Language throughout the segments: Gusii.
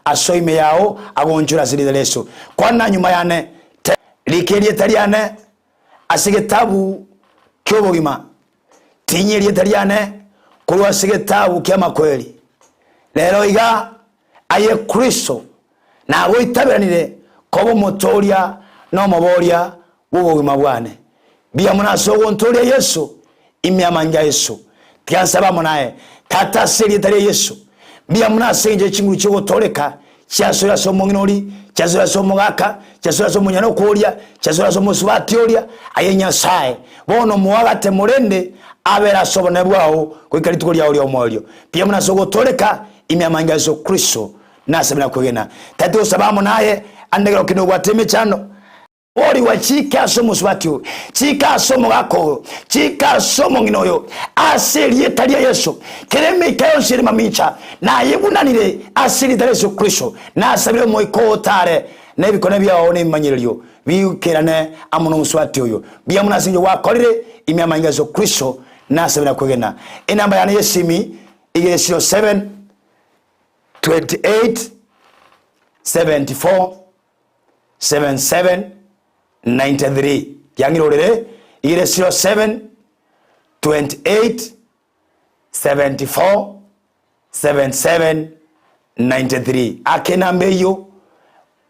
Asoe ime yao, agoonchore ase erieta ria Yeso. Kwana nyuma yane, teba, Rika erieta riane ase egetabu ki'obogima, tinyia erieta riane korwa ase egetabu ki'amakweri. Rero iga, aye Kristo, nagoitaberanire koba Omotooria na Omoboria bw'obogima bwane. Mbuya mono ase ogontooria Yeso, ime amange a Yeso. Tiga nsabe amo naye, Tata, ase erieta ria Yeso. Mbuya mono ase engencho ye chinguru chi'ogotooreka chiasoire ase omong'ina oria, chiasoire ase omogaka, chiasoire ase omonyanoko oria, chiasoire ase omosubati oria. Aye Nyasae, bono moagate morende abere ase obonene bwao goika rituko riao ri'omoerio. Mbuya mono ase ogotooreka ime amange a Yeso Kristo. Nasabe na kwegena. Tata osabe amo naye, ande ekero kende obwate emechando. Borigwa chika ase omosubati oyo, chika ase omogaka oyo, chika ase omong'ina oyo, ase erieta ria Yeso. Kera emeika yonsi ere mamincha nayebunanire ase erieta ria Yeso Kristo. Nasabire Omoika oo otare na ebikone biao na ebimanyererio biikerane amo nomosubati oyo. Mbuya mono ase engencho gwakorire ime amanyinga a Yeso Kristo. Nasabire na kwegena. Enamba yane y'esimi igere 07 28 74 77 93 Yang'irorere igere 07 28 74 77 93 Ake enamba eyio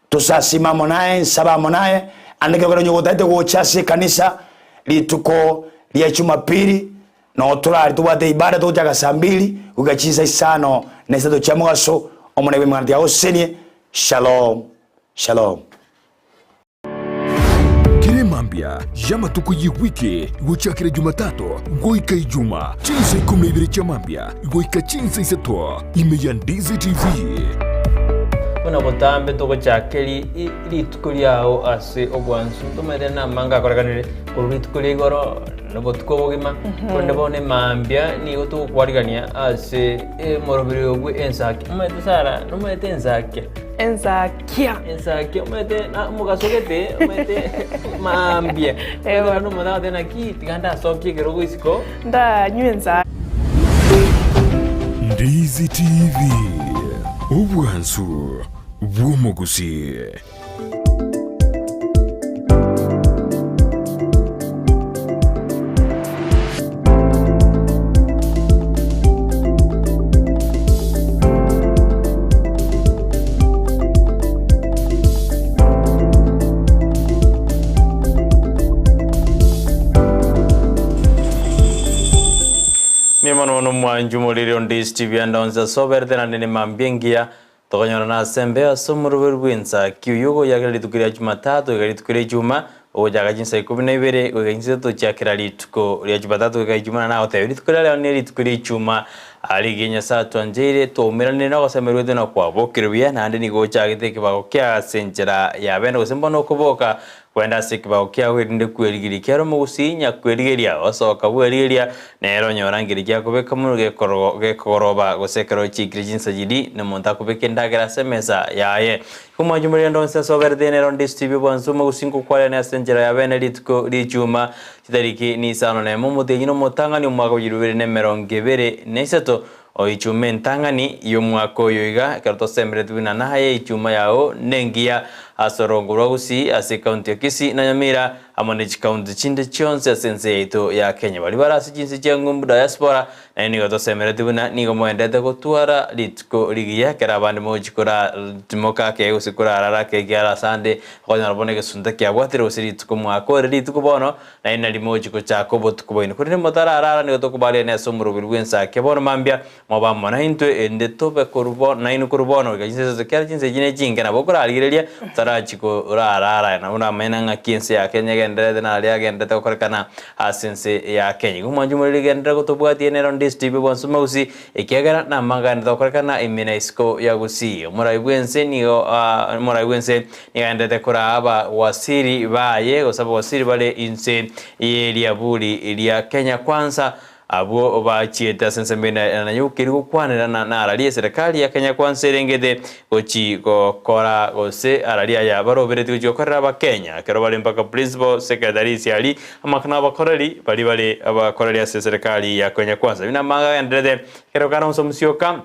tosasime amo naye, nsabe amo naye, ande ekero onye gotagete gocha ase ekanisa rituko ria Jumapili noo torari tobwate ibada togochaka saa mbili goika chinsa isano na isato chia mogaso, Omonene bw'emeganda tiagosesenie. Shalom Shalom. Kera emambia y'amatuko y'ewiki gochakera Jumatatu goika Ijuma, chinsa ikomi na ibere chia mambia goika chinsa isato, ime ya Ndizi TV. Buna botambe togochaka rituko riao ase obwansu, ntomaete namange akorekanire korwa rituko ria igoro na obotuko obogima, korende bono emambia nigo togokwarigania ase Omoroberi obwo ensakia. Omanyete Sara, nomanyete ensakia? Ensakia. Ensakia omanyete na omogaso gete, omanyete maambia. Eeh Omanyete bono. omonto agoteba naki tiga ndasokie ekerogo isiko. Ndanywe ensa. Ndizi TV, obwansu bw'omogusii. Mimono mono mwanchu morire onde Steve Andonse asoberete naende ne mambia engiya Tokonyorana ase embeo ase omoroberi bw'ensa ki oyio ogoyakera rituko ria Jumatatu goika rituko ria Ijuma, ogochaka chinsa ikomi na ibere goika chinsa isato chia kera rituko ria Jumatatu goika Ijuma na nagotebia rituko ria rero nerituko ria Ijuma. Rigiya Nyasae atwancheire twaumeranire na ogosemerwa gwaito na kwabokire buya naende nigo ochagete ekebago kia ase enchera ya bene gose mbono okoboka Kwenda ase ekebago kiao erinde kwerigeria ekiagera omogusii nyakwerigeria osoka bwerigeria nere onyora nkeri giakobeka monwe gekogoroba gose ekero chiikire chinsa chiria na omonto akobeka endagera ase emesa yaye. Omwancho morende onsi ase oberete nere onde esitibi obwansu omogusii nkokwarerania ase enchera ya bene rituko ri'echuma chitariki ni isano nemo omotienyi na omotang'ani omwaka bwa chilifu ibere na emerongo ebere na isato O ichuma entang'ani y'omwaka oyo iga, ekero tosemeretie buna naye ichuma yao nengiya ase orongo rwa Gusii, ase ekaunti ya Kisii na Nyamira, amo ne chikaunti chinde chionsi ase ense yaito ya Kenya. Baria bare ase chinse chia ng'umbu diaspora, nainwe nigo tosemeretie buna nigo moendete gotwara rituko rigiya ekero abande mogochia koratimoka ake gose korarara ake ekiagera ase ande okonyora bono egesunte kiabwatire gose rituko mwakore rituko bono Naende nario mogochia gochaka obotuko bwaino. Korende motararara nigo tokobaarerania ase omoroberi bw'ensake. Bono mambia mobe amo naintwe, erinde tobe korwa bono nainwe korwa bono goika chinsa isato, ekiagera chinsa echi nechinke nabo okorarigereria otarachia korarara. Nabo oramanye ng'aki ense ya Kenya egendererete na aria agendererete gokorekana ase ense ya Kenya. Igo mwanche more rigenderere gotobwatia nero Ndisi TV bwansi omogusii, ekiagera namang'ana agendererete gokorekana ime na isiko ya Gusii. Omorai bw'ense nigo omorai bw'ense Nigo agenderete koraa abawasiri baye, gose abawasiri bare inse ye riaburi ria Kenya Kwanza, abwo bachiete ase ensemo ende ya Nanyuki erio gokwanerana na araria eserekari ya Kenya Kwanza erengete gochi gokora gose araria aya baroberetie gochi gokorera abakenya ekero bare mpaka Principal Secretary Isiari amakana abakoreri baria bare abakoreri ase eserekari ya Kenya Kwanza. Buna amanga agenderete ekero Kalonzo Musyoka.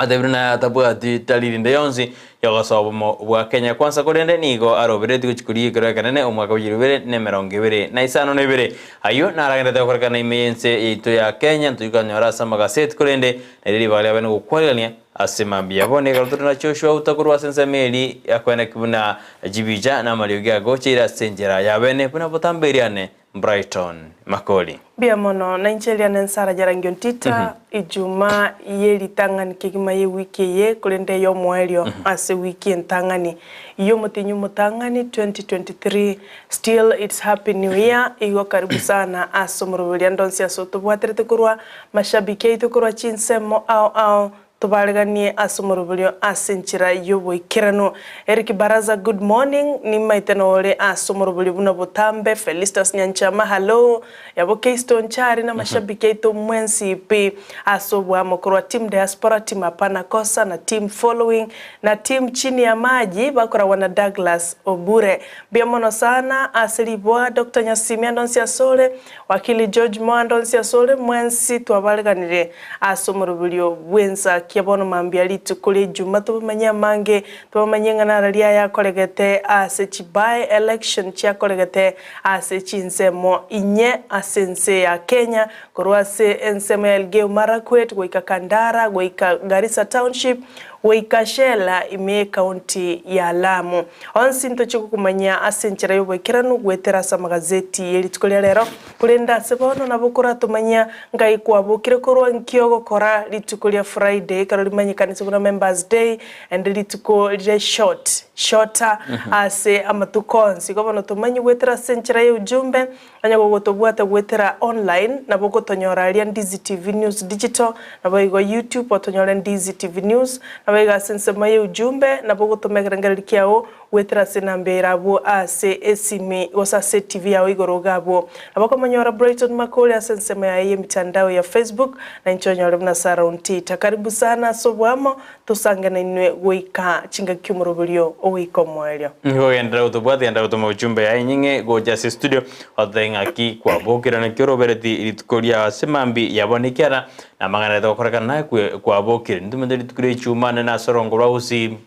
Atebire naye atabwati dalili ende yonsi yogosoa obomo bwa Kenya Kwanza korende nigo aroberetie gochia korigia ekero ekenene omwaka bwa 2052. Ayio naragenderete gokorekana ime y'ense yaito ya Kenya ntochia konyora ase amagaseti korende nario ribaga riabe nogokwarigania ase mambia. Bono ekero tore na Joshua Outa korwa ase ensemo eria akoeneki buna chibicha na amariogi agocheire ase enchera yabene buna botambe eriane Brighton Makori. Mbuya mono, na inche eria nensara Jarangio Ntita, Ijuma ye ritang'ani kegima ye wiki eye, korende ey'omoerio ase wiki entang'ani y'omotienyi omotang'ani 2023, still it's happy new year, igo karibu sana ase omoroberio ande onsi ase otobwaterete korwa mashabiki aito korwa chinsemo ao ao, Tobareganie ase omoroberio ase enchera y'oboikeranu. Eric Baraza good morning, nimaete nore ase omoroberio buna botambe, Felistus Nyanchama hallo, yabo Keisto Nchari na amashabiki aito mwensi pi ase oboamo korwa team diaspora, team hapana kosa na team following na team chini ya maji bakoragwa na Douglas Obure. Mbuya mono sana ase riboa Doctor Nyasimi ande onsi asore, Wakili George Moa ande onsi asore, mwensi twabareganire Ase omoroberio bw'ensakia bono mambia rituko ri'Ejuma tobamanyie amange, tobamanyie ng'a narari aya akoregete ase chi by election chiakoregete ase chinsemo inye ase ense ya Kenya, korwa ase ensemo ya Elgeyo Marakwet goika Kandara goika Garissa Township goika Shela ime y'ecounty ya Lamu. Onsi ntochie gokomanyia ase enchera y'oboikeranu goetera ase amagazeti ye rituko ria rero. Korende ase bono nabo koratomanyia ngai kwabokire korwa nki ogokora rituko ria Friday ekero rimanyekanete buna Members Day and rituko rire short, shorter ase amatuko onsi. Igo bono tomanye goetera ase enchera ya ujumbe onye gogotobwata goetera online nabo ogotonyora aria Ndizi TV News Digital naboigo YouTube otonyore Ndizi TV News naboigo ase ensemo ya ujumbe nabo ogotoma ekerengererio kiao Goetera ase enamba ere abwo ase esimi gose ase etivi yao igoro iga abwo. Nabo okomonyora Brighton Makori ase ensemo yaye y'emitandao ya Facebook, na inche onyore buna Sarah Ontita. Karibu sana ase oboamo, tosange nainwe goika chingaki omoroberio ogoika omoerio. Nigo gotobwati genda gotoma ujumbe yaye enying'e gocha ase studio ototebie ng'aki kwabokire naki orobereti rituko riao ase mambia yabo nekiara namang'ana arete gokorekana naye kwabokire. Nitumete rituko ria ichuma nene ase orongo rwa gusii.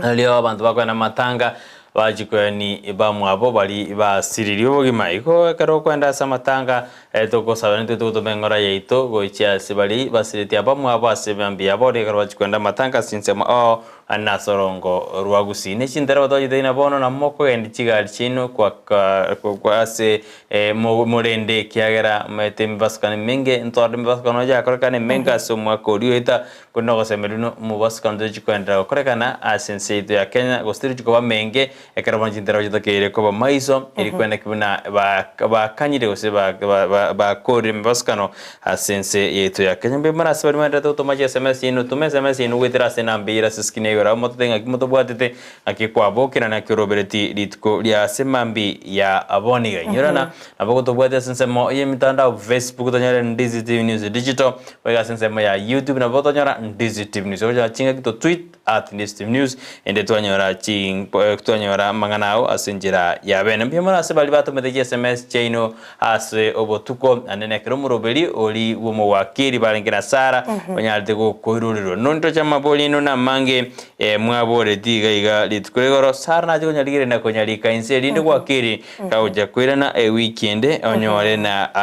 Erio abanto bakoenda amatanga bachia koeni bamwabo baria basiririe obogima. Igo ekero okoenda ase amatanga togosaba intwe togotoma eng'ora yaito gochia ase baria basiretie abamwabo ase mambia yabo riria ekero bachia koenda amatanga ase chinsemo oo na ase orongo rwa gusii. Ne chintereba twachete buna bono nabo mokogendia chigari chiaino kwa ase morende ekiagera omanyete emebasukano emenge ntwarore emebasukano yakorekana emenge ase omwaka oria oeta Korende ogosemeria buna omobosokano tochi koenderera gokorekana ase ense yaito ya Kenya, gose torichi koba menge, ekero bono chintera chitakeire koba maiso, eri kweneki buna bakanyire gose bakorire emebosokano ase ense yaito ya Kenya. Mbuya mono ase baria mwenderete gotoma chi sms chiaino, toma sms yaino goetera ase enamba eyio ere ase escreen igoro abwo mototebie ng'aki motobwatete, ng'aki kwabokire naki orobereti rituko ria ase mambia ya bono iga. Inyorana nabo gotobwate ase ensemo y'emitandao Facebook tonyore Ndizi TV News Digital, Boigo ase ensemo ya YouTube nabo tonyora Ndizi TV News. Ogochaka chingaki to tweet at Ndizi TV News ende twanyora ching twanyora amang'ana ao ase enchera ya bene. Mbuya mono ase baria batomete chi sms chiaino ase obotuko naende nekero omoroberi ori bw'omowakiri barenge na Sarah onyarete gokoirorerwa. Nontoche amabori aino namange mwaboreti iga iga rituko rigoro Sarah nache konyarigereria na konyarika inse erinde gwakeri Kagochia koirana ewiki ende onyore na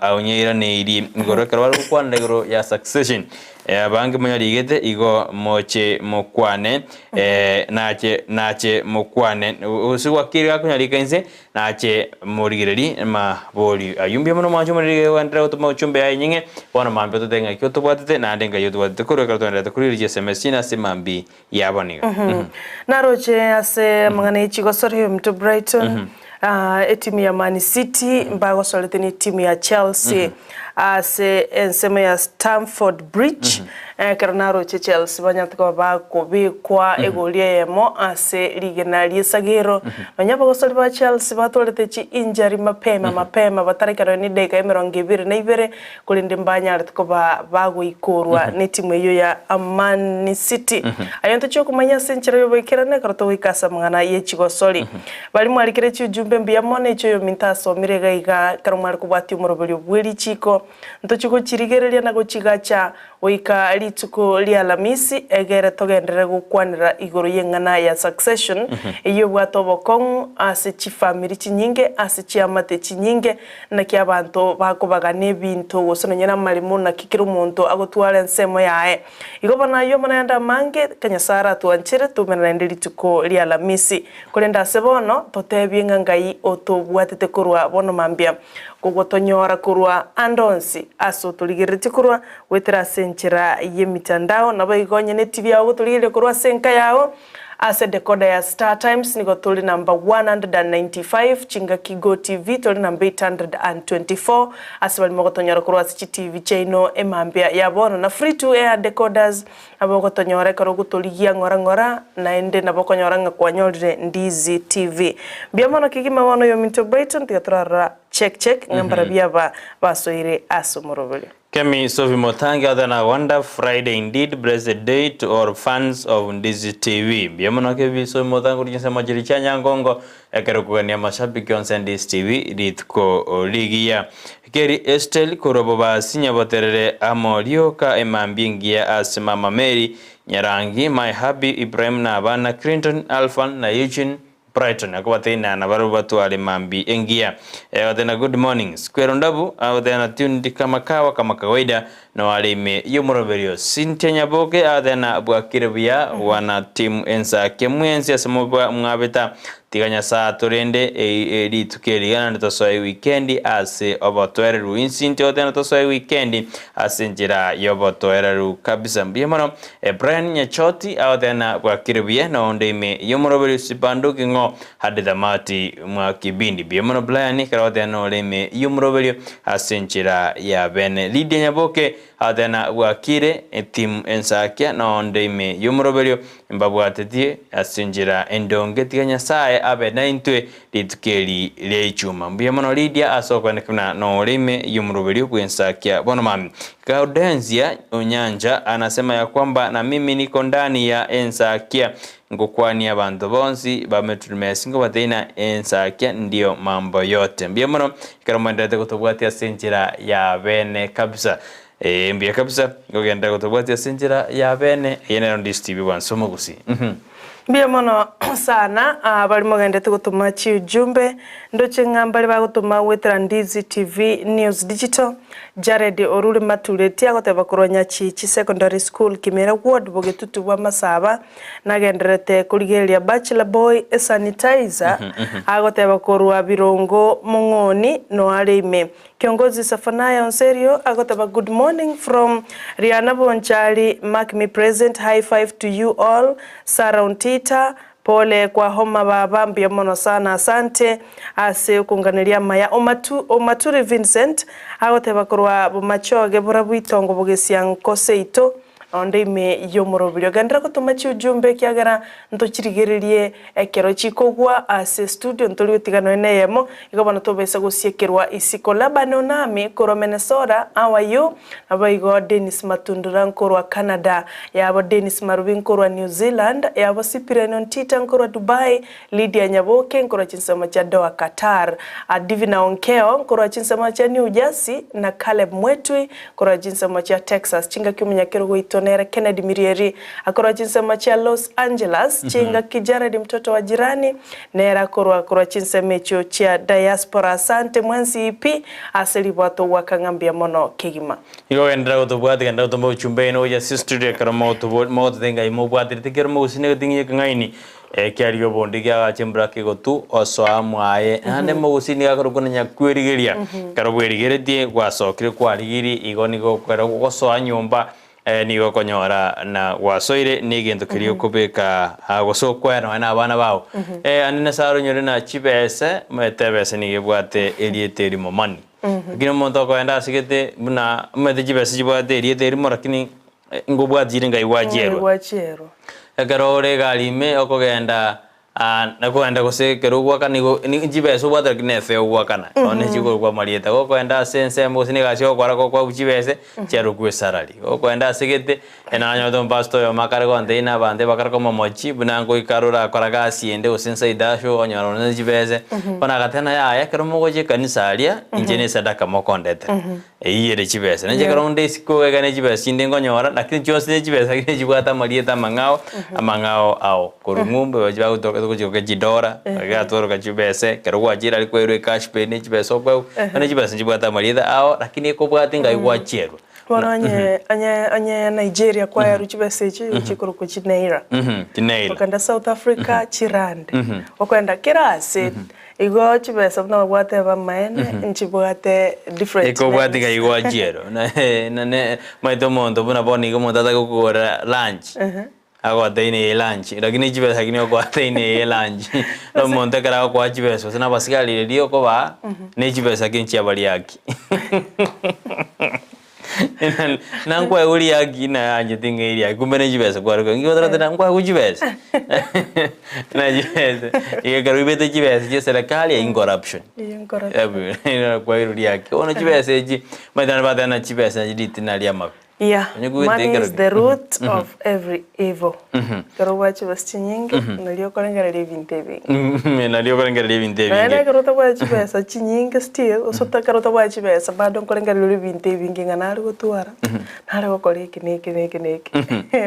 aonyeiraneiri igoro ekero bare gokwanera igoro ya succession. Abange monyarigete igo moche mokwane nache nache mokwane gose gwakire gakonyarika inse nache morigereri mabori ayio. Mbuya mono mwanche omoriri goenderera gotoma ujumbe yaye enying'e bono mambia ototebie ng'aki otobwatete naende ngai otobwatete korwa ekero toendererete korigereria chisms chinde ase mambia yabo nigo. Naroche ase amang'ana ye chigosori ominto Brighton, etimu ya Man City mbagosorete ne etimu ya Chelsea ase ensemo ya Stamford Bridge. Ekero naroche Chelsea banyarete koba bakobekwa egori eyemo ase rigena ri'esagero. Nonya abagosori ba Chelsea batwarete chi injury mapema mapema batarekera nonya ne edageka emerongo ebere na ibere korende mbanyarete koba bagoikorwa netimu eyio ya Man City. Aye ntochia okomanya ase enchera y'oboikeranu ekero togoika ase amang'ana ye chigosori. Baria mwarikire chiujumbe mbuya mono echio oyominto asomire iga iga ekero mware kobwatia omoroberio bwe richiko. Ntochie gochirigereria na gochigacha goika rituko ria Alamisi, egere togenderere gokwanera igoro y'eng'ana ya succession, eyio ebwate obokong'u ase chifamiri chinyinge, ase chiamate chinyinge, naki abanto bakobagana ebinto gose nonye namaremo naki kera omonto agotwara ensemo yaye. Igo bono ayio amo nayande amange, ka Nyasae aratwanchere, toumera naende rituko ria Alamisi. Korende ase bono, totebie ng'a Ngai otobwatete korwa bono mambia, kogotonyora korwa ande onsi ase otorigereretie korwa, goetera ase enchera y'emitandao, naboigo onye netibi yao ogotorigereria korwa ase enka yao, ase decoder ya StarTimes nigo tore number 195, chingaki GoTv tore number 824, ase barimo gotonyora korwa ase chitibi chiaino emambia ya bono, na free to air decoders Nabo ogotonyora ekero ogotorigia ng'ora ng'ora, naende nabo okonyora ng'a kwanyorire Ndizi TV. Mbuya mono kegima bono oyominto Brighton, tiga torarora check check ng'a mbarabwo aba basoire ase omoroberio. Kemi Sophie Mutangi other na wonder Friday indeed blessed day to all fans of Ndizi TV. Mbuya mono Kemi Sophie Mutangi korwa chinsemo chiria chia Nyangongo ekero okogania amashabiki onsi a Ndizi TV rituko rigiya. Keri Estel korwa Bobasi nyaboterere amo rioka emambia engiya ase mama Mary, Nyarangi, my hubby Ibrahim na abana Clinton, Alphan na Eugene, Brighton akobateina nabarabwo batware mambi engiya. Egotena good morning. Square Ndabu agotena tuned kama kawa kama kawaida noare ime yomoroberio. Cynthia Nyaboke agotena bwakire buya wana team ensake mwensi ase mwabeta Tiga Nyasae atorende rituko eri iga naende tosoe ewikendi ase obotoereru. Insi intwe tosoe ewikendi ase enchera y'obotoereru kabisa. Mbuya mono. Brian Nyachoti agoteba bwakire buya na onde ime y'omoroberi Sibanduki ng'o hadi thamati mwa kibindi. Mbuya mono Brian ekero agoteba nore ime y'omoroberio ase enchera ya bene. Lydia Nyaboke agoteba bwakire etimu ensakia na onde ime y'omoroberio Mbabwatetie ase enchera endonge, tiga Nyasae abe naintwe rituko eri ria ichuma. Mbuya mono Lydia ase okoeneka buna nore ime y'omoroberio bw'ensakia. Bono mami Gaudensia Onyancha anasema ya kwamba na mimi niko ndani ya ensakia ngokwania abanto bonsi ba Metro-Mess nkobatebia ng'a ensakia ndio mambo yote. Mbuya mono ekero moenderete gotobwatia ase enchera ya bene kabisa. Ee, mbuya kabisa, ngogenderera gotobwatia ase enchera ya bene, eye nero Ndizi TV bwanse omogusii. Mhm. Mbuya mono sana abari mogendete gotoma chiujumbe, ndoche ng'a mbare bagotoma goetera Ndizi TV News Digital, Jared orure Matureti agoteba korwa Nyachichi Secondary School Kimera Ward Bogetutu bwa Masaba, Nagendererete korigereria Bachelor Boy esanitizer agoteba korwa Birongo Mong'oni noare ime. Kiongozi Zephaniah Onserio agoteba good morning from Riana Bonchari mark me present high five to you all Sarah Ontita pole kwa homa baba mbuya mono sana asante ase okonganeria amaya Omatu Omaturi Vincent agoteba korwa Bomachoge borabu itongo bogesianko seito Onde ime y'omoroberio. Genderera gotoma chiujumbe ekiagera ntochirigererie ekero chikogwa ase studio ntori gotiga nonya neyemo, igo bono tobaisa gosiekerwa isiko. Laban Onami korwa Minnesota, how are you? Naboigo Dennis Matundura nkorwa Canada, yabo Dennis Marubi nkorwa New Zealand, yabo Cyprian Ontita nkorwa Dubai, Lydia Nyaboke nkorwa chinsemo chia Doha Qatar, Divina Onkeo nkorwa chinsemo chia New Jersey na Caleb Mwetwi Korwa chinsemo chia Texas, chingaki omonyakerogo oito nere Kennedy Mirieri akorwa chinsemo chia Los Angeles, chingaki Jared mtoto wa jirani nere akorwa korwa chinsemo echio chia diaspora. Asante mwensi pi ase ribwato goaka ng'a mbuya mono kegima. Igo genderera gotobwata, genderera gotoma obochumbe oino gochia ase estudio ekero mogotobo mogototebia ng'a imobwaterete kera omogusii na egeting'inyo ekeng'aini ekiaria obonde kiagacha embura kegotu osoa mwaye. Naende omogusii nigo akorokwa na nyakwerigeria. Ekero bwerigeretie gwasokire kwarigirie igo nigo ekero ogosoa nyomba nigo okonyora na gwasoire na egento keria okobeka gose okoe nonya na abana bao. Ande Nyasaye aronyore na chibese, omanyete ebese nigo ebwate erieta erimo money. Lakini omonto okoenda ase gete buna omanyete chibesa chibwate erieta erimo lakini ngobwati chire ngai gwachierwa. Gwachierwa. Ekero ore egari ime okogenda. Nakogenda gose ekero ogwakana igo ni chibesa obwate lakini na efee ogwakana, nonya ne chikorokwa amarieta. Gokoenda ase ensemo gose na egasi ogokora gokoegwa chibese, chiarokwa esalary. Gokoenda ase gete, nanyorete omopastor oyomo akare gontebia na abanto bakare komomochi buna ngoika aroro orakora gasi ende gose inside asho onyora nonye ne chibese. Bono agateba ng'a yaya ekero mogocha ekanisa aria, inche na esadaka mokondetera. Eyio ere chibesa. Nainche ekero onde isiko iga ne chibesa chinde nkonyora, lakini chionsi ne chibesa lakini chibwate amarieta amang'ao, amang'ao ao. Korwa ng'umbu bachi bagotoka togochiroka chidora, iga chibesa, ekero gwachire aria kwaerwa ecash pay ne chibesa okoegwa, bono chibesa nchibwate amarieta ao, lakini ekobwati ngai gwachierwa. Bono onye onye onye Nigeria kwaerwa chibesa echi igo chikorokwa chinaira. Chinaira. Okogenda South Africa chirand. Okogenda kera ase. Igo chibesa buna babwate abamaene nchibwate different Ekobwati names. ng'ai gwachiera omanyete omonto buna bono iga omonto atake gokogorera lunch, agotebi neye lunch, lakini chibesa lakini okoatebi neye lunch. Na omonto ekero agokoa chibesa gose na abasigari riria okobaa, ne chibesa lakini chiabaria haki. Nankwaegwa riaki nayanchete ng'a eriaki kumbe ne chibesa kware koa inki otarotera nkwaegwa chibesa na chibesa iga ekero oibete chibesa chia eserekari eywo corruption Eywo corruption. kwairwe riaki bono chibesa echi omanyete naende bateba ng'a chibesa nachi ritina ria amabe. Yeah, Onye kogete money ekero is the root of every evil. Ekero obwate chibesa chinyinge, nario okorengereria ebinto ebinge. Nario okorengereria ebinto Naende ebinge. ekero otabwati chibesa chinyinge still, gose ekero otabwati chibesa bado nkorengereria ore ebinto ebinge ng'a nare gotwara, nare gokora eke na eke na eke na eke.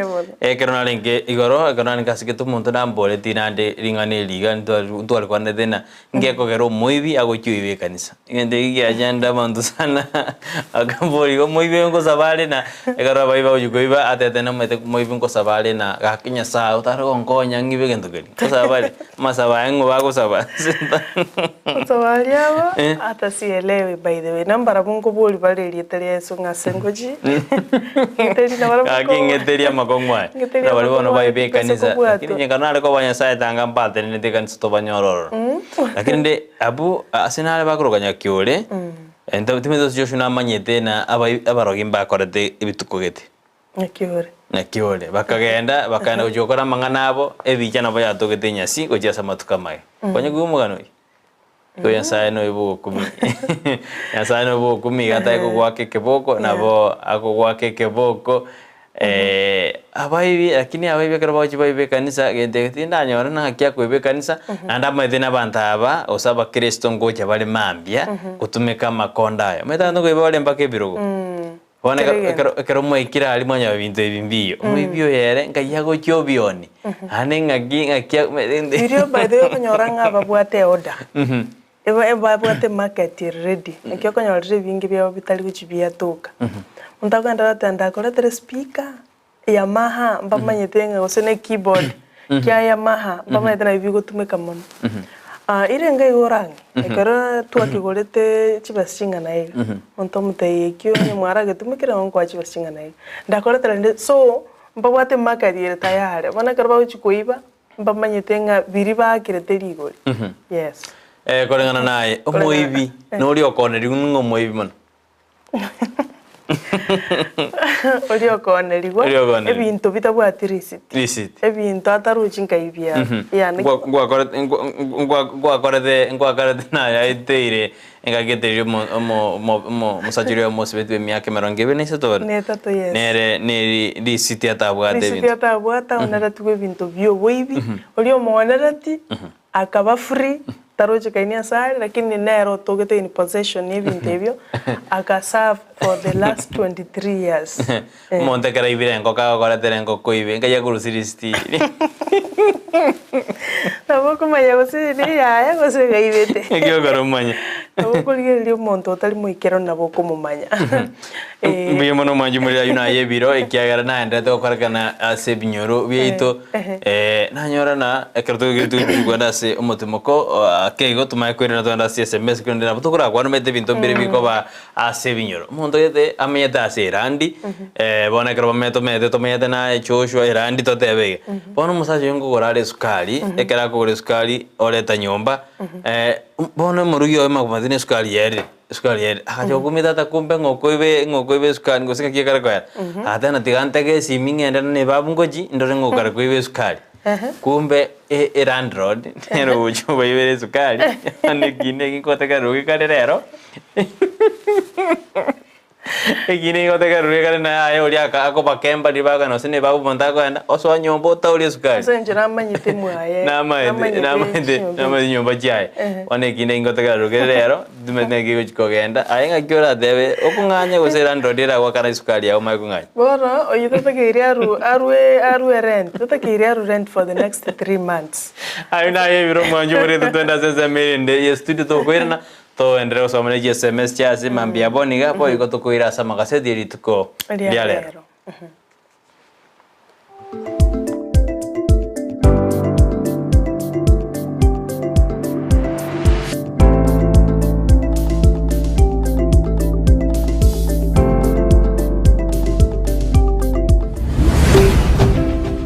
Bono. Ekero narenge igoro, ekero narenge ase gete omonto namboretie naende ring'ana eri iga ntwarikwanete ng'a Ngekogera omoibi agochia oiba ekanisa. Egento eki giachanda abanto sana, akambori igo omoibi oyo nkosaba are na ekero abaibi bagochia koiba atete namanyete omoibi nkosaba are na gaki nyasaye otare gonkonya ng'ibe egento keria, nkosaba are, amasabo aya ng'o bagosaba Gosaba aria abo, Eh. hata sielewi by the way, nambarabwo nkobori bare erieta ria Yeso ng'a ase ngochie, ng'eteri nabarabwo Gaki nko- ng'eteri amakong'u aya. Ng'eteri Buna baria bono amakong'u aya baiba ase ekanisa, kobwatwa. lakini inche ekero nare koba Nyasaye tanga mbatenenete ekanisa tobanyore ororo. Lakini rende abwo ase nare bakoroka Nyakiore, timanyeti gose Joshua namanyete na abai abarogi mbakorete ebituko gete. Nyakiore. Nyakiore. Bakagenda, bakagenda gochia gokora amang'ana abo, ebicha nabo yatogete enyasi gochia ase amatuko amaye. Kwanya koigwa omogano oyio? Igo Nyasaye noyo bw'ogokumia. Nyasaye noyo bw'ogokumia iga atari kogoaka ekeboko, nabo akogoaka ekeboko abaibi lakini abaibi ekero bagochia baibe ekanisa, gento eke tindanyora naki akoiba ekanisa, naende amaete na abanto aba, gose abakristo ngocha bare mambia, gotumeka amakonda aya. Omanyete abanto nkoiba bare mpaka ebirogo. Bono Kera ekero egento. ekero ekero mwaikire aria mwanyora ebinto ebi mbiyo, omoibi oyo ere nkai agochia obioni, naende ng'aki ng'aki Riria by the way okonyora ng'a babwate eorder, eba babwate emarket ere ready, naki okonyorera ebinge biabo bitari gochia biatoka. Omonto akogenda goteba ndakoretere speaker, Yamaha, mbamanyete ng'a gose ne keyboard kia Yamaha, mbamanyete nabio bigotumeka mono. Ire iga igo orang'e, ekero twakegorete chibesa ching'ana iga, omonto omotebia ekio onye mwaragetumekire nabo nkoa chibesa ching'ana iga. Ndakoretera rende so, mbabwate emarket ere tayari, bono ekero bagochia koiba, mbamanyete ng'a biria baakirete rigori, yes. Koreng'ana naye, omoibi, noria okonerigwe ng'a omoibi mono. Oria okoonerigwa Oria okoonerigwa. ebinto bitabwati receipt. Receipt. Ebinto atarochi nkai biabo. Yani Ngwa- ngwakorete ngwa- ngwa- ngwakorete ngwakorete naye aeteire engaki eteire omo- omo- omo- omo- omosacha oria omosibeti bwa emiaka emerongo ebere na isato ore. Na etato, yes. Nere neri receipt atabwate Receipt ebinto. atabwate aoneretigwe ebinto bia oboibi, oria omoonereti Akaba free, tarochekaini ase are, lakini nere otogete in possession y'ebinto ebio, aka serve for the last 23 years. Eh. Omonto ekero aibire engoko agokoretera engoko oibe, nkai akorusia risiti eri. Nabo okomanya gose neyaye gose gaibete. Naki okore omanye. Nabo okorigereria omonto otari moikeranu nabo okomomanya. Eh. Mbuya mono mwanche omorero ayio naye ebiro ekiagera naenderete gokorekana ase ebinyoro biaito. Nanyora na ekero togenderete kogenda ase omotimoko ake igo tomanye koirana togende ase SMS korende nabo tokorakwane omanyete ebinto mbire bikoba ase ebinyoro. Omonto gete amenyete ase erandi bono ekero bamenyete tomenyete tomenyete naye Joshua erandi totebe iga. Bono omosacha oyo nkogora are esukari, ekero akogora esukari oreta nyomba, bono omorugi oye omanyete na esukari yerire. Esukari ere, agacha gokumia tata kumbe ng'a okoiba ng'a okoiba esukari gose ng'aki ekare koera. Agateba tiga ntege esimi ng'ende na ebabu ngochi, ndore ng'a okare koiba esukari. Kumbe e elandlord nere ogocha obaibera esukari, bono ekina eke ngotegererwa gekare rero, ekina eke ngotegererwa gekare naye aye oria aka akobakemba riria bagokenda gose nigo omonto akogenda, osoa nyomba otaori esukari. Ase eng'encho namanyete mwaye, Namaete namanyete namaete chinyomba namaete echi. chinyomba chiaye. Ehe. Bono ekina eke ngotegererwa kere rero, timanyeti naki kegochi kogenda, aye ng'aki oratebe, okong'anya gose elandlord eragoakana esukari yago omanye kong'anya? Bono oyio tatakeire aru arue arue rent, tatakeire arue rent for the next 3 months. Ayio naye ebiro mwanche oborete twende ase ensemo erende ye studio tokoirana toenderere gosoma ne chi sms chia ase mambia bono iga boigo tokoira ase amagaseti ye rituko Ria ria rero. rero.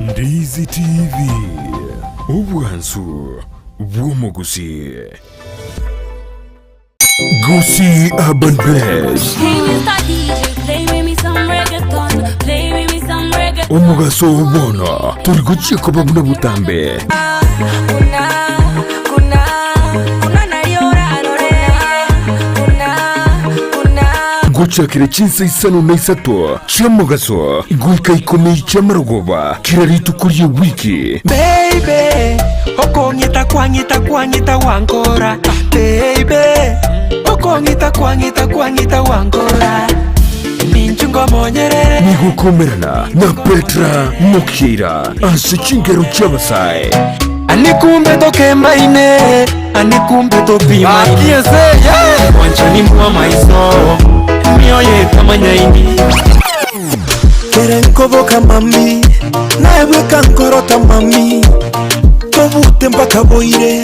Ndizi TV, obwansu bw'omogusii. Gusii Urban Blaze. Omogaso oo bono tori gochia koba buna botambe. Gochakera chinsa isano na isato chi'omogaso goika ikomi chi'amarogoba kera rituko ri'ewiki. Baby, okong'ita kwang'ita kwang'ita gwankora Baby, okong'ita kwang'ita kwang'ita gwankora Ninchu ngomonyerere Nigokomerana na Petra Mokiira ase chingero chi'abasae. Anikumbe tokembaine Anikumbe topimaine Mwanchani mbwa maiso Mioyo etamanyaini Kere nkoboka mami, naebweka nkorota mami, tobute mpaka boire,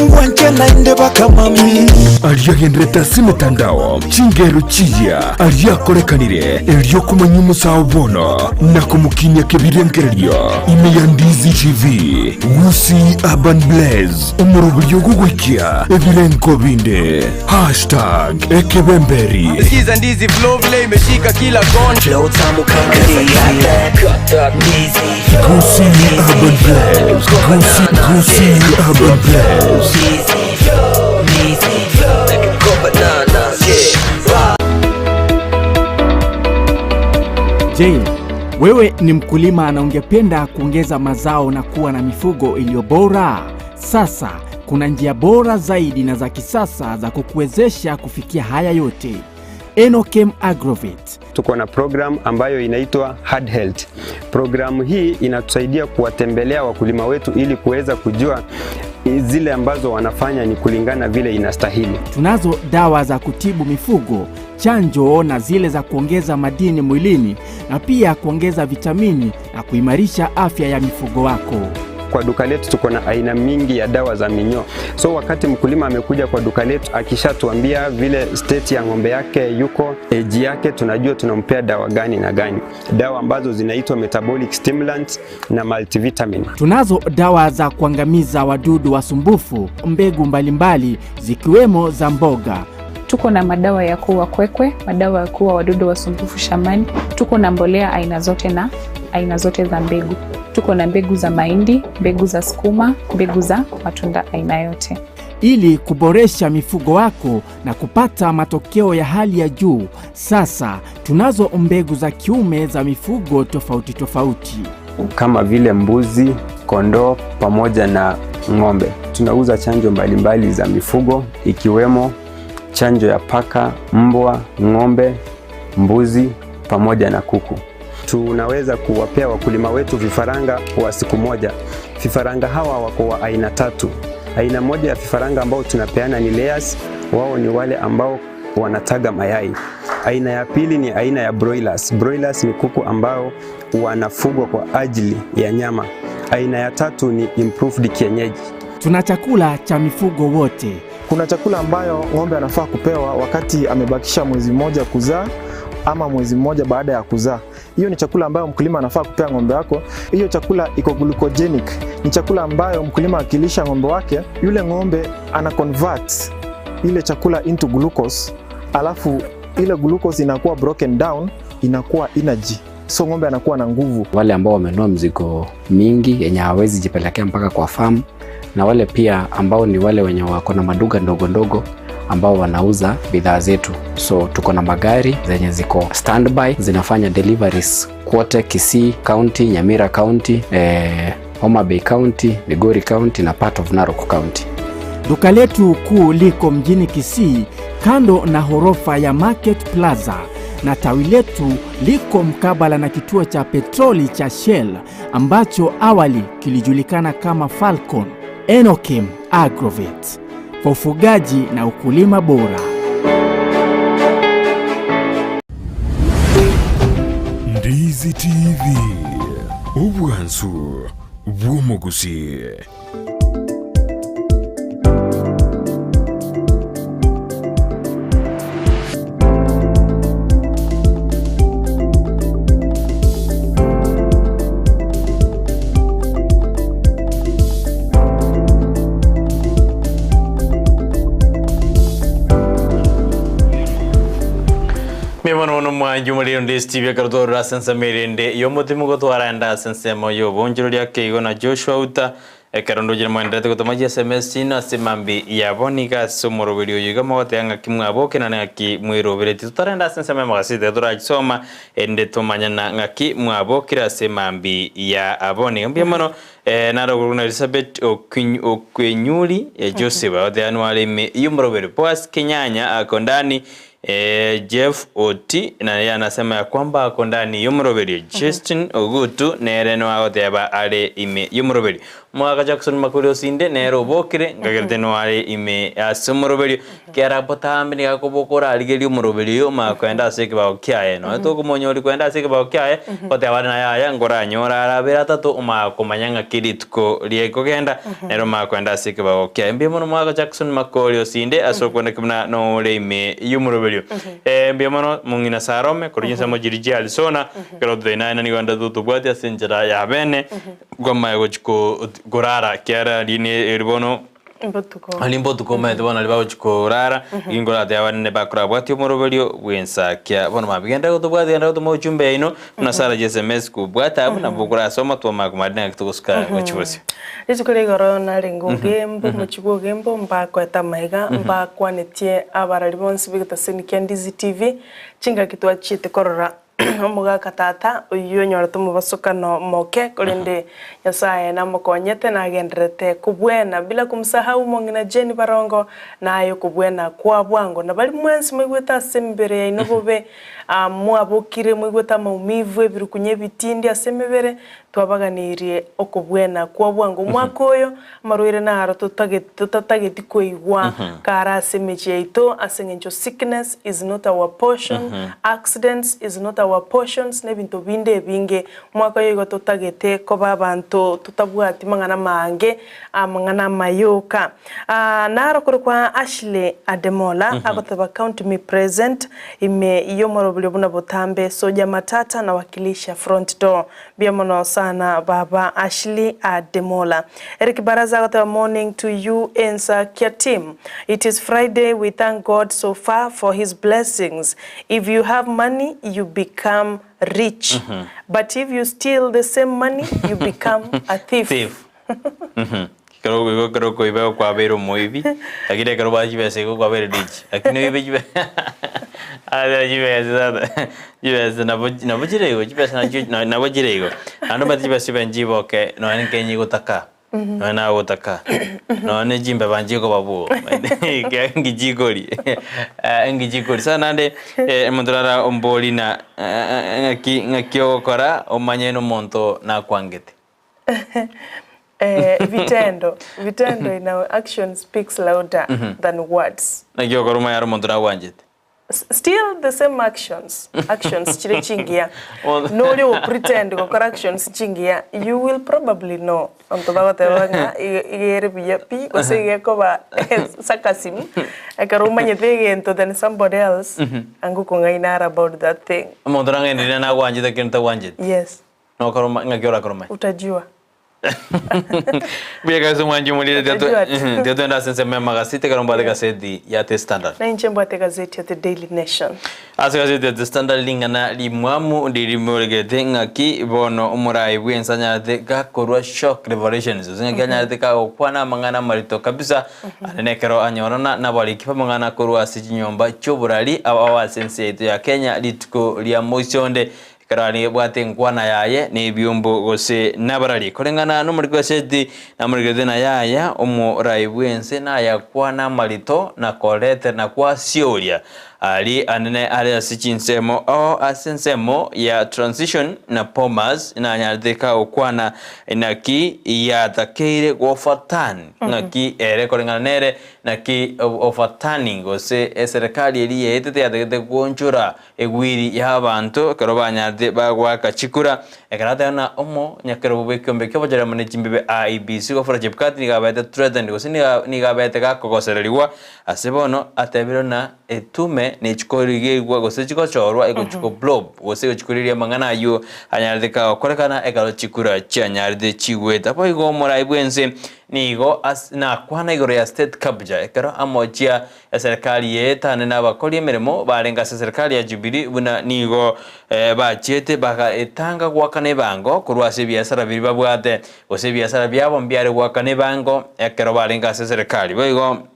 ngwanche naende baka mami. Aria agenderete ase emetandao, chingero chiya aria akorekanire erio komanya omosao bono na komokinia kebirengererio ime ya Ndizi TV, Gusii Urban Blaze, omoroberio ogogoikia ebirengo binde. Hashtag ekebemberi. Sikiza ndizi flow vile imeshika kila kona Flow tamu kama ndizi. Gusii Urban Blaze. Gusii, Gusii Urban Blaze. Je, wewe ni mkulima na ungependa kuongeza mazao na kuwa na mifugo iliyo bora? Sasa kuna njia bora zaidi na za kisasa za kukuwezesha kufikia haya yote. Enochem Agrovet. Tuko na program ambayo inaitwa Hard Health. Programu hii inatusaidia kuwatembelea wakulima wetu ili kuweza kujua zile ambazo wanafanya ni kulingana vile inastahili. Tunazo dawa za kutibu mifugo, chanjo na zile za kuongeza madini mwilini na pia kuongeza vitamini na kuimarisha afya ya mifugo wako. Kwa duka letu tuko na aina mingi ya dawa za minyoo. So wakati mkulima amekuja kwa duka letu akishatuambia vile state ya ng'ombe yake yuko, age yake, tunajua tunampea dawa gani na gani, dawa ambazo zinaitwa metabolic stimulants na multivitamin. Tunazo dawa za kuangamiza wadudu wasumbufu, mbegu mbalimbali zikiwemo za mboga. Tuko na madawa ya kuua kwekwe, madawa ya kuua wadudu wasumbufu shambani. Tuko na mbolea aina zote na aina zote za mbegu. Tuko na mbegu za mahindi, mbegu za sukuma, mbegu za matunda aina yote. Ili kuboresha mifugo wako na kupata matokeo ya hali ya juu, sasa tunazo mbegu za kiume za mifugo tofauti tofauti. Kama vile mbuzi, kondoo pamoja na ng'ombe. Tunauza chanjo mbalimbali za mifugo ikiwemo chanjo ya paka, mbwa, ng'ombe, mbuzi pamoja na kuku. Tunaweza kuwapea wakulima wetu vifaranga wa siku moja. Vifaranga hawa wako wa aina tatu. Aina moja ya vifaranga ambao tunapeana ni layers, wao ni wale ambao wanataga mayai. Aina ya pili ni aina ya broilers. Broilers ni kuku ambao wanafugwa kwa ajili ya nyama. Aina ya tatu ni improved kienyeji. Tuna chakula cha mifugo wote. Kuna chakula ambayo ng'ombe anafaa kupewa wakati amebakisha mwezi mmoja kuzaa ama mwezi mmoja baada ya kuzaa. Hiyo ni chakula ambayo mkulima anafaa kupea ng'ombe wako. Hiyo chakula iko glucogenic, ni chakula ambayo mkulima akilisha ng'ombe wake, yule ng'ombe ana convert ile chakula into glucose, alafu ile glucose inakuwa broken down, inakuwa energy. So ng'ombe anakuwa na nguvu. Wale ambao wamenunua mzigo mingi yenye hawawezi jipelekea mpaka kwa farm, na wale pia ambao ni wale wenye wako na maduka ndogo ndogo ambao wanauza bidhaa zetu. So tuko na magari zenye ziko standby zinafanya deliveries kwote Kisii County, Nyamira County, eh, Homa Bay County, Migori County na part of Narok County. Duka letu kuu liko mjini Kisii kando na horofa ya Market Plaza na tawi letu liko mkabala na kituo cha petroli cha Shell ambacho awali kilijulikana kama Falcon. Enokim Agrovet kwa ufugaji na ukulima bora. Ndizi TV, obwansu bw'omogusii. Mbuya mono mono mwanchi omorero onde Steve ekero twarure ase ensemo erende y'omotimu gotwarenda ase ensemo y'obonchoreria ake igo na Joshua Uta Ekero ndochire moenderete gotoma chiSMS chiino ase mambia yabo, nigo ase omoroberi oyo iga mogoteba ng'aki mwaboke naende ng'aki mweroberetie. Totarende ase ensemo y'amagaseti iga torachisoma, erinde tomanyana ng'aki mwabokire ase mambia ya abo. Nigo mbuya mono naro okorokwa na Elizabeth Okwenyuri Joseph agoteba nware ime y'omoroberi. Boaz Kenyanya ako ndani Jeff Oti naye anasema ya kwamba ako ndani y'omoroberio. Justin Ogutu nere no agoteba are ime y'omoroberio. Omogaka Jackson Makori Osinde nere obokire nkagerete no are ime ase omoroberio. Kera botambe nigo akoboka orarigerie omoroberio oyo omanye koenda ase ekebao kiaye. Nonya tokomonyori koenda ase ekebao kiaye, goteba are naye aya nkoranyore are abere atato omanye komanya ng'aki rituko riekogenda. Nere omanye koenda ase ekebago kiaye. Mbuya mono omwaka Jackson Makori Osinde ase okoboneka buna nore ime y'omoroberio. Mbuya mono mong'ina Sarome korwa chinsemo chiria chia Arizona, ekero toteinaine nigo ande totobwati ase enchera ya bene, kwamanya gochia korara ekiagera riini eri bono Mbotuko. Aria mbotuko omanyete bono aria bagochia korara, inki nkoratebe abanene bakorabwatie omoroberio bw'ensakia. Bono mambia genda gotobwatia genda gotoma ojumbe yaino, buna Sarah chi sms kobwate abwo nabo okorasoma twamanya komanya naki togosuka gochia bosio. Rituko ria igoro narenge Ogembo, omochie bwa Ogembo, mbakoete amaiga, mbakwanetie abarari bonsi b'egetaseni kia Ndizi TV, chingaki twachiete korora Omogaka tata oyio onyorete omobasokano moke, korende Nyasae namokonyete nagendererete kobwena, bila kumsahau mong'ina Jane Barongo, naye okobwena kwa bwango. Na baria mwensi moigwete ase emebere yaino bobe, mwabokire moigwete amaumivu, ebirukunyu ebitindi ase emebere, Twabaganeirie okobwena kwa bwango omwaka oyo, amarwaire naro totatageti koigwa kare ase emechie yaito, ase eng'encho sickness is not our portion, accidents is not our portions, na ebinto binde ebinge. Omwaka oyo igo totagete koba abanto totabwati mang'ana maange, amang'ana amayoka. Naro korokwa Ashley Ademola agoteba count me present ime y'omoroberio buna botambe Soja Matata nawakilisha front door. Mbuya mono sana baba Ashley Ademola. Eric Baraza agoteba morning to you Ensakia team. It is Friday we thank God so far for his blessings. If you have money you become rich but if you steal the same money you become a thief. Thief. Ekero okoiba ekero okoiba igo kwabeire omoibi, lakini ekero obwate chibesa igo kwabeire rich. Lakini oibe chibe ase chibesa sasa chibesa nabo nabo chire igo chibesa nachio nabo chire igo. Naende omanyete chibesa chibe nchiboke nonye nkenye gotaka, nonye nagotaka, nonye chimbeba nchikoba bwogo ekiagera ngichikori ngichikori. Sasa naende omonto nara ombori na ng'aki ng'aki ogokora omanye na omonto nakwangete. Eh, vitendo vitendo ina action speaks louder than words. Naki okora omanye are omonto nagwanchete. Still the same actions, actions chire chingiya. Nori o pretend gokora actions chingiya, you will probably know. Abanto bagoteba ng'a iga iga ere buya pi, gose iga ekoba sarcasm, ekero omanyete egento than somebody else, anga okong'aina are about that thing. Omonto nang'ainire nagwanchete lakini tagwancheti. Yes. Nokora ng'aki orakore omanye? Utajua. Mbuya kabisa omwanchi omorire Atajua tu. tiga twende ase ensemo ya magaseti ekero mbwate egaseti ya The Standard. Na inche mbwate egazeti ya The Daily Nation. Ase egazeti ya The Standard ring'ana rimwamu ndirimuregete ng'aki bono omorai bw'ense anyarete gakorwa shock revelations gose ng'aki anyarete kagokwana amang'ana amarito kabisa ande nekero anyorana nabariki b'amang'ana korwa ase chinyomba chi'oborari abao ase ense yaito ya Kenya rituko ria moisonde Ekero arebwate enkwana yaye nebiombo gose nabarari. Koreng'ana nomoriki bw'eseti namorigerete na yaya omorai bw'ense nayakwana amarito na korete na gwasioria aria anene are ase chinsemo oo ase ensemo ya transition na bomas nanyarete kagokwana naki yatakeire gofatani ng'aki ere koreng'ana nere naki ofatani gose eserekari eria yaetete yatagete goonchora Egwiri y'abanto ekero banyarete bagoaka chikura, ekero ateba ng'a omonyakerogo bw'ekeombe ki'obochori amo ne chimbibe IEBC Wafula Chebukati nigo abete threatened gose nigo nigo abete gakogosererigwa ase bono atebire ng'a etume nechikorigeigwa gose chigochorwa egochi ko probe gose egochi korigereria amang'ana ayio anyarete kagokorekana ekero chikura chianyarete chigweta. Boigo omorai bw'ense nigo ase nakwana igoro ya state capture ekero amochia Eserekari yeetane nabakori emeremo barenge ase eserekari ya Jubilee buna nigo bachiete bagaetanga goakana ebango korwa ase ebiasara biria babwate, gose ebiasara biabo mbiare goakana ebango ekero barenge ase eserekari. Boigo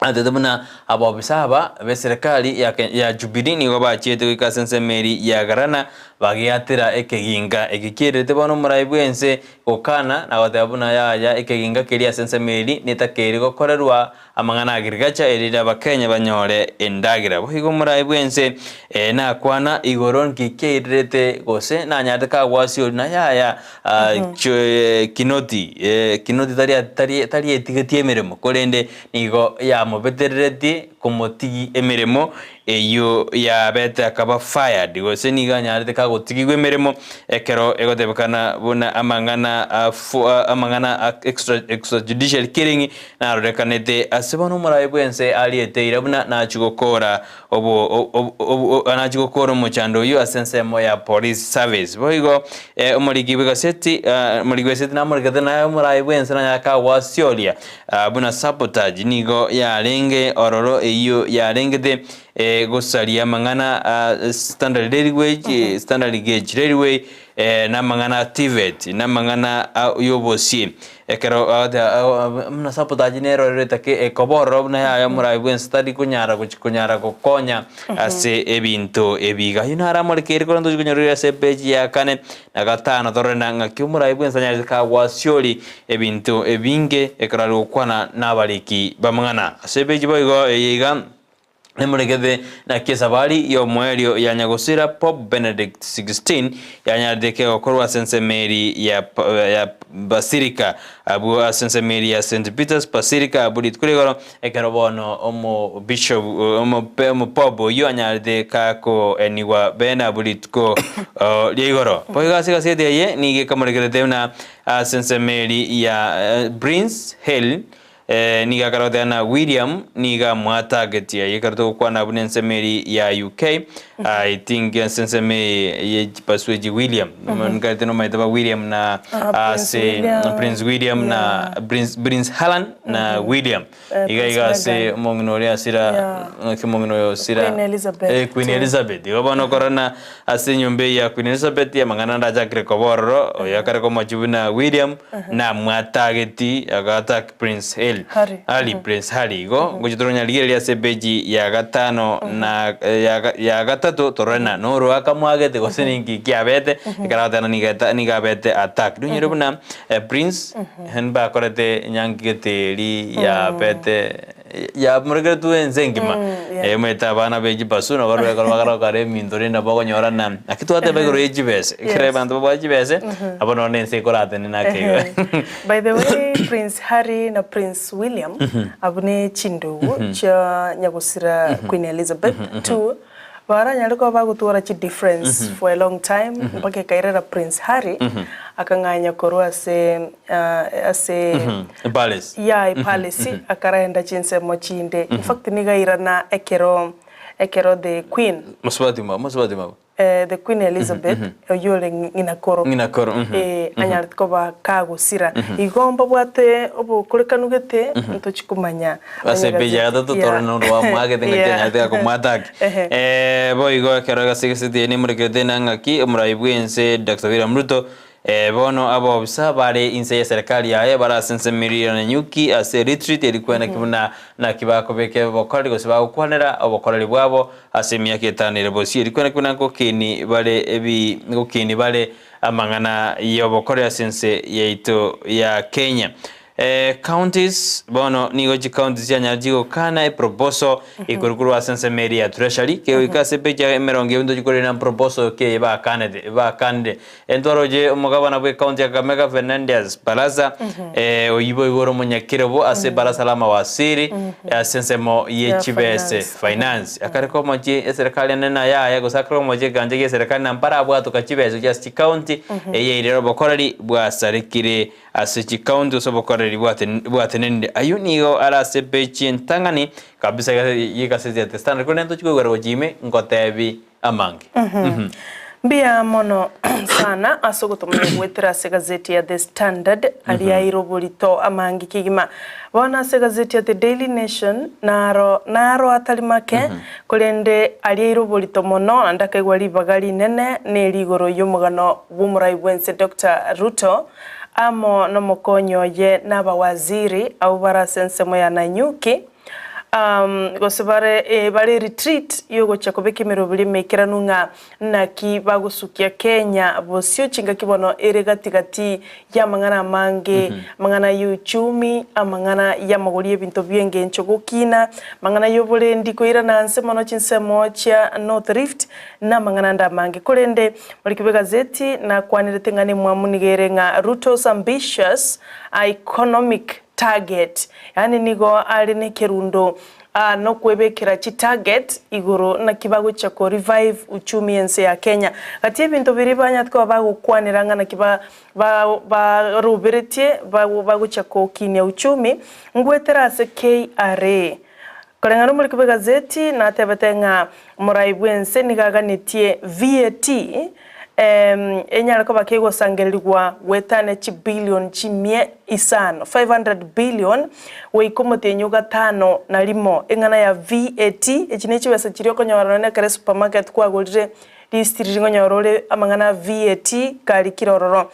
atete buna abaofisa aba b'eserekari ya Jubilee nigo bachiete goika ase ensemo eria ya Garana bageatera ekeginga eke kiererete bono omorai bw'ense gokana na goteba buna yaya ekeginga keria ase ensemo eria netakeire gokorerwa Amang'ana a Girigacha erinde Abakenya banyore endagera. Boigo omorai bw'ense nakwana igoro nki kiairerete gose nanyarete kagwasia oria na yaya Kinoti Kinoti tari etigetie emeremo korende nigo yamobetereretie komotigi emeremo eyio yabete akaba fired gose nigo anyarete kagotigigwa emeremo ekero egotebekana buna amang'ana amang'ana extrajudicial killing Narorekanete ase bono omoraai bw'ense ariete eira buna nachia gokora nachia gokora omochando oyio ase ensemo ya police service. Boigo omoriki bw'egaseti omoriki bw'eseti namorekete naye omoraai bw'ense nanyare kagwasioria buna sabotage nigo yarenge ororo eyio yarengete gosaria amang'ana Standard Railway Standard Gauge Railway namang'ana a TVET namang'ana y'obosie. Ekero buna sabotage nero erorete ekoba ororo buna yaya omoraai bwensi tari konyara gochi konyara gokonya ase ebinto ebi iga. Ayio naro amorekeire korende tochi konyorire ase epeji ya kane na gatano torore na ng'aki omoraai bwensi anyarete kagwasiori ebinto ebinge ekero are gokwana nabariki b'amang'ana. Ase epeji boigo eye iga. Nemoregete naki esabari y'omoerio ya nyagosira Pope Benedict XVI yanyarete kegokorwa ase ensemo eri ya ya Basilica abwo ase ensemo eri ya St Peter's Basilica abwo rituko rigoro ekero bono omo bishop omo omopope oyio anyarete kakoenigwa bene abwo rituko ria igoro. Boigo ase egaseti eye nigo ekamorekerete buna ase ensemo eri ya Prince Hale Nigo akare goteba na William nigo amwatagetie aye ekero togokwana buna ensemo eri ya UK I think ase ensemo eye ye chipasweji William nkarete nomaete ba William na Ah, Prince ase William. Prince William na Prince, Prince Harlan na William iga Prince iga ase Meghan. omong'ina oria asira ng'aki omong'ina oyo osira Queen Elizabeth Queen too. Elizabeth igo bono okorora Ase enyomba eye ya Queen Elizabeth amang'ana ande achakire koba ororo, oyo akare komochia buna William namwatageti agatak Prince Harry. Harry. Harry, Prince Harry. Igo ngochia toronyarigereria ase epeji ya gatano na ya ya gatato torore na noro akamwagete gose ninki kiabete ekero agoteba niga eta niga abete attacked. Onyore buna Prince mbakorete enyangi gete eri yabete Yamorekeretwe ense engima. Omanyete abana be chibasu nabo barwe ekero bakarokara eminto rende nabo okonyora ng'a naki twateba igoro ye chibese, ekero abanto babwate chibese, nabo nonye ense ekoratenena ake igo. By the way, Prince Harry na Prince William abwo ne chindugu chia nyagosira Queen Elizabeth II, Baranyare koba bagotwara chi difference for a long time mpaka ekairera Prince Harry akang'anya korwa ase ase Palace. ya epalace akaraenda chinsemo chinde. In fact nigo airana ekero ekero the Queen Mosubati mwabo, mosubati mwabo. The Queen Elizabeth, oyio ore ng'ina koro, Ng'ina koro, mhm. eh, anyarete koba kagosira. Igo mbabwate obokorekanu gete, ntochi komanya Ase onye epeji ya gazeti, gatato tore yeah. nonde bamwagete ng'aki Yeah. anyarete gakomwataki. Ehe. Eh, boigo ekero ase egeseti eye nemorekerete na ng'aki omorai bw'ense Doctor William Ruto eh, bono abaofisa bare inse y'eserekari yaye bare ase ensemo ya Nanyuki ase retreat eri kweneki buna naki bakobeka obokoreri gose bagokwanera obokoreri bwabo Ase emiaka etano ere bosio, erikwana buna ngokeni bare ebi ngokeni bare amang'ana y'obokore ase ense yaito ya Kenya. Eh, counties bono nigo chicounties chianyara chigokana eproposal igoro korwa ase ensemo eria ya treasury kegoika ase page ya emerongo ebere ntochikorera proposal ki eye bakanete bakanire. Entwaroche omogabana bwe county ya Kakamega Fernandes Barasa eh, oyio boigo ore omonyakerobo ase ebarasa la amawasiri ase ensemo ye Ya chibese finance. finance akare komochie eserekari ene na yaya gose akare komochie ekegancha gia eserekari na mbarabwatoka chibesa chia ase chicounty eye erere obokoreri bwasarekire ase chicounty gose obokoreri bwaten bwatenenire. Ayio nigo are ase epeji entang'ani kabisa ye egaseti ya The Standard korende ntochi koigwera gochia ime ngotebi amange. Mbuya mono sana ase ogotomanya goetera ase egazeti ya The Standard aria aire oborito amange kegima. Bono ase egazeti ya The Daily Nation naro naro atari make korende aria aire oborito mono naende akaigwa ribaga rinene neri igoro y'omogano bw'omorai bwense Doctor Ruto amo nomokonyi oye na abawaziri abwo bare ase ensemo ya Nanyuki Gose bare eh, bare retreat yogochia kobeka emeroberi emeikeranu ng'a naki bagosukia Kenya bosio chingaki bono ere gati gati y'amang'ana amange, amang'ana y'uchumi, amang'ana y'amagori y'ebinto bi'engencho gokina, amang'ana y'oborendi koirana nse mono chinsemo chia North Rift, na amang'ana ande amange. Korende moriki bw'egazeti nakwanerete ng'a nemwamu nigo ere ng'a Ruto's ambitious economic target, yaani nigo are nekerundo nokwebekera chitarget igoro naki bagochia ko revive uchumi yense ya Kenya. Gati ebinto biria banyarete koba bagokwanera ng'a naki ba baroberetie bagochia kokinia uchumi, ngwetera ase KRA. Koreng'ana omoriki bw'egazeti natebete ng'a omorai bw'ense nigo aganetie VAT enyare koba kegosangererigwa goetania chibillion chimia isano, 500 billion, goika omotienyi o gatano na rimo. Eng'ana ya VAT, echi ne chibesa chiria okonyora nonye ekero esupermarket kwagorire list riria okonyora ore amang'ana a VAT karikire ororo.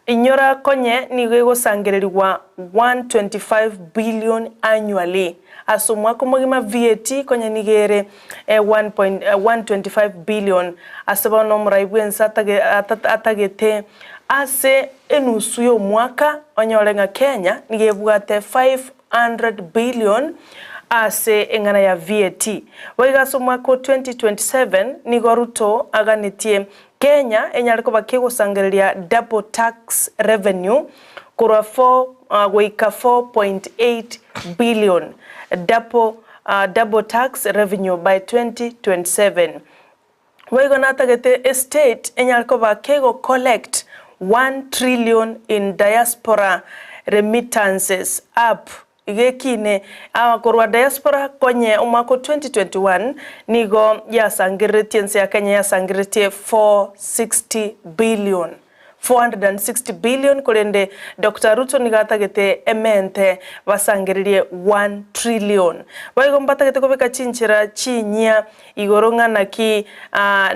Inyora konye nigo egosangererigwa 125 billion annually. Ase omwaka omogima VAT konya nigo ere 1.125 billion. Ase bono omorai bw'ense atagete ase enusu y'omwaka onyore ng'a Kenya nigo ebwate 500 billion ase eng'ana ya VAT. Boigo ase omwaka o 2027 nigo Ruto aganetie Kenya enyare koba kegosangereria double tax revenue korwa 4 goika 4.8 billion double double tax revenue by 2027. Boigo natagete estate enyare koba kego collect 1 trillion in diaspora remittances up Gekine korwa diaspora konye omwaka o 2021 nigo yasangereretie ense ya Kenya yasangereretie 460 billion, 460 billion, korende Doctor Ruto nigo atagete emente basangererie 1 trillion. Boigo mbatagete kobeka chinchera chinyia igoro ng'a naki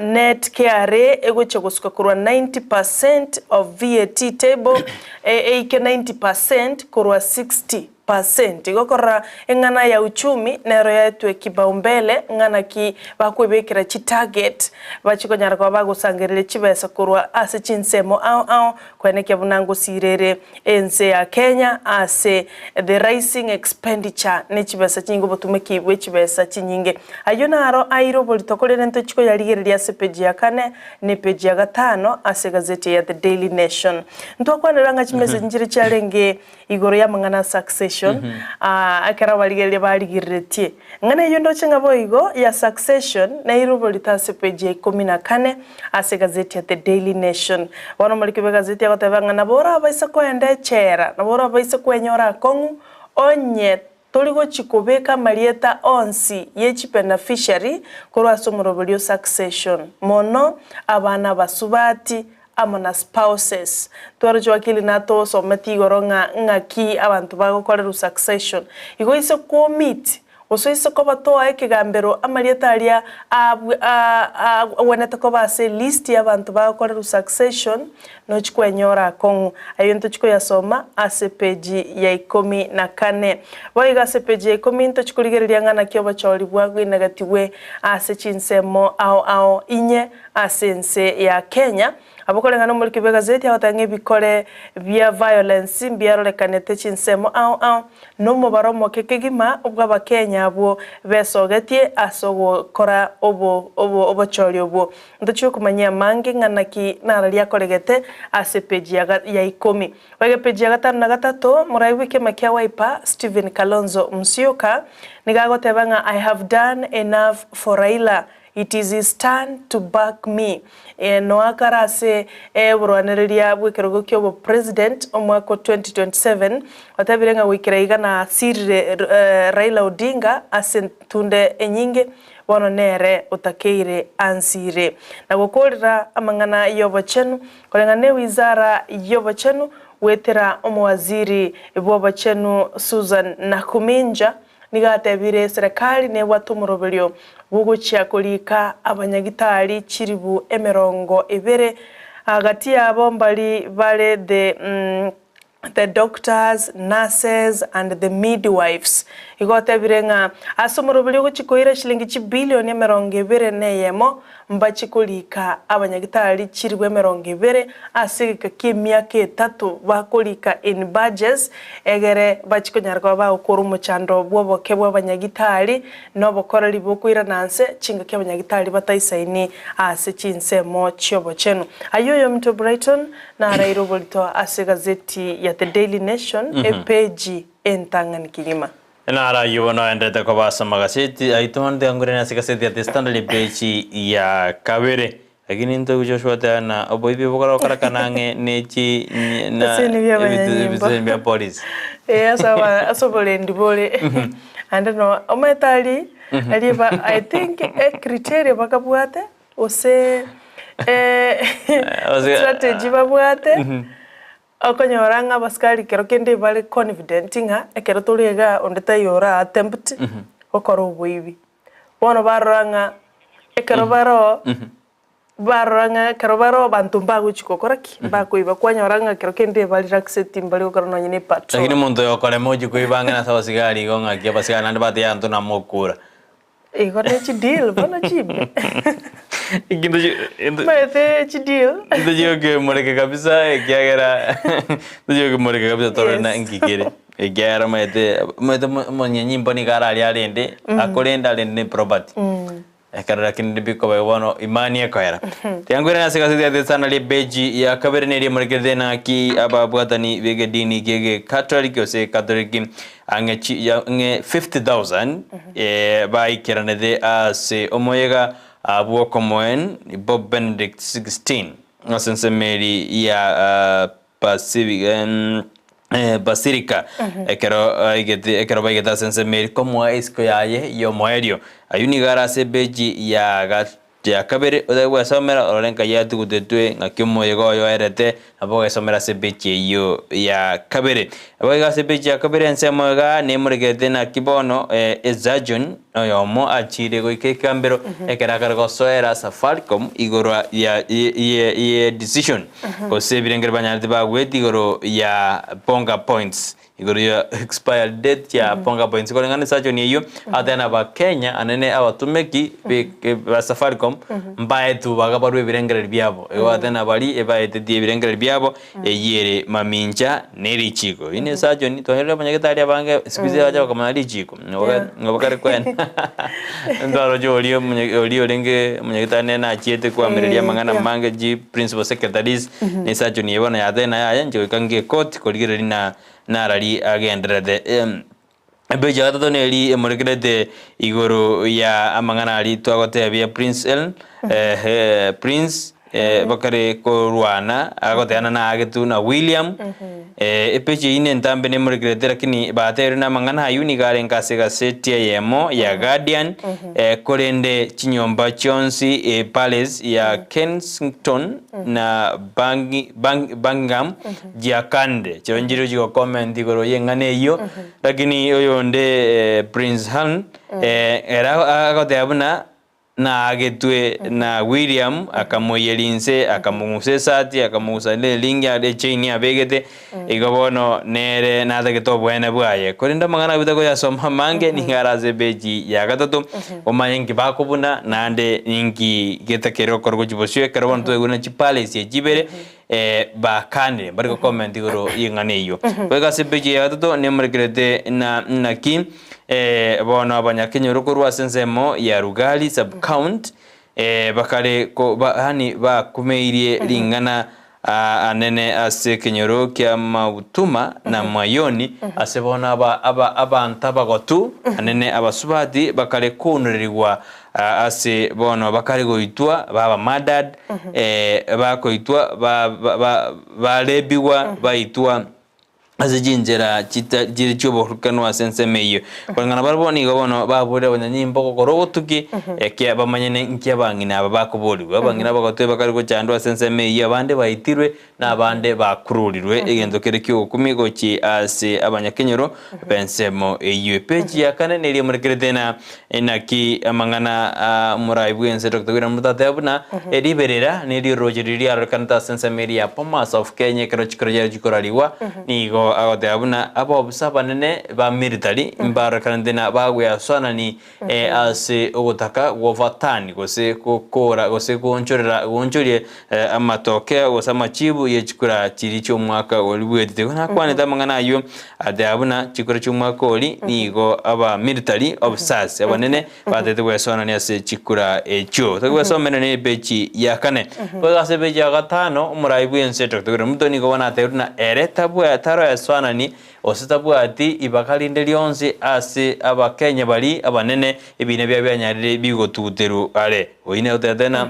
net KRA egochia gosuka korwa 90 percent of VAT table eike 90 percent korwa 60 percent. Igo korora eng'ana ya uchumi nero yaetwe kipaumbele ng'a naki bakwebekera chitarget bachie konyara koba bagosangereria chibesa korwa ase chinsemo ao ao Koenekia buna ngosiirere ense ya Kenya ase the rising expenditure ne chibesa chinyinge obotumeki bwe chibesa chinyinge. Ayio naro aire oborito korende ntochi koyarigereria ase epeji ya kane ne epeji ya gatano ase egazeti ya The Daily Nation. Ntwakwanera ng'a chimessage nchire chiarenge igoro y'amang'ana a succession ekero abarigereria barigereretie. Eng'ana eyio ndoche ng'a boigo ya succession neire oborito ase epeji ya ikomi na kane ase egazeti ya The Daily Nation. Bono omoriki bw'egazeti agoteba ng'a nabo orabaise koenda echela, nabo orabaise kwenyora akong'u onye. Tori gochi kobeka amarieta onsi ye chibeneficiary korwa ase omoroberio o succession, mono abana abasubati amo na spouses. Twaroche wakili natosometi igoro ng'a ng'aki abanto bagokorerwa succession. Igo ise komeet gose ise koba toa ekegambero amarieta aria agwenerete koba ase elist y'abanto bagokorerwa succession, nochi kwenyora akong'u. Ayio ntochi koyasoma ase epeji ya ikomi na kane. Boigo ase epeji ya ikomi ntochi korigereria ng'a naki obochori bwagoinegetigwe ase chinsemo ao ao inye ase ense ya Kenya. Abwo koreng'ana omoriki bw'egazeti agoteba ng'a ebikore bia violence mbiarorekanete chinsemo ao ao, na omobaro omoke kegima bw'Abakenya abwo besogetie ase ogokora obo obo obochori obwo. Ntochie okomanyia amange ng'a naki nararia akoregete ase epeji ya ya ikomi. Boigo epeji ya gatano na gatato, morai bw'ekiama kia Wiper, Stephen Kalonzo Musyoka, nigo agoteba ng'a I have done enough for Raila It is his turn to back me. Noa kare ase oborwanereria bw'ekerogo ki'obopresident omwaka o 2027, otebire ng'a goikera iga nasirire Raila Odinga ase entunde enyinge, bono nere otakeire ansire. Na gokorera amang'ana y'obochenu, koreng'ana n'ewizara y'obochenu goetera omowaziri bw'obochenu Susan Nakhuminja, Nigo atebire, Eserekari nebwate omoroberio bw'ogochia korika abanyagitari chilifu 20, gati yabo mbari bare the the doctors, nurses and the midwives. Igo otebire ng'a ase omoroberio ogochia koira shilingi chibilioni 21 Mbache korika abanyagitari chilifu 20 ase egeka ki'emiaka etato bakorika in badges, egere bachie konyara koba bagokora omochando bw'oboke bw'abanyagitari na obokoreri bokoirana nse chingaki abanyagitari bataisaini ase chinsemo chi'obochenu. Ayio oyominto Brighton naraire oborito ase egazeti ya The Daily Nation, epeji entang'ani kegima. Naro ayio bono aenderete koba ase amagaseti aito onde angurane ase egaseti ya The Standard epeji ya kabere. Lakini intwe Joshua oteba na oboibi bokora gokorekana ang'e ne chi na Ebiseni bia abanyanyimbo. ebiseni bia polisi. Eh, ase aba ase oborendi bore ande no omanyete aria aria ba I think ecriteria bakabwate gose Gose- strategy babwate Okonyora ng'a abasikari kero kende bare confident ng'a ekero tore igaa onde taiyo ora attempt gokora oboibi. Bono barora ng'a ekero baroo, barora ng'a ekero baroo abanto mbagochi gokora ki? Mbakoiba. Kwanyora ng'a kero kende ba relaxed mbari gokora nonye na epatrol. Lakini omonto oyo okorema ochia koiba ang'e nase abasigari igo ng'aki abasigari naende batebia abanto namokura. Igo ne chideal bono chimbe. Ekinto chi- ento- Omanyete chideal. Into chiokemoreka kabisa ekiagera into chiokemoreka kabisa torore na Yes. nki kere ekiagera omanyete omanyete omo- omonyanyimbo nigo araria arende akorende arende ne property ekero lakini bikoba igo bono imani ekoera. Tiga nkoirane ase egazeti ya The Standard epeji ya kabere neria emorekerete naki ababwatani b'egedini ki'egekatoliki gose Catholic Ang'e chi ang'e 50,000 eh, baikeranete ase omoyega ah, bw'okomoen Pope Benedict 16 ase ensemo eri ya ah, Pacific em, eh, Basilica ekero aigete ekero baigete ase ensemo eri komoa esiko yaye y'omoerio. Ayio nigo are ase epeji ya ga Ya kabere, otari gwesomera orore nkai yatugutetwe, ng'aki omoyega oyo oerete, nabo ogesomera ase epeji eyio ya kabere. Boigo ase epeji ya kabere ensemo iga nemorekerete naki bono esurgeon oyomo achire goika ekegambero ekero akare gosoera Safaricom igoro ya ye decision gose ebirengero banyarete bagweti igoro ya Bonga Points. Igoro ya expiry date ya Bonga Points koreng'ana esurgeon eyio agateba na abakenya anene abatumeki be ba Safaricom mbaetwe bagabarwa ebirengererio biabo igo agateba na baria ebaetetie ebirengererio biabo eyio ere mamincha na erichiko. Oyio ne esurgeon twanyorire abanyagetari abange siku hizi bacha bakamanya richiko nabo kare kwenda ntwaroche oria omonye oria orenge omonyagetari nere nachiete koamereria amang'ana amange chi principal secretaries na esurgeon eye bono yatebire naye aye inche goika nge ekoti korigereria na narari agendererete. Epeji ya gatato neri emorekerete igoro ya amang'ana aria twagotebia Prince El, eh, Prince. Bakare korwana agoteana na agetu na William. Epeji eyio nentambe nemorekerete lakini bateirwe na amang'ana ayio nigo arenge ase egaseti eyemo ya Guardian korende chinyomba chionsi Palace ya Kensington na Buckingham jiakanire chiro nchirio chigocomment igoro y'eng'ana eyio lakini oyonde Prince Harry ere agoteba buna Naagetwe na William, akamoiyeria inse, akamong'usa esati, akamong'usa neringi echaini abegete, igo bono nere natagete oboene bwaye. Korende amang'ana abete koyasoma amange nigo are ase epeji ya gatato, omanye nki bakobuna naende ninki getakere okorwa gochia bosio ekero bono twaigure ng'a chipalesi echi ibere bakanire mbari gocomment igoro y'eng'ana eyio. Goika ase epeji ya gatato nemorekerete na naki Bono abanyakenyoro korwa ase ensemo ya Rugali sub-count bakare yaani bakumeirie ring'ana anene ase ekenyoro kia Mautuma na Mayoni, ase bono abanto abagotu anene abasubati bakare kounererigwa ase bono bakare goitwa baba murdered, bakoitwa barebigwa baitwa. ase chinchera chire chi'oborukanwa ase ensemo eyio. Koreng'ana barabwo nigo bono baborire abanyanyimbo gokora obotuki, ekia bamanyene nki abang'ina aba bakoborigwa. Abang'ina abagotwe bakare gochandwa ase ensemo eyio, abande baitirwe, na abande bakururirwe, egento kere ki'ogokumia gochia ase abanyakenyoro b'ensemo eyio. Epeji ya kane neria emorekerete na Inaki amang'ana a omorai bw'ense Doctor William Ruto ateba buna riberera nerioroche riria riarorekanete ase ensemo eria ya Bomas of Kenya ekero chikoro chiaye chikorarigwa, nigo agoteba buna abaofisa abanene ba military mbarorekanete na bagweasoanani ase ogotaka gwovatani gose gokora gose goonchorera goonchoria amatokeo gose amachibu ye chikura chiria chi'omwaka oria bwetete. Igo nakwanete amang'ana ayio Ateba buna chikura chi'omwaka oria nigo aba military officers abanene batagete gwesoanania ase chikura echio. Toki gwesomera ne epeji ya kane. Goika ase epeji ya gatano omorai bw'ense Dr. William Ruto nigo bono atebire buna ere tabwa taroesoanani gose tabwati ibaka rinde rionsi ase abakenya baria abanene ebina biabo bianyarire bigotuguterwa are. Oyio nere otebete ng'a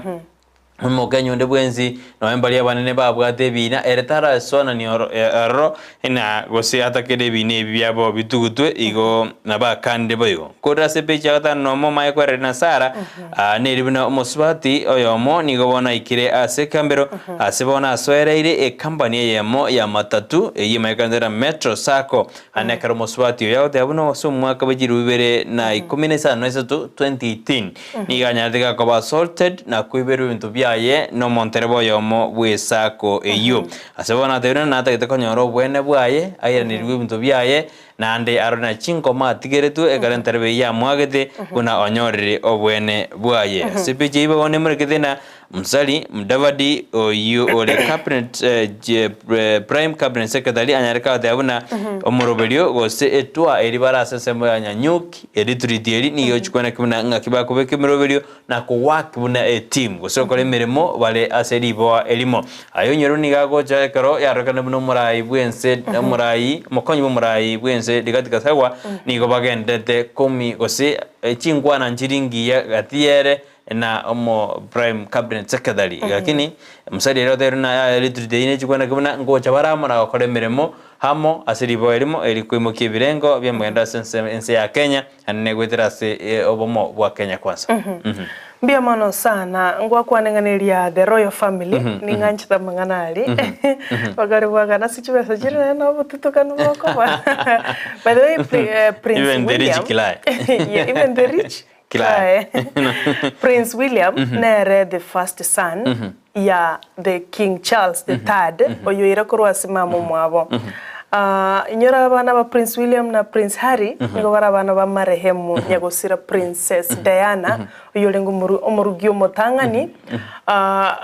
Omokenya onde bwensi, nonya mbaria abanene babwate ebiina, ere tarasoananie ororo, na gose atakere ebiina ebi biabo bitugutwe, igo nabakande boigo. Korende ase epeji ya gatano nomo omaye kwereri na Sara, aa neri buna omosubati oyomo nigo bono aikire ase ekambero, ase bono asoereire ekambani eyemo ya matatu, eyio emayekanete na Metro Sacco. Ane ekero omosubati oyo agoteba buna ase omwaka bwe chilifu ibere na ikomi na isano na isato, 2018, Nigo anyarete gakoba assaulted na koiberwa ebinto biaye nomontereba oyomo bw'esako eyio. Ase bono atebire ng'a natagete konyora obwene bwaye, airanerigwe ebinto biaye, naende arore na chinkoma atigeretwe ekero entereba eyio yamwagete buna onyorire obwene bwaye. Ase epicha eyio bono emorekete ng'a Musalia Mudavadi oyio ore cabinet prime cabinet secretary anyare kagoteba buna omoroberio gose etwa eri bare ase ensemo ya Nanyuki erituriti eri nigo egochikwanaki buna ng'aki bakobeka emeroberio na kowork buna eteam gose gokora emeremo bare ase riboa erimo. Aye onyore nigo agocha ekero yarorekane buna omorai bwense omorai omokonyi bw'omorai bwense Rigathi Gachagua nigo bagenderete komi gose chinkwana nchiri ngiya gati yere na omo prime cabinet secretary lakini Musalia ere otebirie buna yaya retreat eyio nechikwanaki buna ngocha bare amo na gokora emeremo amo ase riboa erimo eri koimokia ebirengo bi'omogendo ase ense ense ya Kenya naende negoetera ase obomo bwa Kenya Kwanza. Mbuya mono sana ngwakwane ng'a neria the royal family ning'anchete amang'ana aria bakare goakana ase chibesa chire naende na obotutukanu bokoba by the way Prince Even the rich William cry. yeah even the rich Cry. Prince William nere the first son ya the King Charles the third oyoire korwa ase mama omwabo. Ah, inyora abana ba Prince William na Prince Harry nigo bare abana ba marehemu nyagosira Princess Diana oyio orenge omoru omorugi omotang'ani ah,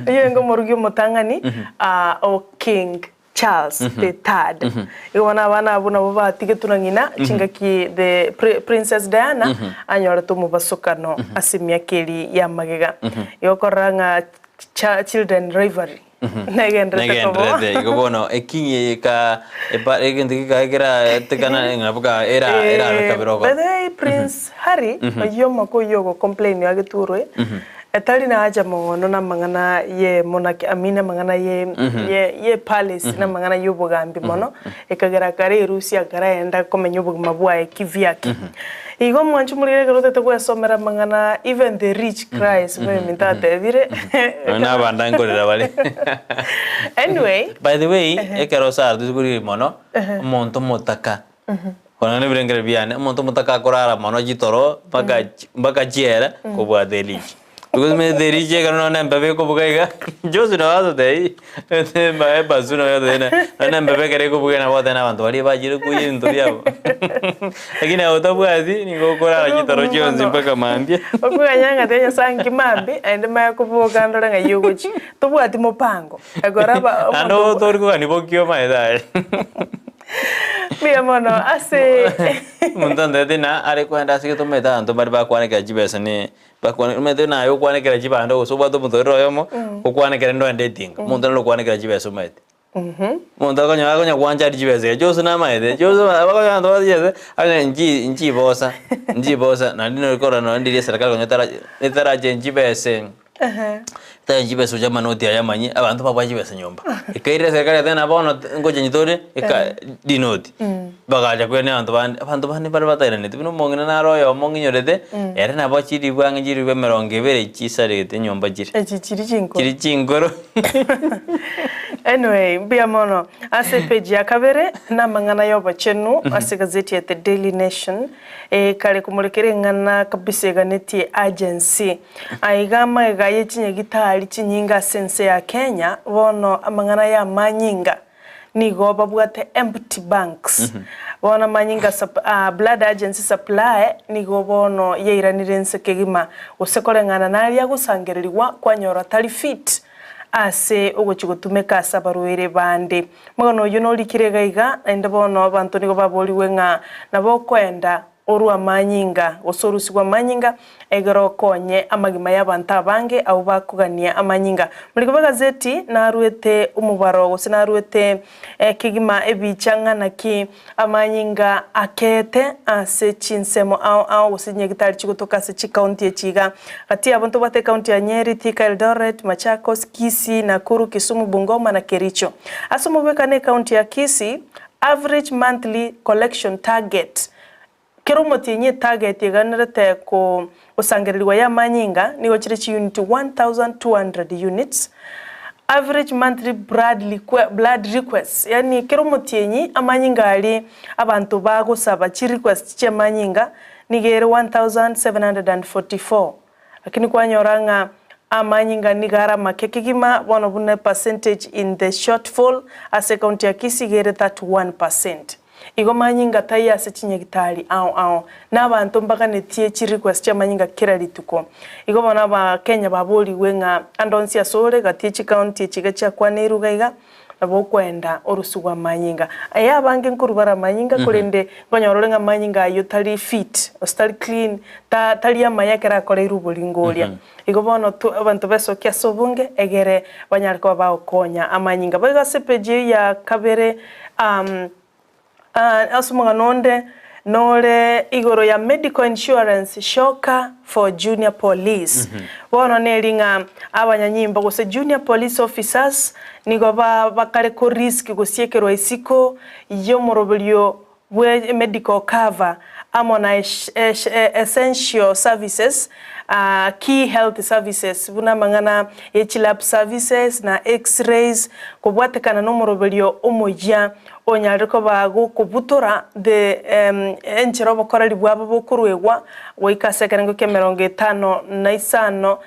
oyio orenge omorugi omotang'ani ah, o King Charles the Third. Igo bono abana abwo nabo batigetwe na ng'ina chingaki the Princess Diana anyorete omobasokano ase emiaka eria ya magega. Igo okorora ng'a children rivalry negenderete koba. Negenderete. Igo bono ekingi eye ka epa egento geka keraetekana ng'a boka era erabe kabere By okoro. the way Prince Harry oyio omoko oyio ogo complain ageturwe. Etari na haja mono namang'ana ye monarchy, I mean amang'ana ye ye ye palace na amang'ana ya obogambi mono, ekagera kare erusia akaraenda komenya obogima bwaye kivyake. Igo omwanchi omoriri ekero otagete gwesomera amang'ana even the rich cries buna oyominto atebire. Nonya na abande nkorera bare. Anyway. By the way, ekero Sarah tosikorigereria mono, omonto omotaka, korende na ebirengererio biane, omonto omotaka akorara mono chitoro mpaka mpaka chiere kobua the rich. Because omanyete the rich ekero nonye na embebe ekobuga iga, Josi nabo agotebia ebasu nabo agotebia nonye na embebe ekero ekobuga nabo ogoteba na abanto baria bachire koiywa ebinto biabo. Lakini aye otabwati nigo okorara chitoro chionsi mpaka mambia. Okoganya ng'a tenya saa nki mambia, naende maya koboka ndore ng'ai ogochia. Tobwati mopango, ekero aba Naende omonto tori kogania bokio omanyete aye. Mbuya mono ase Omonto antebetie ng'a are kogenda ase gete omanyete abanto mbare bakwanekera chibesa ne bakwane omanyete naye okwanekera chibando gose obwate omotorero oyomo, okwanekere ndoende etinga, omonto nere okwanekera chibesa omanyete. Omonto akonya akonya gwancha aria chibesa iga chionsi namaete, chionsi abakonya abanto babwate chibesa, akonya nchi nchibosa nchibosa naende nori korora nonye ndiri eserekari konya etara etarachengi chibesa. Tari chibesa gocha amanoti aya amanyia, abanto babwate chibesa nyomba. Ekairera eserekari yateba ng'a bono ngochengi tore eka rinoti. Bagacha koirania abanto bande, abanto bande mbare batairaneti buna omong'ina nare oyomo ng'inyorete, ere nabo chiribu ang'e chiribu emerongo ebere chisaregete nyomba chire. Echi chiri chinkoro. Chiri chinkoro. Anyway, mbuya mono. Ase epage ya kabere, namang'ana y'obochenu ase egazeti ya The Daily Nation, ekare komorekera eng'ana kabisa eganetie urgency. Aiga amagega ye chinyagitari chinyinge ase ense ya Kenya bono amang'ana y'amanyinga nigo babwate empty banks. Bono amanyinga blood agency supply nigo bono yairanire ense kegima gose koreng'ana naria agosangererigwa kwanyora tari fit ase ogochia gotumeka ase abarwaire bande. Omogano oyio norikire iga iga naende bono abanto nigo baborigwe ng'a nabo okoenda Orue amanyinga, gose orusigwe amanyinga, egere okonye amagima y'abanto abange abwo bakogania amanyinga. Moriko bw'egazeti naruete omobaro gose naruete kegima ebicha ng'a naki amanyinga akeete ase chinsemo ao ao gose chinyagitari chigotoka ase chikaunti echi iga. Gati yabo ntobwate ekaunti ya Nyeri, Thika, Eldoret, Machakos, Kisii, Nakuru, Kisumu, Bungoma na Kericho. Ase omobwekano ekaunti ya Kisii, Average monthly collection target, Kera omotienyi etarget eganerete gosangererigwa y'amanyinga nigo chire chiunit 1200 units. Average monthly blood requests, yaani kera omotienyi amanyinga aria abanto bagosaba chirequest chi'amanyinga nigo ere 1744. Lakini kwanyora ng'a amanyinga nigo are amake kegima, bono buna epercentage in the shortfall ase ecounty ya Kisii iga ere 31 percent. Igo manyinga taiyo ase chinyagitari ao ao, na abanto mbaganetie chi request chiamanyinga kera rituko. Igo bono abakenya baborigwe ng'a ande onsi ase ore gati ye chicounty echi iga chiakwaneirwe iga iga, Nabo okoenda orosio rw'amanyinga. Aye abange nkorwa bare amanyinga, korende nkonyora ore ng'a amanyinga ayio tari fit, gose tari clean, ta tari amaya ekero akoreirwe oboringo oria. Igo bono to abanto besokia ase obonge, egere banyare koba bagokonya amanyinga. Boigo ase epeji eyio ya kabere Ase omogano onde nore igoro ya medical insurance shocker for junior police. Bono neri ng'a abanyanyimbo gose junior police officers nigo bakare ko risk gosiekerwa isiko y'omoroberio bwe medical cover amo na essential services, key health services buna amang'ana ye chilab services na x-rays kobwatekana nomoroberio omoyia Onyare koba gokobutora the enchera obokoreri bwabo bokoruegwa goika ase ekerengo ki'emerongo etano na isano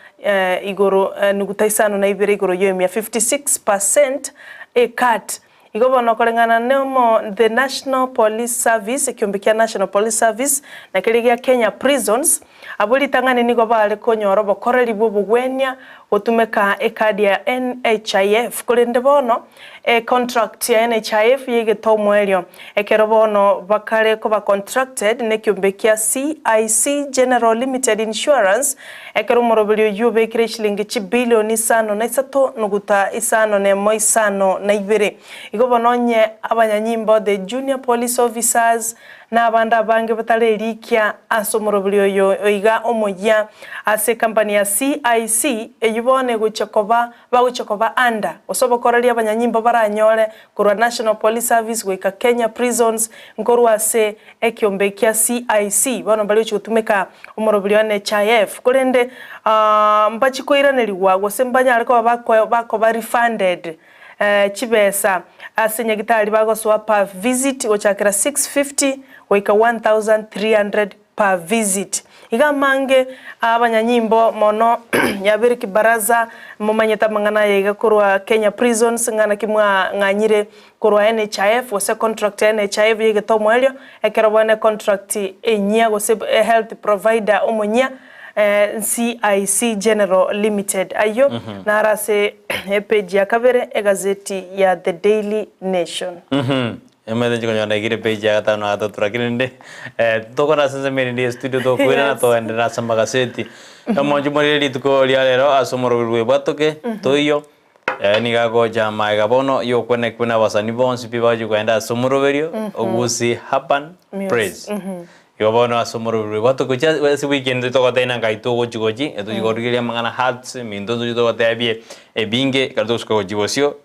igoro nuguta isano na ibere igoro y'emia, 56 per cent a cut. Igo bono koreng'ana nomo the National Police Service, ekiombe kia National Police Service na keria gia Kenya Prisons, abwo ritang'ani nigo bare konyora obokoreri bw'obogwenia. gotumeka ekadi ya NHIF korende bono econtract ya NHIF yaigete omoerio ekero bono bakare koba contracted nekiombe kia CIC General Limited Insurance ekero omoroberi oyio obekire chilingi chibilioni isano na isato nuguta isano nemo isano na ibere. Igo bono onye abanyanyimbo the junior police officers na abande abange batarerikia ase omoroberi oyo oiga omoyia ase ecompany ya CIC eyio bono egochia koba bagochia koba under gose obokoreri abanyanyimbo baranyore korwa National Police Service goika Kenya Prisons nkorwa ase ekiombe kia CIC bono mbari gochia gotumeka omoroberi o NHIF korende mbachie koiranerigwa gose mbanyare koba bakoba refunded chibesa ase nyagitari bagosoa per visit gochakera 650 goika 1300 per visit. Iga amange abanyanyimbo mono yabere kibaraza momanyete amang'ana aya iga korwa Kenya Prisons ng'a naki mwang'anyire korwa NHIF gose contract ya NHIF yaigete omoerio ekero bono econtract enyia gose health provider omonyia CIC General Limited. Ayio naro ase epage ya kabere egazeti ya The Daily Nation. Emete nchikonyora naigire page ya gatano na gatato lakini rende tokore ase ensemo erinde ya studio tokoirana togenderere ase amagaseti. Omonche morire rituko ria rero ase omoroberi bwa Ebwatoke toiyo nigo agocha magega bono ya okwenekwa na abasani bonsi pi bagochia kogenda ase omoroberio ogusi Urban Praise. Igo bono ase omoroberi bwa Ebwatoke gochia ase weekend togoteba ng'a ngai togochi gochi tochi korigereria amang'ana hearts eminto ntochi togotebie ebinge ekero togosuka gochia bosio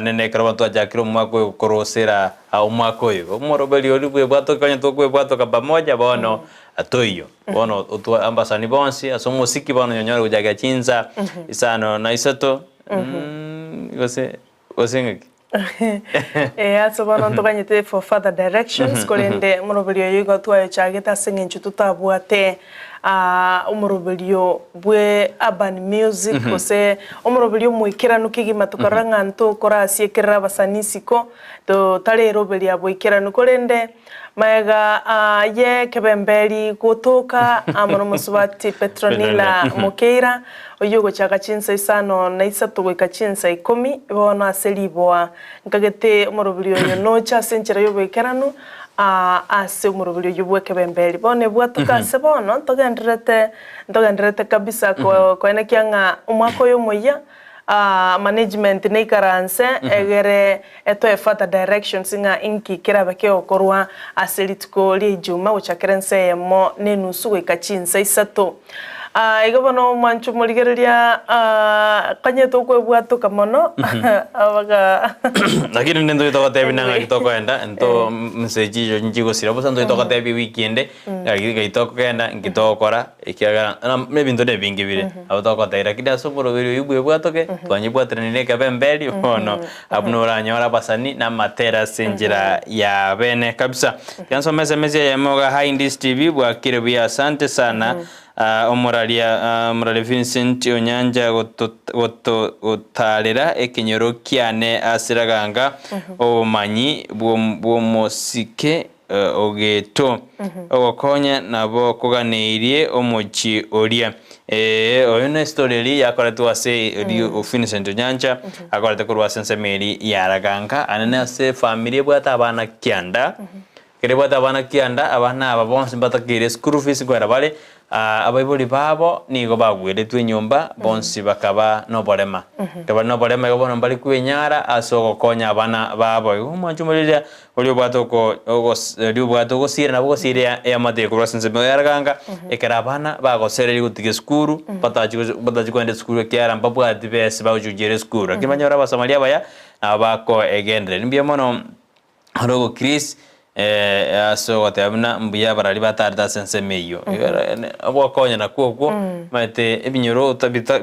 nene ekero bono twachakire omwaka oyo korosera omwaka oyo. Omoroberi oria bwa Ebwatoke onye tokoebwatoka pamoja bono toiyo. Bono otwa abasani bonsi ase omosiki bono onyore gochakera chinsa isano na isato gose gose ng'aki? Ee, ase bono ntoganyete for further directions, korende omoroberio oyo igo twayochagete ase eng'encho totabwate omoroberio bwe urban music gose omoroberio omoikeranu kegima tokarora ng'a ntokorasiekerera abasani isiko, totareroberia boikeranu korende Magega aye kebemberi gotoka amo nomosubati Petronila Mokeira, oyio ogochaka chinsa isano na isato goika chinsa ikomi, bono ase riboa. Nkagete omoroberi oyo noche ase enchera y'oboikeranu ase omoroberi oyio bw'ekebemberi. Bono ebwatoka ase bono ntogendererete ntogendererete kabisa koenekia ng'a omwaka oyo omoyia Management neikaranse egere etoe further directions ng'a inki kerabe kegokorwa ase rituko ria Ijumaa gochakera ensa eyemo na enusu goika chinsa isato. Igo bono omwancho omorigereria konyete okwebwatoka mono abaga Lakini rende ntoche togotebia na ng'aki tokoenda nto nse chicho nchigosira bosa ntoche togotebia ewiki ende Gaki ngai tokogenda, nki togokora, ekiagera na ebinto nebinge bire, nabo togotebia lakini ase omoroberi oyio bwebwatoke, twanyebwaterania na ekebemberi bono abwo noranyore abasani na amatera ase enchera ya bene kabisa. Tiga nsome esemesi eyemo iga Hi Ndisi TV bwakire buya asante sana omoraria omoraria Vincent Onyanja goto goto gotarera ekenyoro kiane ase Raganga obomanyi bwomosike Ogeto, ogokonya nabo koganeirie omochie oria. Ee, oyo nestory eria yakoretwe ase eria Vincent Onyancha akorete korwa ase ensemo eria ya Raganka ande nase efamiri ebwate abana kianda, ekero ebwate abana kianda, abana aba bonsi mbatakeire school fees nkoera bare. Abaibori babo nigo bagweretwe enyomba, bonsi bakaba noborema. Ekero bare noborema igo bono mbare kwenyara ase ogokonya abana babo. Igo omwancho omoriri oria obwate oko ogos oria obwate ogosira nabo ogosira eamate korwa ase ensemo ya roganga, ekero abana bagosereria gotiga esukuru, batachi gochi batachi kogenda esukuru ekiagera mbabwati besa bagochuchera esukuru. Lakini banyore abasamaria abaya, nabo bakoegendereria. Mbuya mono. Orogo Chris ase ogoteba buna mbuya abarari batarete ase ensemo eyio. Ogokonya nakwo okwo, omanyete ebinyoro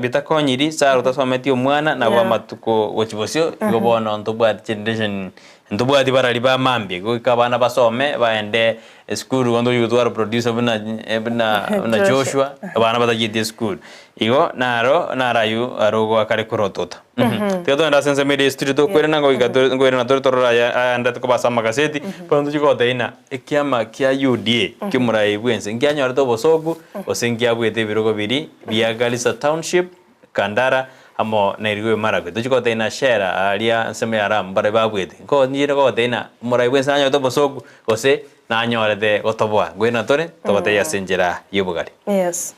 bitakonyiri, Sarah otasometi omwana nabo amatuko gochia bosio, igo bono ntobwati generation ntobwati barari ba mambia, goika abana basome baende esukuru igo ntochi gotwara producer buna buna buna Joshua, abana batachieti esukuru. Igo naro naro aywo aro ogoaka rikorotota. Tiga togende ase ensemo eria esitiri tokoirana goika tore nkoirana tore torore aya ayandete koba ase amagaseti, bono tochie gotebia ng'a ekiama kia UDA kiomorai bwense nkianyorete obosoku gose nkiabuete ebirogo biria bia Garissa Township. Kandara amo na Elgeyo Marakwet. Tochie gotebia na Shera aaria ensemo ya Ramu mbaria babuete. Nkonye gotebia ng'a omorai bw'ense nanyorete obosoku gose nanyorete gotoboa. Ngwena tore tobatebie ase enchera y'obogare. Yes.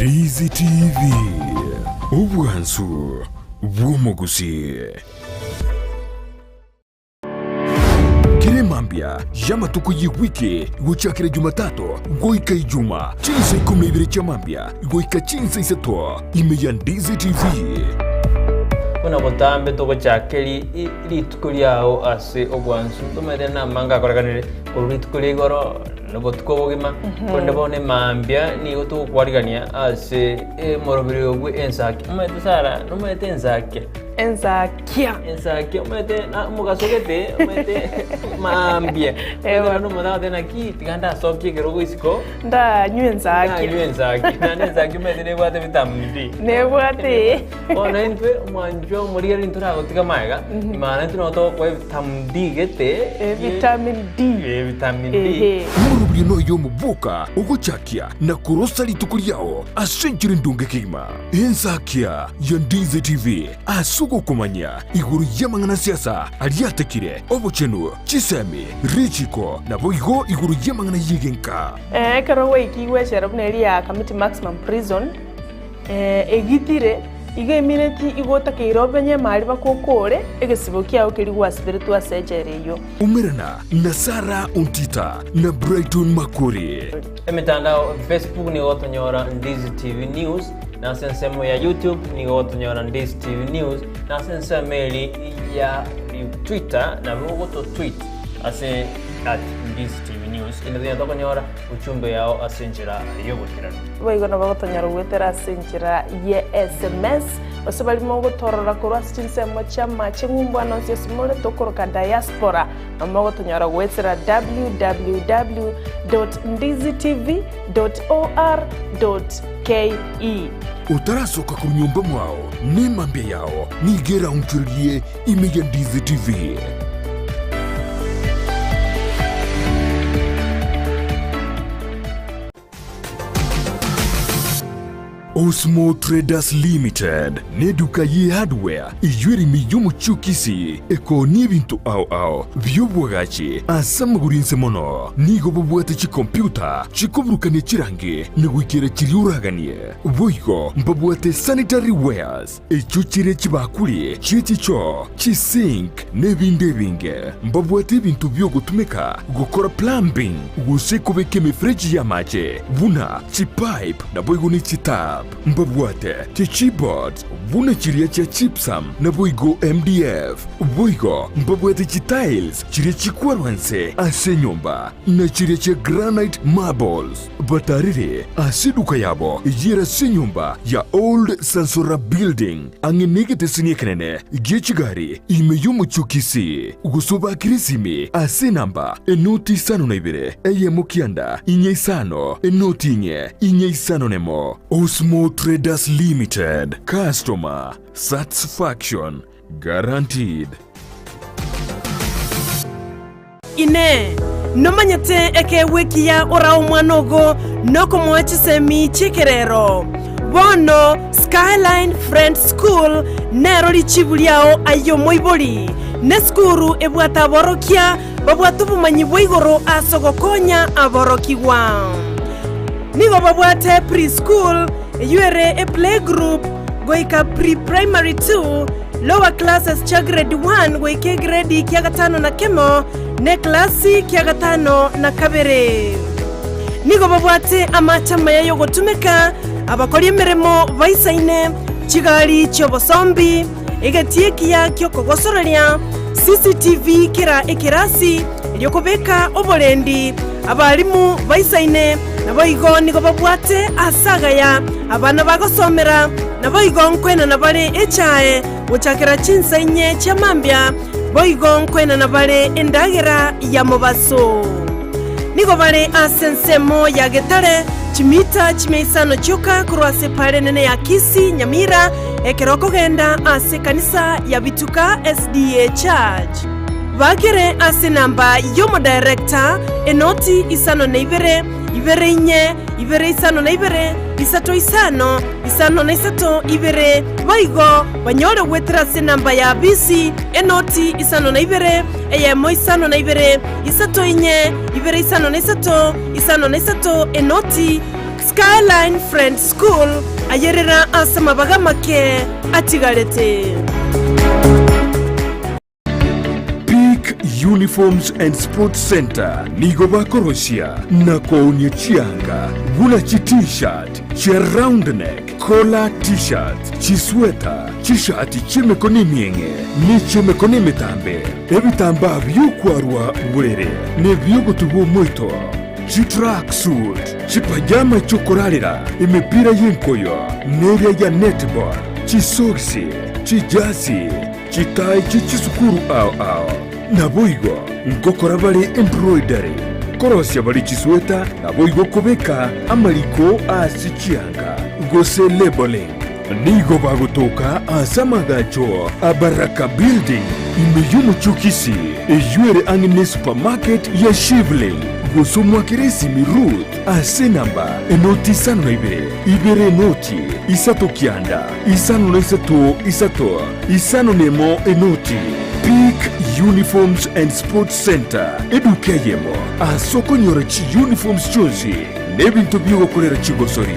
Ndizi TV, obwansu bw'omogusii. Kera emambia y'amatuko y'ewiki gochakera Jumatatu goika Ijuma, chinsa ikomi na ibere chia mambia goika chinsa isato, ime ya Ndizi TV. Buna botambe togochaka rituko riao ase obwansu, tomanyete namanga akorekanire korwa rituko ria igoro na obotuko obogima, korende bono emambia nigo togokwarigania ase emoroberi bwe ensaki. Omanyete Sarah, nomanyete ensakia? Ensakia. Ensakia omanyete na omogaso gete omanyete maambia. Ewa. Ekero omonto agoteba naki tiga ndasokie ekerogo isiko. Ndanywe ensakia. Ndanywe ensakia. Naende ensakia omanyete nebwate vitamin D. Nebwate. Bono intwe omwanchwa omorigereria ntoragotiga magega, maana intwe nabo togokoa evitamin D gete. Vitamin D. Eh, vitamin D. Ehe. Omorobio noyo omoboka ogochakia na korosa rituko riao ase enchera endonge kegima. Ensakia ya Ndizi TV ase ogokomanya igoro y'amang'ana siasa aria atekire, obochenu, chisemi, richiko, naboigo igoro y'amang'ana y'egenka. Ekero gwaikigwe echela buna eria ya Kamiti Maximum Prison, egitire, igo emineti igo otakeire obenye emari bakokore egesibo kiao keria gwasiberetwe ase echela eyio. Umerana na Sarah Ontita na Brighton Makori. Emetandao Facebook nigo gotonyora Ndizi TV News, na ase ensemo ya YouTube nigo gotonyora Ndizi TV News, na ase ensemo eri ya Twitter nabo ogoto tweet ase at Ndizi TV News inde tonya tokonyora uchumbe yao ase enchera y'oboikeranu. Boigo nabo gotonyora goetera ase enchera ye sms, gose baria mogotorora korwa ase chinsemo chi'amache ng'umbu ande onsi ase more tokoroka diaspora. Mogotonyora goetera www.ndizitv.or.ke. Otarasoka korwa nyomba mwao, nemambia yao nigo eraonchorerie ime ya Ndizi TV. Osmo Traders Limited neduka ye hardware eyio ere ime y'omochie o Kisii ekoonia ebinto ao ao bi'obwagachi ase amagoro inse mono. Nigo bobwate chikompyuta chikoburukania chirangi na goikera chiria oraganie. Boigo mbabwate sanitary wares echio chire chibakuri chie chichoo, chisink na ebinde ebinge. Mbabwate ebinto bi'ogotumeka gokora plumbing gose kobeka emefereji y'amache buna chipipe naboigo ne chitap. Mbabwate chichipboards buna chiria chia gypsum naboigo MDF. Boigo mbabwate chitiles chiria chikwarwa nse ase enyomba na chiria chia granite marbles. Batarire ase eduka yabo eyere ase enyomba ya Old Sansora Building ang'e negeteseni ekenene gie chigari ime y'omochie o Kisii, gose obakire esimi ase enamba enoti isano na ibere eyemo kianda inye isano enoti inye inye isano nemo. Osmo Traders Limited, customer satisfaction guaranteed. Inee! Nomanyete ekeegwa ekiya orae omwana ogo nokomoa chisemi chi'ekerero? Bono Skyline Friends School nero richibu riao aye omoibori. Nesukuru ebwate aborokia babwate obomanyi bwa igoro ase ogokonya aborokigwa. Nigo babwate pre-school, eyio ere eplaygroup, goika pre-primary 2, Lower classes chia grade 1 goika egredi kia gatano na kemo, na eklasi kia gatano na kabere. Nigo babwate amache amaya y'ogotumeka, abakori emeremo baisaine, chigari chi'obosombi, egetii ekiya ki'okogosoreria, CCTV kera ekerasi, erio kobeka oborendi, abalimu baisaine, naboigo nigo babwate aase agaya abana bagosomera, naboigo nkoenana bare echae gochakera chinsa inye chia mambia, boigo nkoenana bare endagera ya mobaso. Nigo bare ase ensemo ya getare. Chimita chimia isano chioka korwa ase epaara enene ya Kisii, Nyamira, ekero okogenda ase ekanisa ya Bituka SDA Church. Bagere ase enamba y'omodirector, enoti isano na ibere, ibere inye, ibere isano na ibere, isato isano, isano na isato, ibere, boigo banyore goetera ase enamba ya bisi, enoti isano na ibere, eyemo isano na ibere, isato inye, ibere isano na isato, isano na isato, enoti, Skyline Friends School, ayerera ase amabaga amake atigarete. Peak Uniforms and Sports Centre nigo bakorosia na koonia chianga buna chi T-shirt, chia round neck, collar T-shirts, chisweta, chishati chi'emekono emieng'e ne chi'emekono emetambe, ebitambaa bi'okwarwa borere na ebi'ogotubwa omoito, chitracksuit, chipajama chi'okorarera, emepira y'enkoyo neria ya netball, chisogisi, chijasi, Chitai chie chisukuru ao ao. Naboigo ngokora bare embroidery, korosia bare chisweta, naboigo kobeka amariko ase chianga, gose labeling. Nigo bagotoka ase amagacho a Baraka Building ime y'omochie o Kisii, eyio ere ang'e ne supermarket ya Shivling, gose omwakere esimi Ruth ase enamba enoti isano na ibere, ibere enoti, isato kianda, isano na isato isato. Isano nemo enoti, Peak Uniforms and Sports Centre, eduka eyemo ase okonyora chiuniforms chionsi na ebinto bi'ogokorera chigosori.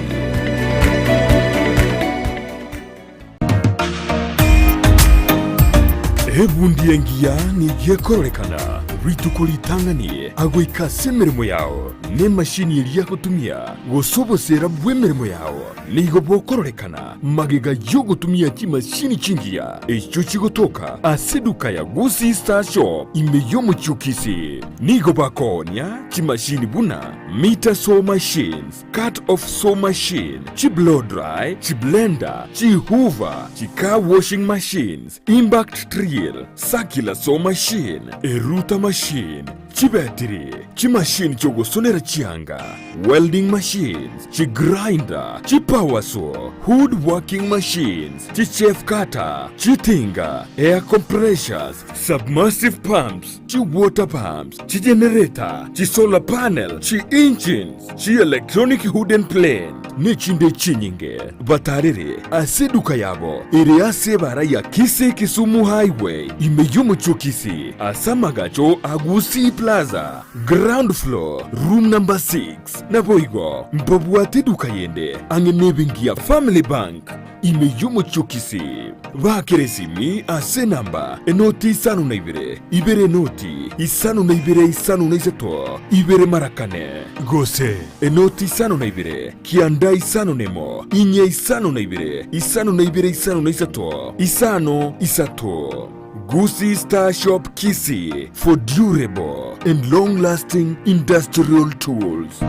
Ebundi engiya nigo ekororekana rituko ritang'ani agoika ase emeremo yao, na emashini eria agotumia, gose oboseera bw'emeremo yao nigo bokororekana. Magega y'ogotumia chimashini chingiya echio chigotoka ase eduka ya Gusii Star Shop ime y'omochie o Kisii, nigo bakoonia chimashini buna meter saw machines, cut off saw machine, chi blow dry, chi blender, chi hoover, chi car washing machines, impact drill, circular saw machine, erouter machine, Chibetiri, chimashini chi'ogosonera chianga, welding machines, chigrinder, chipower saw, wood working machines, chichaff cutter, chitinga, air compressors, submersive pumps, chiwater pumps, chigenerator, chisolar panel, chi-engines, chi-electronic wooden plane, nechinde chinyinge. Batarere ase eduka yabo ere ase ebara ya Kisii Kisumu Highway ime y'omochie o Kisii ase amagacho a Gusii Plaza, ground floor, room number 6. Naboigo mbabwate eduka yende ang'e nebenki ya Family Bank ime y'omochie o Kisii. Baakere esimi ase enamba enoti isano na ibere, ibere enoti, isano na ibere isano na isato, ibere mara kane, gose enoti isano na ibere, kianda isano nemo, inye isano na ibere, isano na ibere isano na isato, isano isato. Gusii Star Shop Kisii for durable and long lasting industrial tools.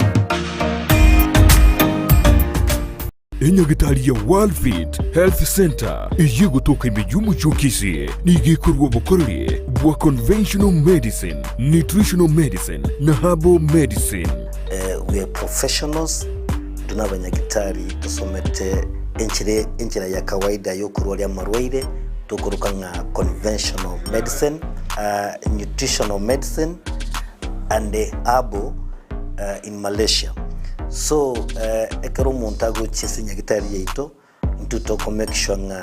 Enyagitari ya Worldfit Health Centre eyio egotoka ime y'omochie o Kisii nigo ekorua obokoreri bwa conventional medicine, nutritional medicine na herbal medicine. We are professionals, intwe nabanyagitari tosomete enchera enchera ya kawaida yokorwaria amarwaire tokoroka ng'a conventional medicine, nutritional medicine and herbal in Malaysia. So ekero omonto agochia ase nyagitari yaito, intwe toko make sure ng'a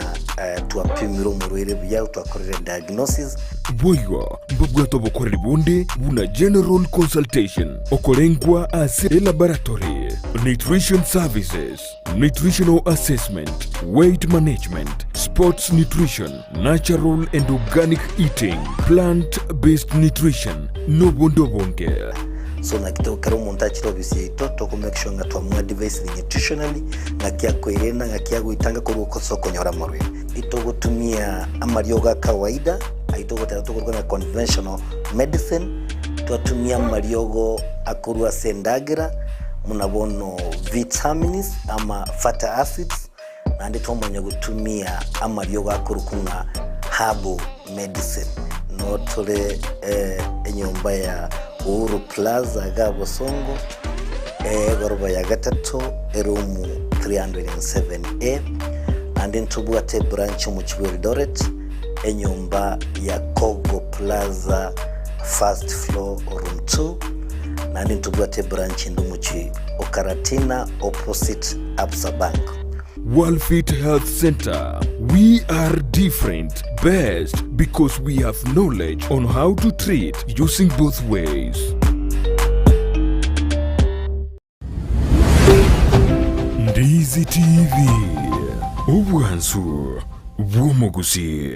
twapimire omorwaire buya, twakorire diagnosis. Boigo mbabwate obokoreri bonde buna general consultation, okorengwa ase elaboratory, nutrition services, nutritional assessment, weight management, sports nutrition, natural and organic eating, plant based nutrition, nobonde obonge. So naki to ekero omonto achire ofisi yaito toko make sure ng'a twamoadvisire nutritionally, ng'aki akoirena, ng'aki agoitanga korwa ase okonyora amarwaire. Itogotumia amariogo a kawaida, ayio togoteba tokoruga ng'a conventional medicine, twatumia amariogo akorwa ase endagera, buna bono vitamins ama fatty acids, naende twamanya gotumia amariogo akorokwa ng'a herbal medicine. Noo tore enyomba ya Uhuru Plaza iga Bosongo. Egoroba ya gatato, eroom 307A, naende ntobwate ebranch omochie bwa Eldoret, enyomba ya Kogo Plaza first floor room 2, naende ntobwate ebranch ende omochie o Karatina opposite Absa Bank. Worldfit Health Center, we are different, best because we have knowledge on how to treat using both ways. Ndizi TV, obwansu bw'omogusii.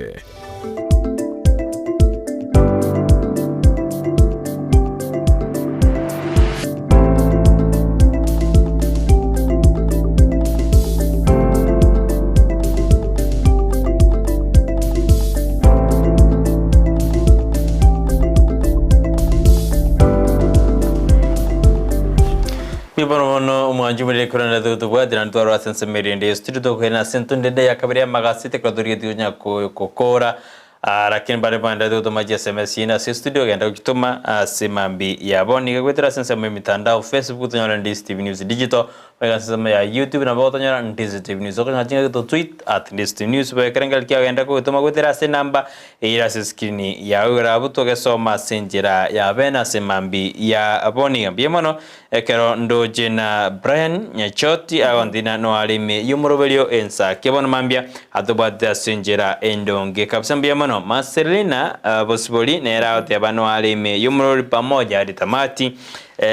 Bono bono omwanchi omorere korende totobwatire naende twarora ase ensemo eria ende yesu tiri tokoirana ase entundu ende ya kabere y'amagaseti ekero torigetie konya kokora Ah, lakini bare baenderete gotoma chiSMS chiaino ase estudio, genda gochitoma ase mambi yabo. Nigo goetera ase ensemo ya emitandao, Facebook tonyore Ndizi TV News Digital, goika ase ensemo ya YouTube nabo gotonyora Ndizi TV News. Okonyora chingaki to tweet at Ndizi TV News, boigo ekero engaki kiagenda kogetoma goetera ase enamba eyere ase escreen yao igoro abwo togesoma ase enchera ya bene ase mambi yabo. Niga mbuya mono Ekero ndoche na Brian Nyachoti agontina noare ime y'omoroberio ensake bono mambia atobwatete ase enchera endonge kabisa mbuya mono Marcelina Bosibori nere agoteba noare ime y'omorori pamoja hadi tamati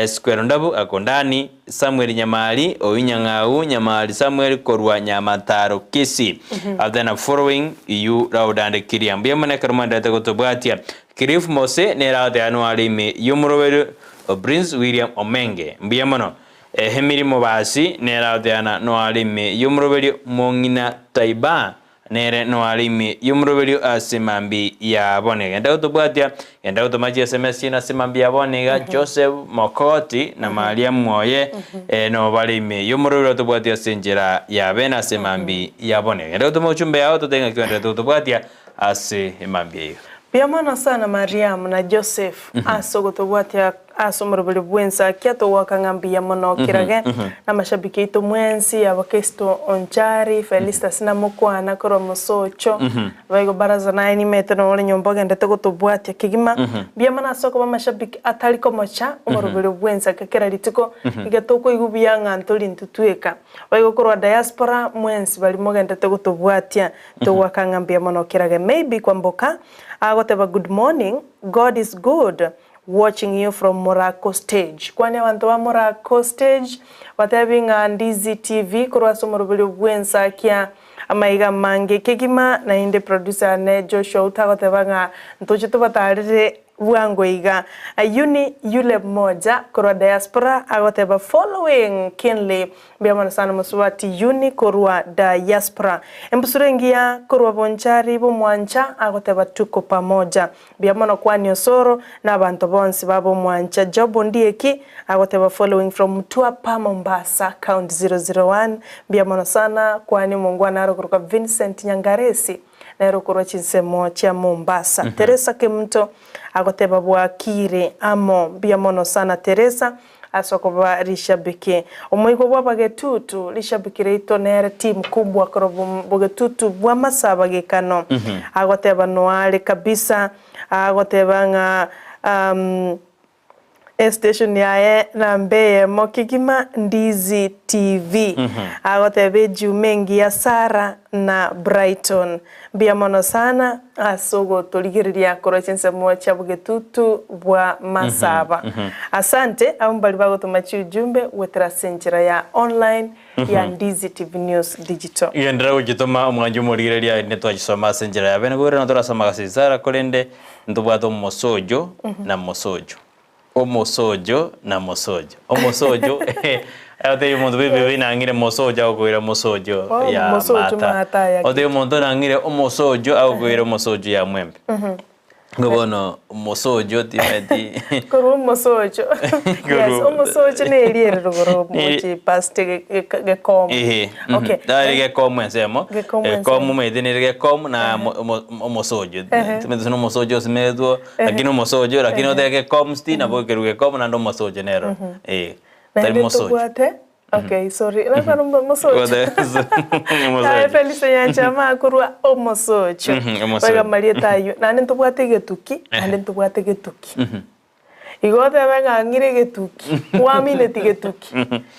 Square Ndabu akondani Samuel Nyamari oyu Nyang'au Nyamari Samuel korwa Nyamataro Kisii Then following you loud and clear mbuya mono ekero mwenderete gotobwatia Cliff Mose nere agoteba noare ime y'omoroberio Prince William Omenge, mbuya mono. Emiri Mobasi nere agoteana noare ime y'omoroberio Mong'ina Taiba nere noare ime y'omoroberio ase mambi ya bono. Genda gotobwatia, genda gotoma chi sms chiaino ase mambi ya bono iga Joseph Mokoti na Maria Mwoye no bare ime y'omoroberio otobwatie ase enchera ya bene ase mambi ya bono. Genda gotoma ochumbe yao totebe ng'aki oenderete gotobwatia ase emambia eyio. Mbuya mono sana Mariamu na Joseph ase ogotobwatia ase omoroberi bw'ensakia togoaka ng'a mbuya mono kirage na amashabiki aito mwensi abakristo Onchari, Felistus na mokwana korwa Mosocho baigo baraza naye nimete nore nyomba ogendete gotobwatia kegima mbuya mono ase okoba amashabiki atari komocha omoroberi bw'ensakia kera rituko iga tokoigwa buya ng'a ntori intwe tweka baigo korwa diaspora mwensi baria mogendete gotobwatia Togoaka ng'a mbuya mono kirage maybe kwamboka agoteba good morning God is good watching you from Morako stage kwania abanto ba Morako stage batebi ng'a Ndizi TV korwa ase omoroberio bwensakia amaiga amange kegima naende producer ane Joshua Outa agoteba ng'a ntoche tobatarere Bwango iga, Ayuni yule mmoja korwa diaspora agoteba following keenly mbuya mono sana mosubati Yuni korwa diaspora. Embusuro engiya korwa Bonchari bomwancha agoteba tuko pamoja. Mbuya mono kwani Osoro na abanto bonsi ba bomwancha. Job Ondieki agoteba following from Mtwapa Mombasa count 001 mbuya mono sana kwani omongwana arokorokwa Vincent Nyangaresi. Nere okorwa chinsemo chia Mombasa. Teresa Kemunto agoteba bwakire amo mbuya mono sana Teresa ase okoba rishabiki. Omoigwa bw'abagetutu rishabiki riaito nere team kubwa korwa bogetutu bw'amasaba gekano agoteba noare kabisa agoteba ng'a Estation yaye namba eyemo kegima Ndizi TV. Agoteba ejuma engiya Sarah na Brighton. Mbuya mono sana ase ogotorigereria korwa chinsemo chia bogetutu bwa Masaba. Asante abwo mbari bagotoma chiujumbe goetera ase enchera ya online ya Ndizi TV News Digital. Genderera gochitoma omwanchi omorigereria aye ntitwachisoma ase enchera ya bene koirana torasoma gase Isara korende ntobwate omosojo na mosojo omosojo na mosojo omosojo otebie omonto bebe nang'ire mosojo agokoira mosojo Oh, ya mosojo mata mata ya otebie omonto nang'ire omosojo agokoira omosojo ya mwembe Nigo bono omosocho timeti. Korwa omosocho. Yes, omosocho ne erieri rogoro mochi past gekomu. Ehe. Okay. Tari gekomu ensemo. Gekomu ensemo. Gekomu omanyete nere gekomu na omosocho. Timanyeti gose na omosocho osimegetwe lakini omosocho lakini otebe gekomu still nabo ekerwa gekomu naende omosocho nero. Eh. Tari Naende mosocho. ntobwate okay sorry nakwana mosocho. Mosocho. Aye Felisa Nyanchama akorwa omosocho. Omosocho. Boigo amarieta aywo. Naende ntobwate egetuki, naende ntobwate getuki. Igo otebe ng'a ng'ire egetuki, kwamineti getuki,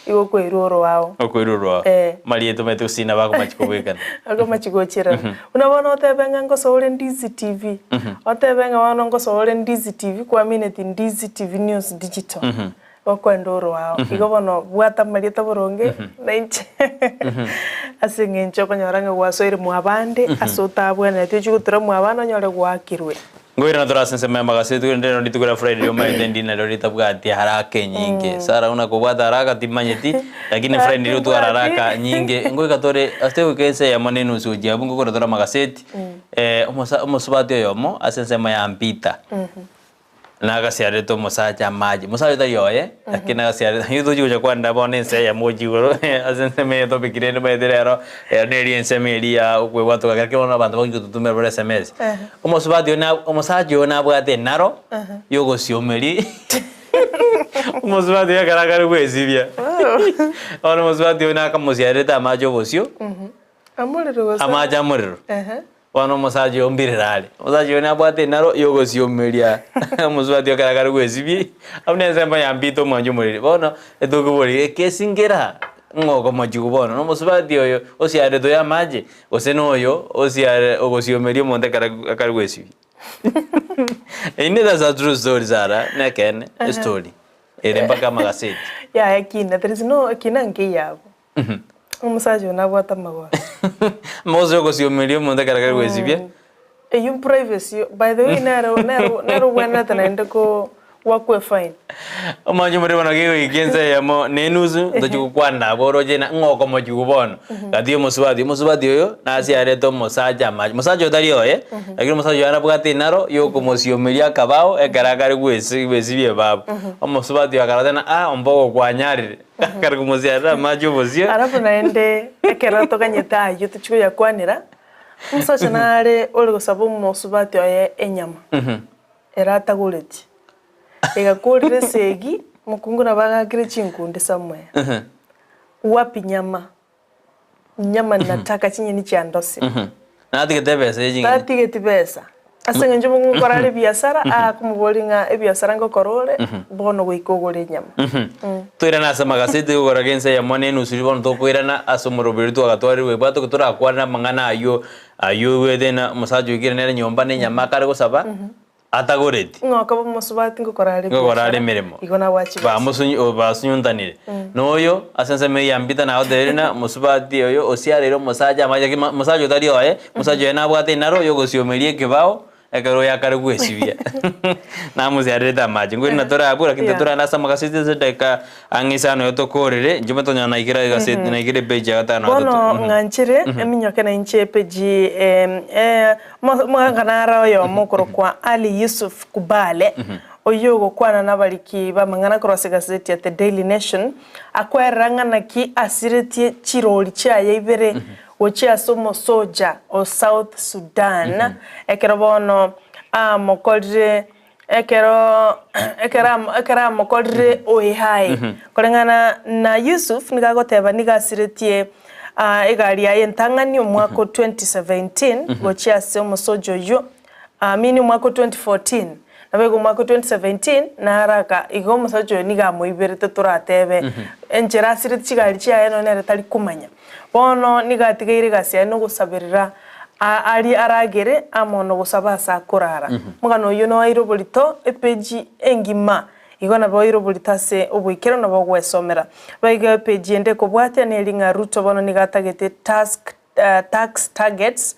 igo okoirwa oroao. Okoirwa oroao. Eh. Marieta omanyete gosina bakomachi kobwekana. Bakomachi gocherana. Buna bono otebe ng'a ngosoa ore Ndizi TV, otebe ng'a bono ngosoa ore Ndizi TV, kwamineti Ndizi TV News Digital, gokoenda oroao. Igo bono bwata amarieta boronge, na inche ase eng'encho okonyora ng'a gwasoire mwabande ase otabwenereti ochie gotura mwabande onyore gwakirwe. Ngoirana tore ase ensemo y'amagasi togende rero rituko ria Friday riomanyete ndi nario ritabwati haraka enyinge. Sarah buna kobwate haraka timanyeti, lakini Friday nirio otware haraka nyinge. Ngoika tore ase goika ense eyemo na enusu gochia abwo ngokora tore amagaseti, omosa omosubati oyomo ase ensemo ya Mpita. Nagasiarete omosacha amache, omosacha oyo tari oye, lakini nagasiarete intwe tochi gocha kwanera bono ense eyemo gochia igoro ase ensemo eye topic rende omanyete rero, ero neri ensemo eria ya okoebwatoka lakini bono abanto bagochi gototomera bare sms. Omosubati oyo na omosacha oyo nabwate enaro ya ogosiomeria omosubati oyo ekero akare goesibia, bono omosubati oyo nakamosiarerete amache obosio, Amorero gose? amache amorero. Bono omosacha oyo mbirere are. Omosacha oyo nabwate enaro yogosiomeria omosubati ekero akare gwesibia, abwo na ensemo ya mbito omwanche omoriri. Bono etokoboria ekesi nkera ng'a okomochigwa bono na omosubati oyo osiaretwe oyo amache, gose na oyo osiare ogosiomeria omonto ekero akare gwesibia. Eye that's a true story Sarah, nekeene estory ere mpaka amagaseti. Yaya kina, there is no kina nkeiyo abwo. Omosacha oyo nabwate amagoso. Amagoso yogosiomeria omonto ekero akare gwesibia. Eyio privacy by the way nere nere nere obwenerete naende ko gwakwa efine. Omwancho omorero bono kegoika ense eyemo na enusu ntochi gokwana abwo oroche na ng'a okomochigwa bono gati ya omosubati, omosubati oyo nasiarete omosacha amache, omosacha oyo tari oye, lakini omosacha oyo nabwate enaro ya okomosiomeria akabao ekero akare gwesi gwesibia ebabu. Omosubati oyo akarora ng'a ah ombogo kwanyarire. Akare komosiarera amache obosio. Alafu naende ekero toganyete ayio tochie koyakwanera, omosacha nare ore gosaba omosubati oye enyama ere atagoretie, egakorire esegi, omokungu nabo agakire chinkunde somewhere, wapi nyama, nyama nataka chinyeni chiandosire. Natigete ebesa ye ching'eni. Tatigeti besa. Ase eng'encho omokungu okora are ebiasara, akomoboria ng'a ebiasara ngokora ore, bono goika ogore enyama. Toirane ase amagaseti gokora gense eyemo na enusu riria bono tokoirana ase omoroberi twagatwarirwe ebwato torakwane amang'ana ayio ayio oigwete ng'a omosacha oikire nere nyomba na enyama akare gosaba. Atagoreti. Ng'a okaba omosubati ngokora are Ngokora are ebiasara, emeremo. igo nabwache besa. Bamosunyu- o- basunyuntanire. Na oyo, ase ensemo eye ya Mbita nagotebirie ng'a mosubati oyo osiareire omosacha amache ki mosacha otari oye, omosacha oye nabwate enaro yogosiomeria ekebao, ekero oyo akare gwesibia. Namosiarerete amache. Nkoirana tore abwo, lakini Yeah. totorande ase amagaseti ase edageka ang'e isano iga tokorere, inche omanyete onye naikire egaseti naikire epage ya gatano na Bono gatato. Mhm. ng'anchire eminyoke na inche epeji em, eh, Omogaka nare oyomo okorokwa Ali Yusuf Kubale, oyio ogokwana nabariki b'amang'ana korwa ase egazeti ya The Daily Nation, akwerera ng'a naki asiretie chirori chiaye ibere gochia ase omosoja o South Sudan ekero bono amokorire ekero ekero ekero amokorire oehae. Koreng'ana na Yusuf nigo agoteba nigo asiretie egari yaye entang'ani omwaka o 2017 gochia ase omosoja oyio, I mean omwaka o 2014, naboigo omwaka o 2017 naraka igo omosacha oyo nigo amoiberete toratebe enchera asireti chigari chiaye nonya nere tari komanya. Bono nigo atigaire egasi yaye nogosaberera aria aragere amo nogosaba ase akorara. Omogano oyio noaire oborito epeji engima Igo nabo oire oborito ase oboikeranu nabo ogwesomera. Boigo epeji ende ekobwatia neri ng'a Ruto bono nigo atagete task tax targets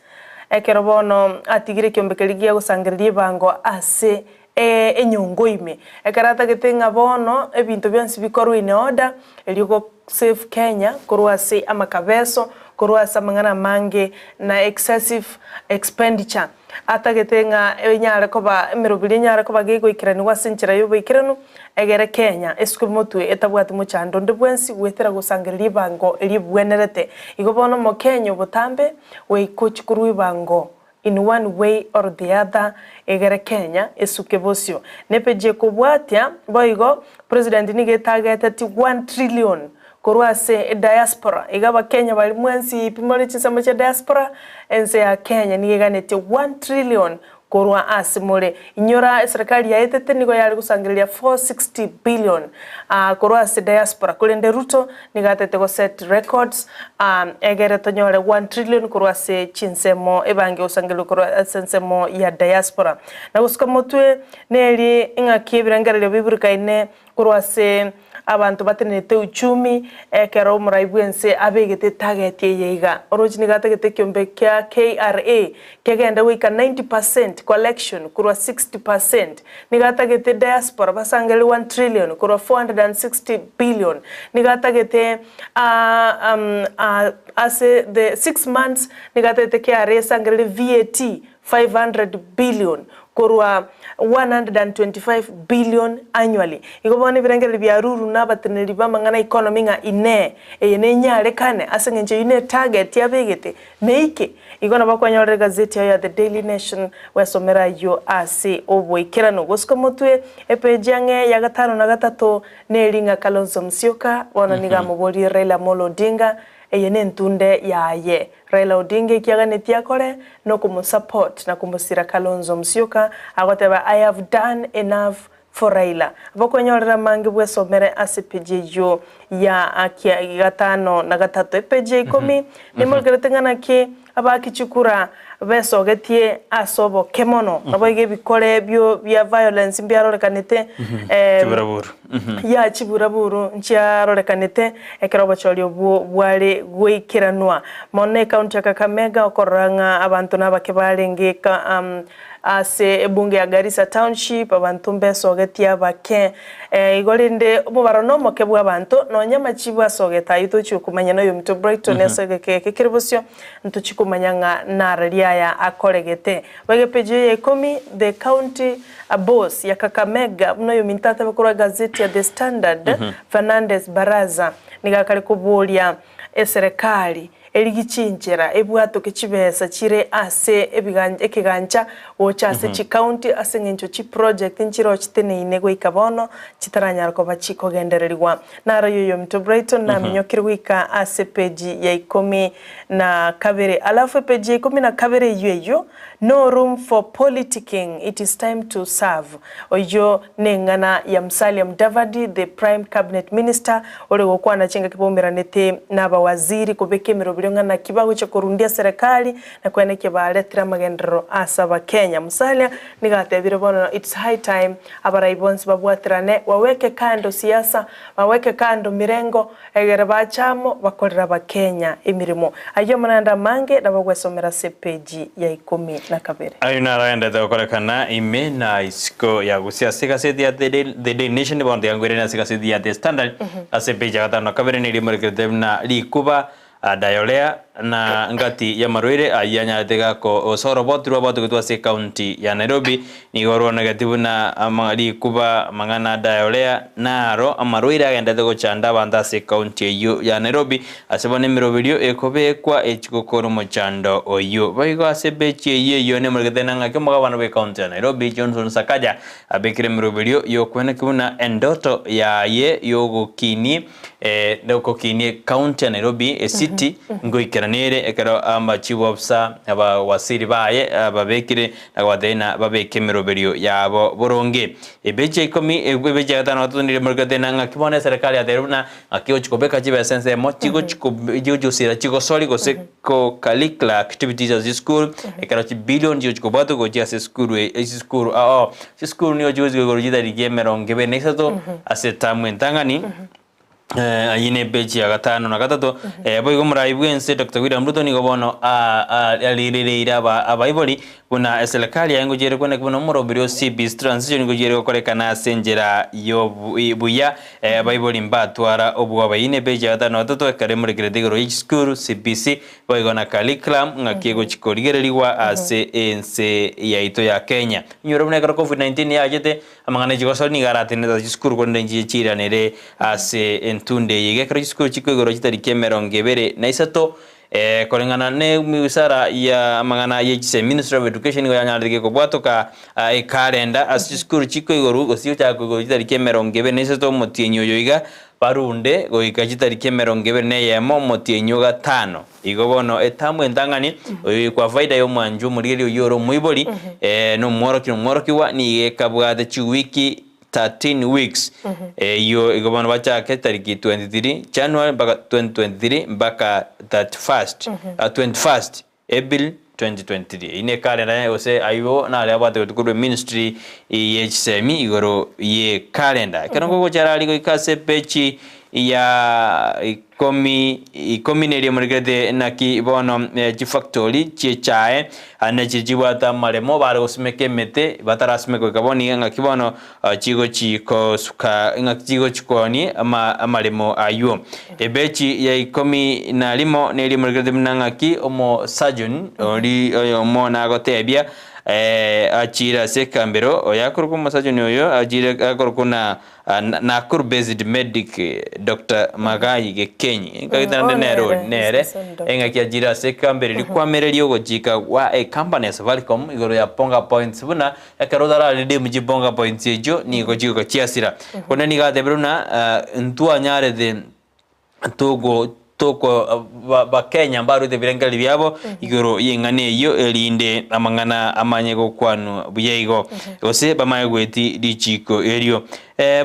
ekero bono atigire ekiombe keria gia gosangereria ebango ase enyongo ime. Ekero atagete ng'a bono ebinto bionsi bikorwe in order erio go save Kenya korwa ase amakabeso, korwa ase amang'ana amange na excessive expenditure. Atagete ng'a enyare koba emeroberi enyare koba gegoikeranigwa ase enchera y'oboikeranu, egere Kenya esukwe motwe etabwati mochando onde bwensi goetera gosangereria ebango eria ebwenerete. Igo bono omokenya obotambe goika ochi korwa ebango. in one way or the other egere Kenya esuke bosio. Nepeji ekobwatia boigo President nigo etageteti 1 trillion korwa ase ediaspora. Iga abakenya baria mwensi pi more chinsemo chia diaspora, ense ya Kenya nigo eganetie 1 trillion korwa ase more. Inyora eserekari yaetete nigo yare gosangereria 460 billion korwa ase diaspora korende Ruto nigo atete go set records egere tonyore 1 trillion korwa ase chinsemo ebange gosangereriwa korwa ase ensemo ya diaspora. Na gosuka motwe neri ng'aki ebirengererio biburekaine Korwa ase abanto batenenete uchumi, ekero omorai bw'ense abegete etageti eye iga, oroche nigo atagete ekiombe kia KRA kegende goika 90 percent collection korwa 60 percent, nigo atagete diaspora basangereri 1 trillion korwa 460 billion, nigo atagete ase the 6 months nigo atagete KRA esangereri VAT 500 billion korwa 125 billion annually. Igo bono ebirengererio bia Ruru na abateneneri b'amang'ana a economy ng'a inee, eye nenyarekane ase eng'encho eyio ne target yabegete neike? Igo nabo okwanyorera egazeti yao ya The Daily Nation gwesomera ayio ase oboikeranu. Gosuka motwe epeji ang'e ya gatano na gatato neri ng'a Kalonzo Musyoka bono nigo amoborie Raila Amolo Odinga eye nentunde yaye. Raila Odinga ekiaganetie akore nokomosupport na komosira Kalonzo Musyoka agoteba I have done enough for Raila. Abokwenyorera amange bwesomere ase epeji eyio ya gatano na gatato. Epeji ya ikomi nemorekerete ng'a naki abaaki chikura besogetie ase oboke mono. Naboigo ebikore bio bia violence mbiarorekanete Chiburaburu. Ya chiburaburu nchiarorekanete ekero obochori obwo bware goikeranwa. Mono ekaunti ya Kakamega okorora ng'a abanto nabake barenge ase ebunge ya Garissa Township abanto mbesogetie abake. Igo rende omobaro nomoke bw'abanto nonya amachibu asogete ayio tochia komanya noyominto Brighton ase egeka eke kere bosio ntochie komanya ng'a narari aya akoregete. Bw'egepeji ya ikomi, The County Boss ya Kakamega, buna oyominto atebe korwa egazeti ya The Standard, Fernandes Baraza, nigo akare koboria eserekari erigie chinchera ebwatoke chibesa chire ase ekegancha gocha ase chicounty ase eng'encho chiproject nchiroo chiteneine goika bono chitaranyara koba chikogendererigwa. Naro oyominto Brighton naminyokire goika ase epeji ya ikomi na kabere. Alafu epeji ya ikomi na kabere eyio eyio, No room for politicking, it is time to serve. Oyio neng'ana ya Musalia Mudavadi, the Prime Cabinet Minister, ore gokwana chingaki baumeranete nabawaziri kobeka emeroberio ng'a naki bagochia korundia serikali na koenekia baretire amagenderero ase abakenya. Musalia nigo atebire bono it's high time abarai bonsi babwaterane waweke kando siasa, baweke kando mirengo, Egere bache amo bakorere Abakenya emeremo. Ayio amo naende amange nabagwesomera ase epeji ya ikomi na kabere. Ayio naro agenderete gokorekana ime na isiko ya Gusii ase egaseti ya The Daily Nation bono tiga nkoiranie ase egaseti ya The Standard ase epeji ya gatano na kabere neria emorekerete buna rikuba Diarrhea na ngati y'amarwaire ayio anyarete gako gose oroboti rwabwatogetwe ase ecounty ya Nairobi nigo rwonegeti buna rikuba amang'ana a diarrhea naro amarwaire agenderete gochanda abanto ase ecounty eyio ya Nairobi ase bono emeroberio ekobekwa echi gokora omochando oyio. Boigo ase ebechi eyio eyio nemoregete na ng'aki omogabana bw'ecounty ya Nairobi Johnson Sakaja abekire emeroberio y'okweneki buna endoto yaye y'ogokinia Nogokinia ecounty ya Nairobi ecity ngoikerana ere ekero aba chief officer aba waziri baye babekire na kobatebia ng'a babeke emeroberio yabo boronge. Ebechi ya ikomi ebechi ya gatano na gatato nigo emorekete ng'a ng'aki bono eserekari yatebirie buna ng'aki egochi kobeka chibesa ensemo chigochi chigochi gosira chigosori gose ko curricular activities ase chisukuru ekero chibillion chigochi kobwatwa gochia ase esukuru eye chisukuru ao ao. Chisukuru nigo chigochika igoro chitariki emerongo ebere na isato ase etamu entang'ani, ayio ne epeji ya gatano na gatato. Boigo omorai bw'ense Doctor William Ruto nigo bono arirereire abaibori buna eserekari yaye ngochia ere kweneka buna omoroberi o CBC transition ngochia ere gokorekana ase enchera y'obuya abaibori mbatwara obwoba. Eyio ne epeji ya gatano na gatato ekero emorekerete igoro ye chisukuru CBC boigo na curriculum ng'aki egochi korigererigwa ase ense yaito ya Kenya. Inyore buna ekero Covid-19 yachete, amang'ana e chigosori nigo aratenenete ase chisukuru korende nchiche chiiranere ase entunde eye. Iga ekero chisukuru chikoigorwa chitariki emerongo ebere na isato, Koreng'ana ne wizara ya amang'ana ye chisemi, Ministry of Education, nigo yanyarete gekobwatoka ekalenda ase chisukuru chikoigorwa gose chigochaka koigorwa chitariki emerongo ebere na isato omotienyi oyo iga barunde goika chitariki emerongo ebere na eyemo omotienyi o gatano. Igo bono etamu entang'ani oyo kwa faida ya omwanchwa omorigereria oyio ore omoibori na omworokia na omworokigwa nigo ekabwate chiwiki 13 weeks eyio igo bono bachake tariki 23 January mpaka 2023 mpaka 31st 21st April 2023 eyio ne ekalenda gose aywo nare abwate gotuko korwa eministry ye chisemi igoro ye calendar. Ekero ngogochara aria goika ase epeji ya ikomi ikomi neria morekerete naki bono chifactori chiechae ande chiria chibwate amaremo bare gosimeka emete batarasimeka goika bono iga ng'aki bono chigochi kosuka ng'aki chigochi koonia ama amaremo aywo. Ebechi ya ikomi na rimo neria morekerete buna ng'aki omo surgeon ori oyomo nagotebia achiire ase ekambero oyo akorokwa omosajoni oyo achiire akorokwa na Nakuru based medic Doctor Magayi Gikenyi nkagete naende nere ori nere engaki achiire ase ekambero eria kwamereria ogochika gwa ecompany ya Safaricom igoro ya Bonga Points buna ekero otara redeem chibonga points echio nigo chigoka chiasira. Korende nigo atebire buna ntwanyarete togo toko Bakenya mbarwete ebirengererio biabo igoro y'eng'ana eyio, erinde amang'ana amanye gokwanwa buya igo, gose bamanye goetia richiiko erio.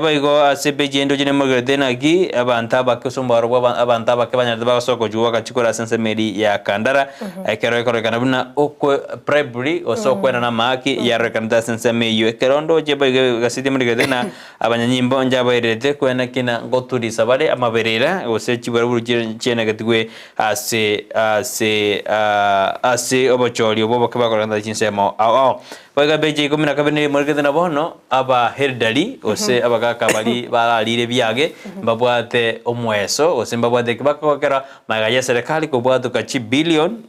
Boigo ase epeji ende oche nemogerete naki abanto abake ase omobaro bwa abanto abake banyarete bagosoka gochia goaka chikura ase ensemo eria ya Kandara, ekero ekororekana buna okwe bribery gose okwenana amahaki yarorekanete ase ensemo eyio. Ekero ndoche boigo egaseti emorigerete ng'a Abanyanyimbo njabairerete kwena kina ngoturisa bare amaberera, gose chiburaburu chianegetigwe ase ase ase obochori obwo boke bakoregana chinsemo ao ao. Boigo epeji ya ikomi na kabere nigo emorekete na bono Abaheldari, gose abagaaka baria bararire ebiage, mbabwate omweso, gose mbabwate eki bakogokera magega y'eserekari kobwatoka chibillion,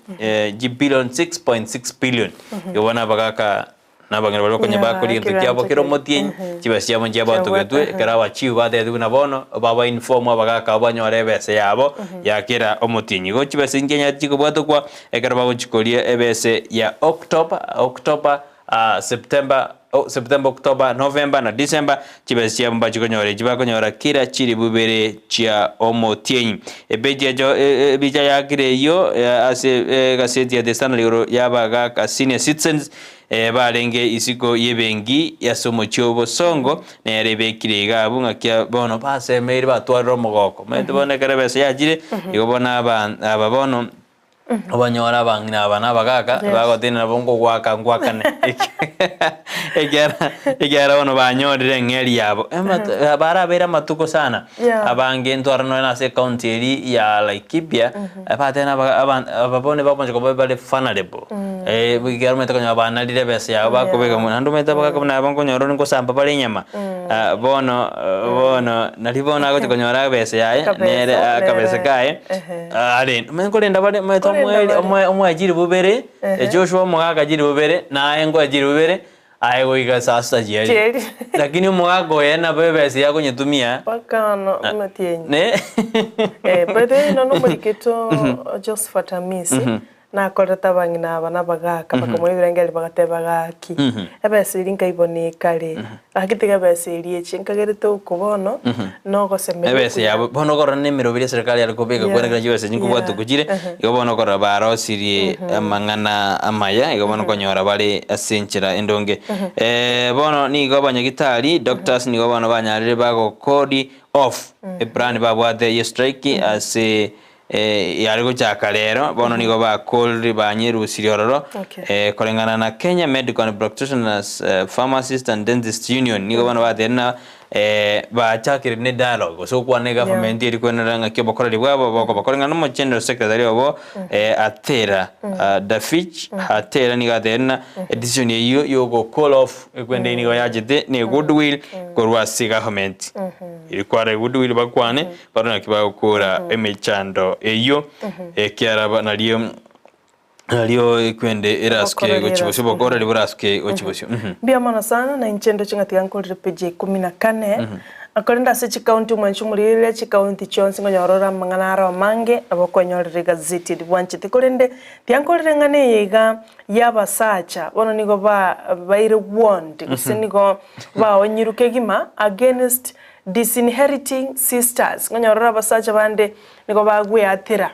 chibillion 6.6 billion. Igo bono abagaaka Na abang'ina baria bakonya bakoria egento kiabo kere omotienyi, chibesa chiabo nchiabatogetwe, ekero abachief batebiwe buna bono, baba inform abagaka abwo banyore ebesa yabo ya kera omotienyi. Igo chibesa echi nchianyarete chikobwatokwa ekero bagochia koria ebese ya October, October, September, September, October, November na December, chibesa chiabo mbachie konyora echi bakonyora kera chilifu ibere chia omotienyi. Epeji echo ebicha yakire eyio ase egaseti ya The Standard igoro y'abagaka senior citizens barenge isiko y'ebenki ase omochie o Bosongo nere ebekire iga abwo ng'aki bono basemeire batwarire omogoko. Omanyete bono ekero ebesa yachire igo bono aba aba bono obanyore abang'ina aba na abagaka bagotenena nabo ngogoaka ngwakane ekiagera ekiagera bono banyorire eng'eri yabo. Barabeire amatuko sana abange ntware nonya na ase ecounty eria ya Laikipia bateba na aba bono bagocha koba bare vulnerable ekiagera omanyete konya banarire ebesa yabo bakobeka naende omanyete abagaka buna aba nkonyora ore ngosamba bare enyama bono bono nario bono agocha konyora ebesa yaye nere akabesa kaye arende. Omanyete nkorenda bare omanyete Nkorenda bare. omoe chilifu ibere, Joshua omogaka chilifu ibere, naye nkoe chilifu ibere, aye goika saa sita chiaria. Chiaria. Lakini omogaka oye nabo ebesa eyio akonyetumia, Mpaka no omotienyi. ne Eh, by the way nonya omoriketo Josephat Amisi, Nakorete abang'ina aba nabagaaka, bakamoa ebirengererio, bagateba, Gaki, ebesa eria nkaibona ekare, gaki tiga ebesa eria eche. Nkagerete oko bono nogosemeria Ebesa okuya. yabo bono okorora na emeroberi eserekari yare kobeka Yeah, kwenekera chibesa echi nkobwata yeah, okochire, ehe. igo bono okorora barosirie amang'ana amaya, igo bono okonyora bare ase enchera endonge. Bono nigo abanyagitari, doctors, nigo bono banyarire bagokori off eplan babwate ye strike ase Yare gochaka rero, bono nigo bakorire banyerusirie ororo, koreng'ana na Kenya Medical and Practitioners, Pharmacists and Dentists Union, nigo bono batebire ng'a bachakire ne dialogue gose gokwana ne government eri kwenera ng'aki obokoreri bwabo bokoba. Koreng'ana na omo general secretary obo Atera Dafich Atera nigo atebire ng'a decision eyio ya ogo call off ekwende nigo yachete ne goodwill korwa ase government. Eri kware goodwill bakwane Barabwo naki bagokora emechando eyio, ekiagera nario nario ekwende erasuke Obokoreri gochia bosio, erasuke. obokoreri borasuke gochia bosio. Mhm. Mbuya mono sana, na inche ndoche ng'a tiga nkorire page ya ikomi na kane. Korende ase chikaunti omwanche omorigereria chikaunti chionsi nkonyora ore amang'ana aro amange nabo okwenyorera egazeti eria bwanchete. Korende tiankorire eng'ana eye iga y'abasacha bono nigo ba baire warned gose nigo baonyirwe kegima against disinheriting sisters. Nkonyora ore abasacha bande nigo bagweatera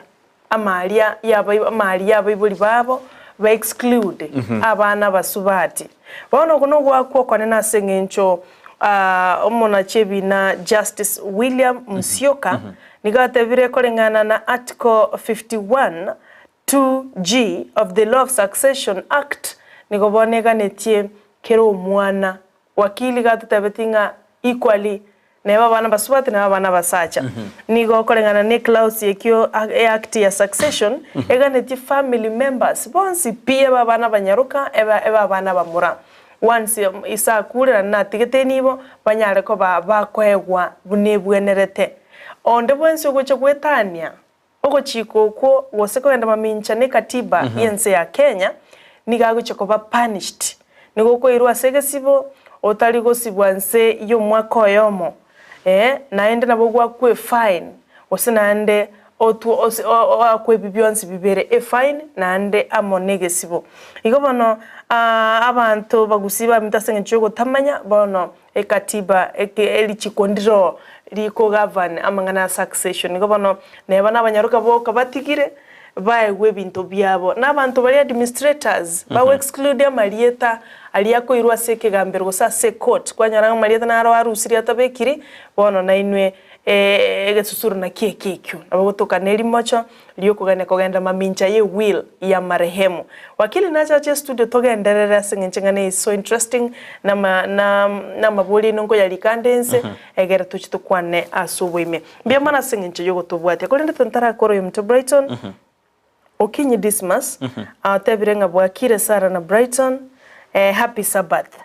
amaria y'abai amari y'abaibori babo ba exclude abana abasubati. Bono oko nogoakwa okonene ase eng'encho omonachi ebina Justice William Musyoka nigo atebire koreng'ana na Article 51 2G of the Law of Succession Act nigo bono eganetie kera omwana Wakili gatotebetie ng'a equally neba abana basubati neba abana abasacha. Nigo okoreng'ana ne clause ekio e act ya succession eganetie family members bonsi pi ebe abana abanyaroka ebe ebe abana abamura. Once ise akure naende natigete enibo banyare koba bakoegwa buna ebwenerete. Onde bwensi ogocha goetania ogochika okwo gose kogenda mamincha ne katiba y'ense ya Kenya nigo agochia koba punished. Nigo okoirwa ase egesibo otari gosibwa nse y'omwaka oyomo eh, naende nabo ogwakwa efine gose naende otwo ose oakwe ebi bionsi bibere efine naende amo na egesibo. Igo bono abanto bagusii baminto ase eng'encho y'ogotamanya bono Ekatiba eke erichiko ndiro riko govern amang'ana a succession. Igo bono neba nabanyaroka boka batigire baegwe ebinto biabo. Na abanto baria administrators bago exclude amarieta aria akoirwa ase ekegambero gose ase ecourt kwanyora ng'a amarieta naro arusirie atabekiri bono nainwe egesusuro nakio eke ekio. Nabo gotoka ne rimocho ri'okogania kogenda mamincha ye will ya marehemu. Wakili nache ache estudio togenderere ase eng'encho eng'ana eye so interesting nama na namabori aino nkoyarika ande inse egere toche tokwane ase oboime. Mbuya mono ase eng'encho yogotobwatia. Korende tontarakora oyominto Brighton, Okinyi Dismas atebire ng'a bwakire Sarah na Brighton, happy Sabbath.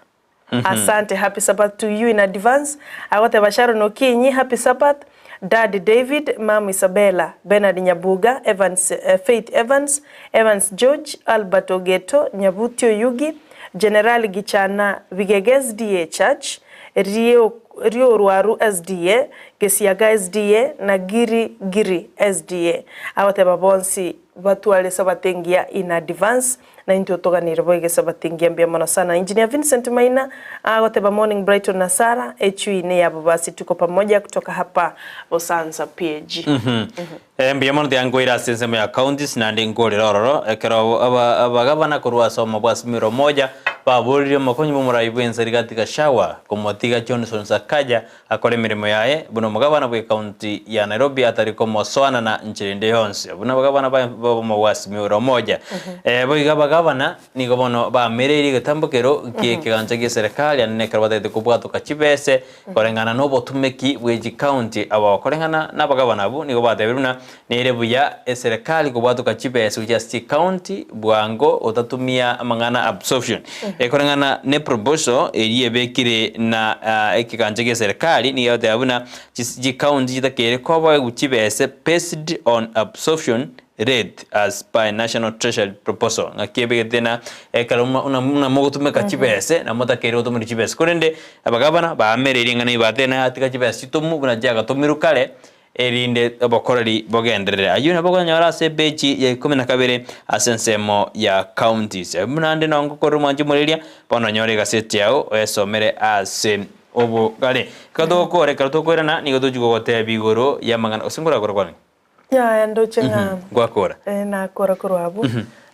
Asante happy Sabbath to you in advance agoteba Sharon Okinyi happy Sabbath Dad David Mum Isabella Bernard Nyabuga Evans Faith Evans Evans George Albert Ogeto Nyabuti Oyugi General Gichana Bigege SDA Church Rio Riorwaru SDA Gesiaga SDA na Giri Giri SDA agoteba bonsi batware Sabato engiya in advance Na intwe toganire boigo Esabato engiya mbuya mono sana. Engineer Vincent Maina agoteba morning Brighton na Sarah, echui neyabo basi tuko pamoja kutoka hapa Bosansa PAG. Mbuya mono tiga nkoire ase ensemo ya counties naende nkorere ororo ekero abagabana korwa ase omo bwa Umoja baboririe omokonyi bw'omorai bw'ense Rigathi Gachagua komotiga Johnson Sakaja Akore emeremo yaye buna omogabana bw'ecounty ya Nairobi atari komosoanana nchera ende yonsi. Abwo nabagabana baye b'omogwasimioro omoja. Boigo abagabana nigo bono baamereirie egetambokero gi'ekegancha gi'eserekari ande nekero batagete kobwatoka chibese koreng'ana nobotumeki bwe chicounty. Aba koreng'ana nabagabana abwo nigo batebire buna nere buya eserekari kobwatoka chibese gochia ase chicounty bwango otatumia amang'ana absorption. Koreng'ana ne proposal eria ebekire na ekegancha gie serikali nigo egoteba buna chicounty chitakeire koboegwa chibese based on absorption rate as per national treasury proposal. Ng'aki ebegete na ekero buna mogotumeka chibese na motakeire gotumera chibese. Korende abagabana baamereirie ng'a nigo batebire tiga chibese chitomu buna chiagatomirwe kare erinde obokoreri bogenderere. Ayio nabo okonyora ase epeji ya ikomi na kabere ase ensemo ya counties. Buna ande nongo okorera omwanchi omoreria, bono onyore egaseti yao oyesomere ase obogare. Ekero togokora ekero tokoirana nigo tochia gogotebia igoro y'amang'ana gose nkorakore kwane? Yaya ndoche ng'a Ngwakora. eh, nakora korwa abwo.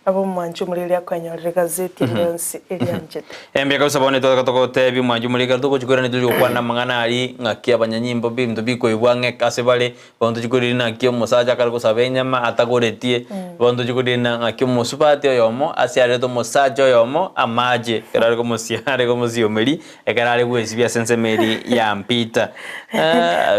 Nabo omwanchi omoriri akwenyorera egazeti ende yonsi eria anchete. Mbuya kabisa bono etwataka togotebia omwanchi omoriri ekero togochia koirana tochia gokwana amang'ana aria ng'aki abanyanyimbo ebinto bikoigwa ang'e ase bare, bono tochia koirana naki omosacha akare gosaba enyama atagoretie, bono tochia koirana ng'aki omosubati oyomo ase arerete omosacha oyomo amache ekero are komosia are komosiomeria ekero are gwesibia ase ensemo eria ya mpita.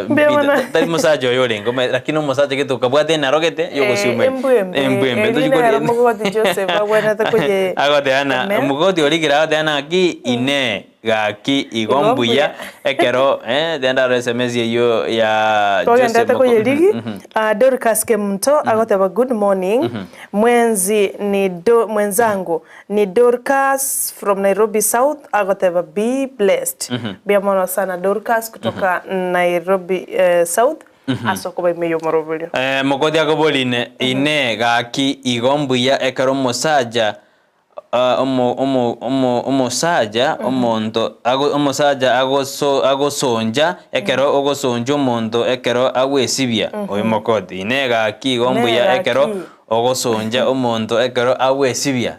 Mbuya mono. Tari mosacha oyo orenge omanyete lakini omosacha gete okabwate enarogete Eh, yogosiumeria. embwembe. Embwembe. Eri Tochia nero korigia mogoti Joseph agwenerete koye Agoteana emea. omogoti orikire agoteana ng'aki inee gaki igo Igo mbuya mbuya. ekero eh tiga ndarora sms eywo ya Joseph Togendete Moko- koyerigi Mhm, mhm. Ah, Dorcas Kemunto agoteba good morning mwenzi ni do, mwenzangu ni Dorcas from Nairobi South agoteba be blessed mbuya mono sana Dorcas kutoka Nairobi eh, South ase okoba ime y'omoroberio. Eh, mokoti akoboria ine, Inee, gaki igo mbuya ekero omosacha ah, omo- omo- omo- omosacha omonto ago omosacha agoso agosoncha ekero ogosoncha omonto ekero agwesibia? Oyo mokoti, Inee, gaki igo Inee, mbuya ekero gaki. Ogosoncha omonto ekero agwesibia.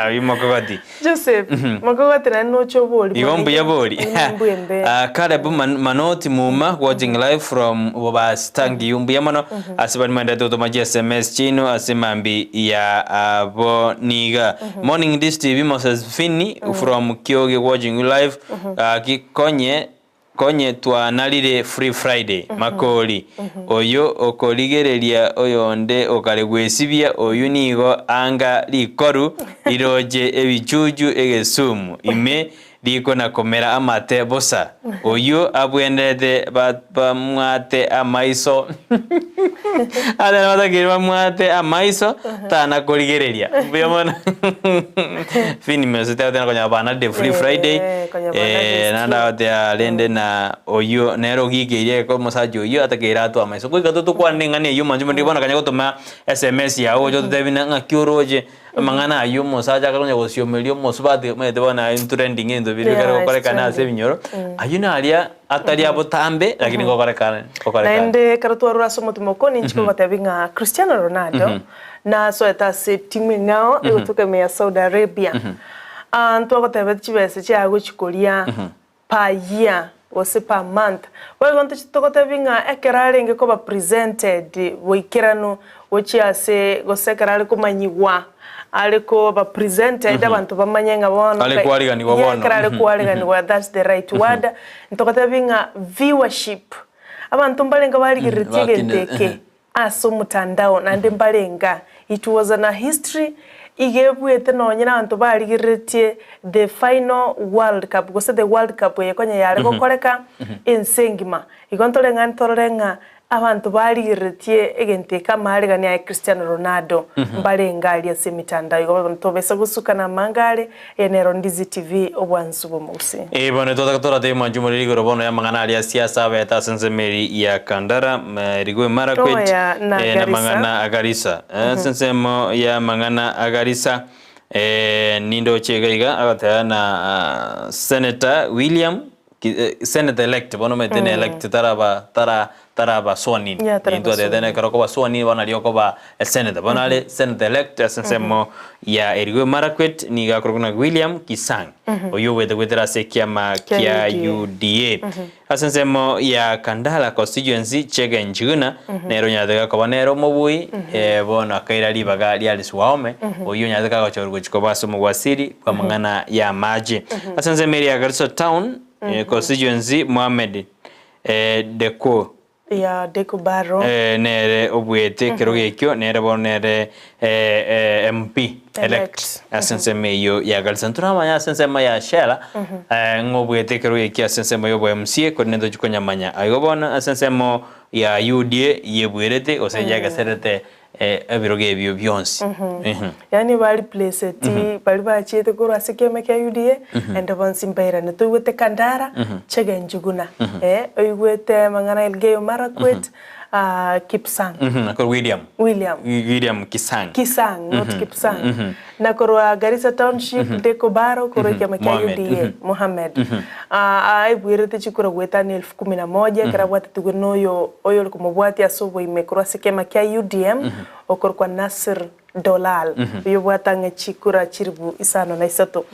Oyio mokogoti. Joseph, mokogoti naende noche obori Igo mbuya bori. Mbuya embe. Ah, Caleb Man Manoti Muma watching live from Bobasi. Thank you mbuya mono ase bari mwendete gotoma chi SMS chiaino ase mambi ya abo niga. Morning this TV Moses Finney from Kioge watching you live. Gaki konye Konye twanarire Free Friday, Makori, oyo okorigereria oyonde okare gwesibia, oyio nigo anga rikoru riroche ebichuchu egesumu ime rikona-komera amate bosa, oyio abwenerete bamwate amaiso Abana batakeire bamwate amaiso tana korigereria. Mbuya mono. Fini mese tagoteba konya banarire Free Friday. Eh, konya banarire Eh, naende agotea rende na oyio nere ogikeirie eke omosacha oyio atakeire atwe amaiso. Goika totokwane eng'ana eyio mwanche mono bono kanya gotoma SMS yago gocha ototebie ng'a ng'aki oroche amang'ana ayio omosacha akonya gosiomeria omosubati omanyete bono aye trending ebinto biria Yeah, bikare it's gokorekana ase trending. ebinyoro, ayio naria atari abotambe lakini ngokorekana ngokorekana. Naende ekero twarure ase omotimo okwo ninche kogotebi ng'a Cristiano Ronaldo nasoete ase etimu eng'ao egotoka ime ya Saudi Arabia. Ah, ntwagotebeti chibesa chiaye gochi koria per year gose per month. Boigo ntochi togotebi ng'a ekero arenge koba presented boikeranu gochia ase gose ekero are komanyigwa are koba presented abanto bamanye ng'a bono Are kwariganigwa Yeah, bono. ekero are kwariganigwa that's the right word. Ntogotebi ng'a viewership, abanto mbarenge barigereretie egento Bakine- eke ase omotandao naende mbarenga it was an a history iga ebuete nonye na abanto barigereretie the final world cup gose the world cup eye konya yare gokoreka ense engima. Igo ntore ng'a ntorore ng'a Abanto barigereretie egento eke amaarigani aye Cristiano Ronaldo mbarenge aria ase emitandao igo bono tobesa gosuka na amanga are, eye nero Ndizi TV obwansu bw'omogusii. Ee bono twataka toratebie mwanche omorero igoro bono y'amang'ana aria siasa abete ase ensemo eri ya Kandara, Elgeyo Marakwet, Oya, na eh, Garissa. namang'ana a Garissa. Eh, ase ensemo y'amang'ana a Garissa eh, nindoche iga iga agoteba na ah, Senator William Senator elect bono omanyete ne elect taraba tara taraba sworn in. Yeah, taraba Intwe twatebete sworn in. ekero okoba sworn in bono nario okoba esenator. Bono are senator elect ase ensemo ya Elgeyo Marakwet nigo akorokwa ng'a William Kisang oyio ogoeta goetera ase ekiama Kia kia UDA. UDA. Ase ensemo ya Kandara constituency Chege Njuguna nere onyarete gakoba nere omobui bono akaira ribaga ria Alice Wahome oyio onyarete kagochorwa gochia koba ase omogwasiri bw'amang'ana y'amache. Ase ensemo eria ya Garissa Town constituency Mohamed Deko Ya Deko Barrow. Nere obuete ekerogo ekio nere bono nere MP elect Elect. ase ensemo eyio ya Garissa. Ntoramanya ase ensemo ya Shela ng'a obuete ekerogo ekio ase ensemo ya obo MCA korende ntochi konyamanya. Igo bono ase ensemo ya UDA yebuerete gose yageserete ebirogo ebio bionsi. Yaani ba replaceti baria bachiete korwa ase ekioma kia UDA naende bonsi mbairane. Toigwete Kandara, Chege Njuguna, oigwete amang'ana Elgeyo Marakwet, Kipsang. Akorwa William. William. William Kisang. Kisang, not Kipsang. Na korwa Garissa Township, Deko Barrow, korwa ekiama kia Mohamed. UDA, Mohamed. Aigwerete chikura goetania elfu kumi na moja, ekero abwatetigwe na oyo oyore komobwatia ase oboime korwa ase ekiama kia UDM, okorokwa Nassir Dolal, oyio obwate ang'e chikura chilifu isano na isato.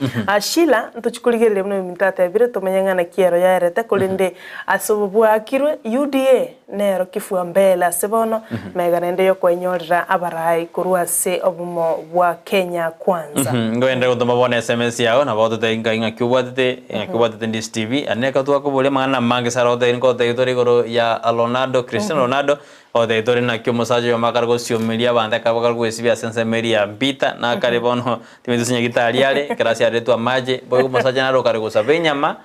Sheila, ntochikorigereria buna oyominto atebire, tomenye ng'a naki ero yaerete, korende ase obo bwaakirwe, UDA nero kifua mbele ase bono, mega naende yokoenyorera abarai korwa ase obomo bwa Kenya Kwanza. Ngoenderere gotoma bono SMS yao nabo ototebie nkai ng'aki obwatete ng'aki obwatete Ndizi TV. Aye neka twakoboria amang'ana amange sana ototebie nkototebia tore igoro ya Ronaldo, Cristiano Ronaldo. Otebete ore naki omosacha oyomo akare gosiomeria abanto ekero bakare goesibia ase ensemo eria ya Mpita, nakare bono timanyeti gose nyagitari are, ekero asiareretwe amache, boigo omosacha naro okare gosaba enyama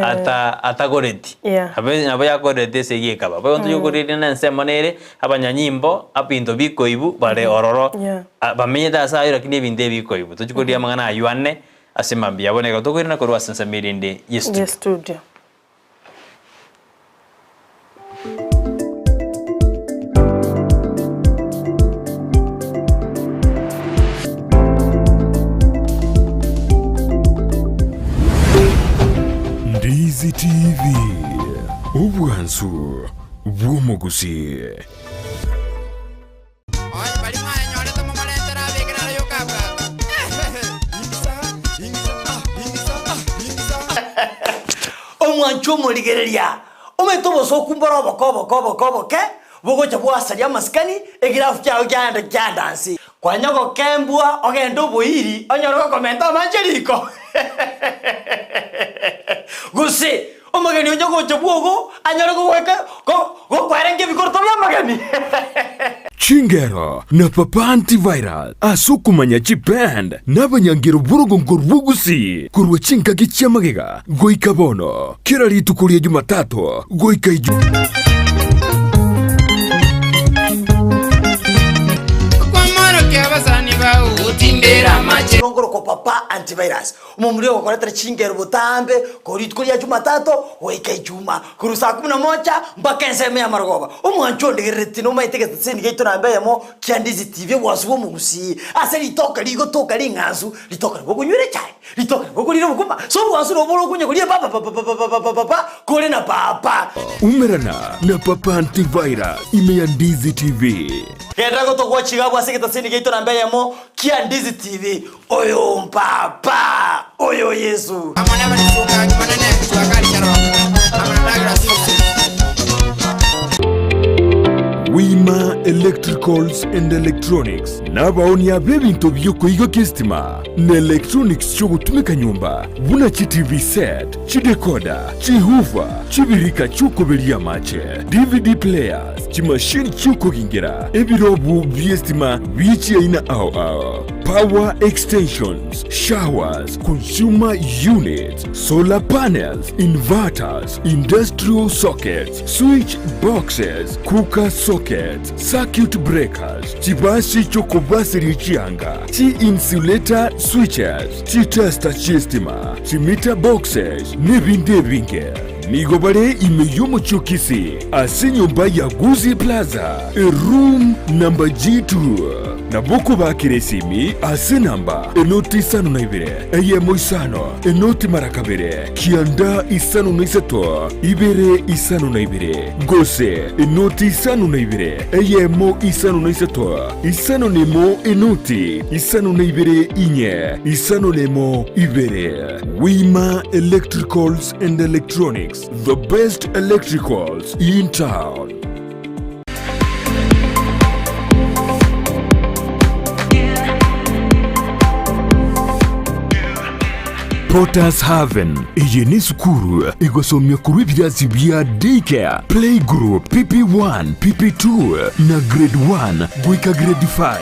ata atagoreti. Yeah. Nabo nabo yakorerete esegi ekaba. Boigo ntochi gokorigereria na ensemo nere, abanyanyimbo, abinto bikoibu bare ororo, Yeah. bamenyete ase aywo lakini ebinto ebikoibu. Tochi korigereria amang'ana aywo ane ase mambia bono ekero tokoirana korwa ase ensemo erinde ye studio. Ye studio. Ndizi TV, obwansu bw'omogusii. Omwanchwa omorigereria, omanyete obosooku mbore oboke oboke oboke oboke, bogocha bwasaria amasikani, egirafu kiao kiaenda kiaenda nse. Kwanya gokembwa ogende oboiri onyore gokomenta amache riko. Gose omogeni onye gocha bwogo anyore gogoika gokwerengia ebikoroto bi'amageni. Chingero na Papa Antivirus ase okomanya chiband na abanyangero b'orogongo rw'Ogusii korwa chingaki chi'amagega goika bono, kera rituko ria Jumatatu goika Ijumaa. Nongorokwa Papa Antivirus, omomura ogokoretera chingero botambe korwa rituko ria Jumatatu goika Ijumaa, korwa saa kumi na moja mpaka ensemo y'amarogoba. Omwancho ondegerereti nomaete egeteseni giaito namba eyemo kia Ndizi TV obwansu bw'omogusii ase ritoke rigotoka ring'ansu, ritoke nabo okonywera echae, ritoke nabo okorira obokima, so obwansu nabo bore okonya koria papapapapapapapa kore na papa. Umerana na Papa Antivirus ime ya Ndizi TV. Genda gotogwa chigabwa ase egeteseni giaito namba eyemo kia Ndizi TV. Oyo mpapa, oyo Yesu. Wima Electricals and Electronics nabaonia b'ebinto bi'okoigokia esitima na electronics chi'ogotumeka nyomba buna chi TV set, chidecoder, chihoofer, chibirika chi'okoberia amache, DVD players, chimashini chi'okogingera, ebirobu bi'esitima bie chiaina ao ao. Power extensions, showers, consumer units, solar panels, inverters, industrial sockets, switch boxes, cooker sockets, circuit breakers, chibasi chi'okobaseria chianga, chi-insulator switches, chitester chi'estima, chimeter boxes, nebinde ebinge. Nigo bare ime y'omochie o Kisii ase enyomba ya Gusii Plaza, eroom number G2. Nabo okobakera esimi ase enamba enoti isano na ibere, eyemo isano, enoti mara kabere, kianda isano na isato, ibere isano na ibere, gose enoti isano na ibere, eyemo isano na isato, isano na emo enoti isano na ibere inye, isano na emo ibere. Wima Electricals and Electronics, the best electricals in town. Potter's Haven eye nesukuru egosomia korwa ebirasi bia Daycare, Playgroup, PP1, PP2 na Grade 1 goika Grade 5.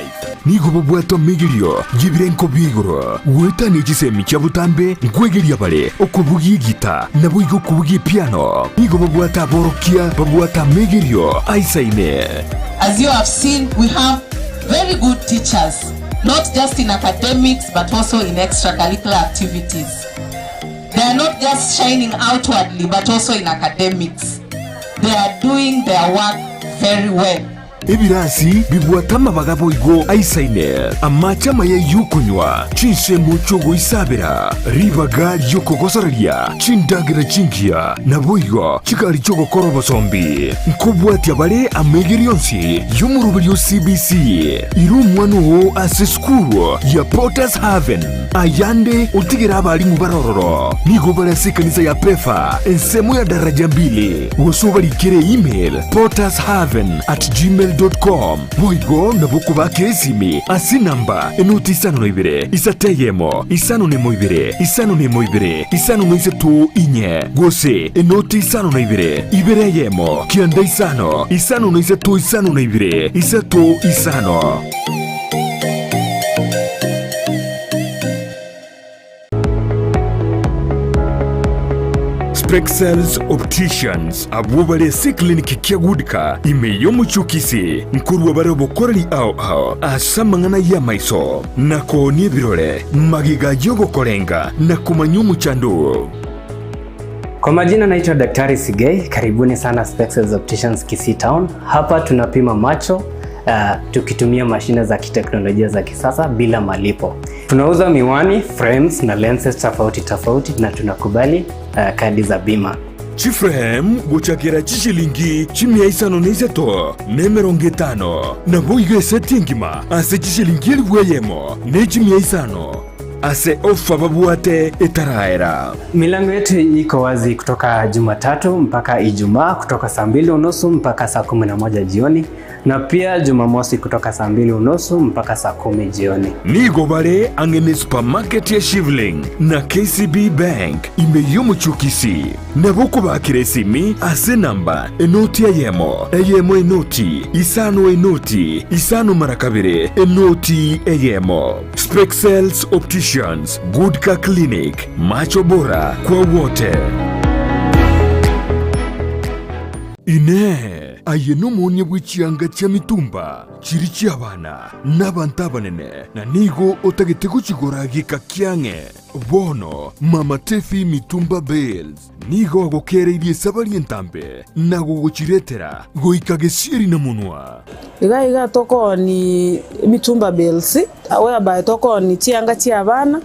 Nigo bobwate omegerio y'ebirenko bia igoro, goetania chisemi chia botambe nkwegeria bare okobugia egita naboigo okobugia epiano. Nigo babwate aborokia babwate amegerio aisaine. As you have seen, we have very good teachers, not just in academics but also in extracurricular activities. They are not just shining outwardly but also in academics. They are doing their work very well. Ebirasi bibwate amabaga boigo aisaine, amache amaya y'okonywa, chinsemo chi'ogoisabera, ribaga ri'okogosoreria, chindagera chingiya, naboigo chigari chi'ogokora obosombi. Nkobwatia bare amaigerio onsi y'omoroberio o CBC. Ira omwana oo ase esukuru ya Potter's Haven, ayande otigere abalimu bare ororo. Nigo bare ase ekanisa ya Pefa, ensemo ya daraja mbili, gose obarikere email pottershaven at gmail. gmail.com. Boigo nabo okobakera esimi ase enamba enoti isano na ibere, isato eyemo, isano na emo ibere, isano na emo ibere, isano na isato inye, gose enoti isano na ibere, ibere eyemo, kianda isano, isano na isato isano na ibere, isato isano. Spexels Opticians abwo bare ase eclinic kia Goodcar ime y'omochie o Kisii nkorua bare obokoreri ao ao ase amang'ana y'amaiso na koonia ebirore magega y'ogokorenga na komanya omochando oo. Kwa majina naitwa Daktari Sigei, karibuni sana Spexels Opticians Kisii Town. Hapa tunapima macho tukitumia mashine za kiteknolojia za kisasa bila malipo. Tunauza miwani, frames na lenses tofauti tofauti na tunakubali kadi za bima. Chiframe gochakera chishilingi chimia isano na isato na emerongo etano, naboigo eseti engima ase chishilingi elifu eyemo ne chimia isano ase ofa babwate etaraera. Milango yetu iko wazi kutoka Jumatatu mpaka Ijumaa kutoka saa mbili unusu mpaka saa 11 jioni na pia Jumamosi kutoka saa mbili unusu mpaka saa 10 jioni. Nigo bare ang'e ne supermarket ya Shivling na KCB Bank ime y'omochie o Kisii. Nabo okobakera esimi ase enamba enoti eyemo, eyemo enoti, isano enoti, isano mara kabere, enoti eyemo. Spexels Opticians, Goodcar Clinic, macho bora kwa wote. Inee! Aye nomoonia bwe chianga chia mitumba chiria chi'abana na abanto abanene, na nigo otagete gochigora geka kiang'e? Bono Mama Tefi Mitumba Bales nigo agokereirie esabari entambe na gogochiretera goika gesieri na monwa. Iga iga tokooni emitumba bales, whereby tokooni chianga chi'abana,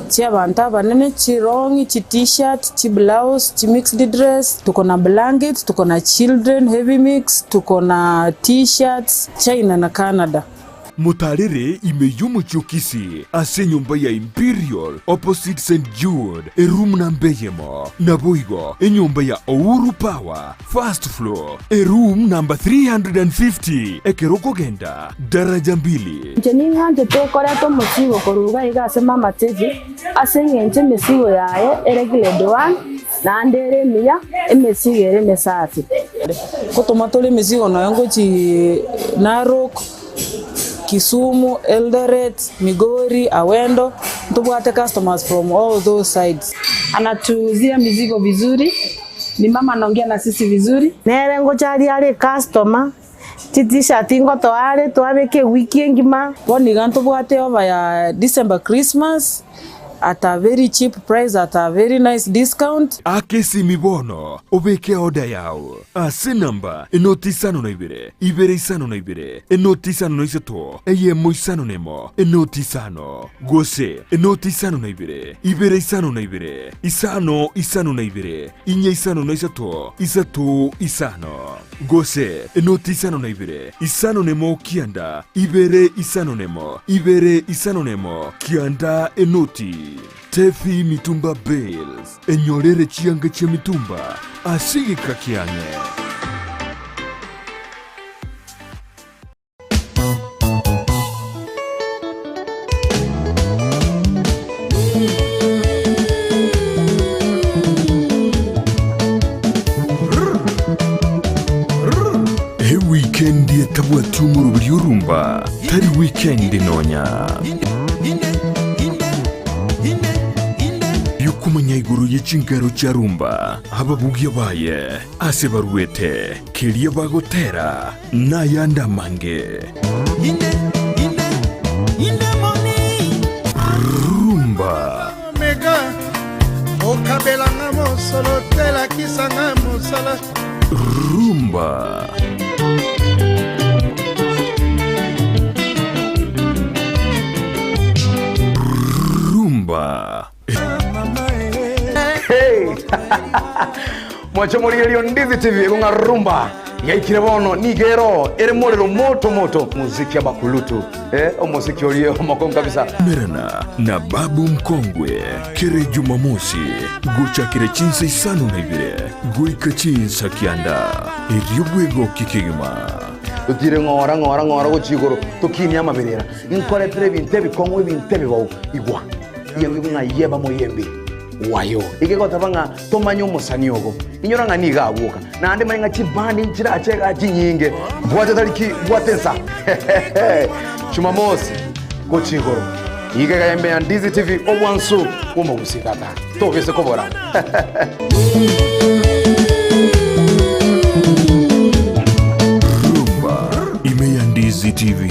chi'abanto abanene, chirong'i, chi-tshirt, chiblouse, chimixed dress, tuko na blankets, tuko na children heavy mix, tuko na t-shirts, China na Canada. Motaarere ime y'omochie o Kisii ase enyomba ya Imperial opposite St Jude eroom namba eyemo, naboigo enyomba ya Ouru Power first floor eroom namba 350 ekero okogenda daraja mbili. Inche ning'anchete koreta omosigo korwa iga iga ase mama Teddy, ase eng'encho emesigo yaye ere grade one, naende ere emiya, emesigo ere emesafi. Ngotoma tore emesigo nonya ngochii Narok, Kisumu, Eldoret, Migori, Awendo, ntobwate customers from all those sides. Anatuuzia mizigo vizuri, ni mama anaongea na sisi vizuri. Nere ngocharia are ecustomer, chi t-shirt ngotoa are twabeka ewiki engima. Bono iga ntobwate offer ya December Christmas at a very cheap price at a very nice discount. Aka esimi bono obeke order yao ase enamba enoti isano na ibere, ibere isano na ibere, enoti isano na isato, eyemo isano na emo, enoti isano, gose enoti isano na ibere, ibere isano na ibere, isano isano na ibere, inye isano na isato, isato isano, gose enoti isano na ibere, isano na emo kianda, ibere isano na emo, ibere isano na emo, kianda enoti. Tefi Mitumba Bales, enyorere chianga chia mitumba ase egeka kiang'e. Ewikendi etabwati omoroberi orumba tari wikendi nonya. Yokomanya igoro ye chinkero chia rumba, ababugia baye, ase baruete, keria bagotera, nayande amange. Rumba. Omega okabela nga mosolo te lakisa nga mosala. Rumba. Rumba. Hey! Mwanche morigererio Ndizi TV ekong'a rumba yaikire bono nigo ero ere morero moto moto muziki abakulutu eh, omosiki orie omokongu kabisa. Merana na Babu Mkongwe kere Jumamosi gochakire chinsa isano na ibere goika chinsa kianda erio bwegoki kegima. Totire ng'ora ng'ora ng'ora gochia igoro, tokinie amaberera. Inkoretere ebinto ebikong'u, ebinto ebibao. Igwa, Iga ng'a yeba moyembe wayo. Iga egoteba ng'a tomanye omosani ogo. Inyora ng'a nigo agwoka. Naende manye ng'a chibandi nchirache igaa chinyinge. Bwate tariki, bwate ensa. Jumamosi, gochia igoro. Iga iga ime ya Ndizi TV, obwansu bw'omogusii tata. Tobise kobora. Rumba ime ya Ndizi TV.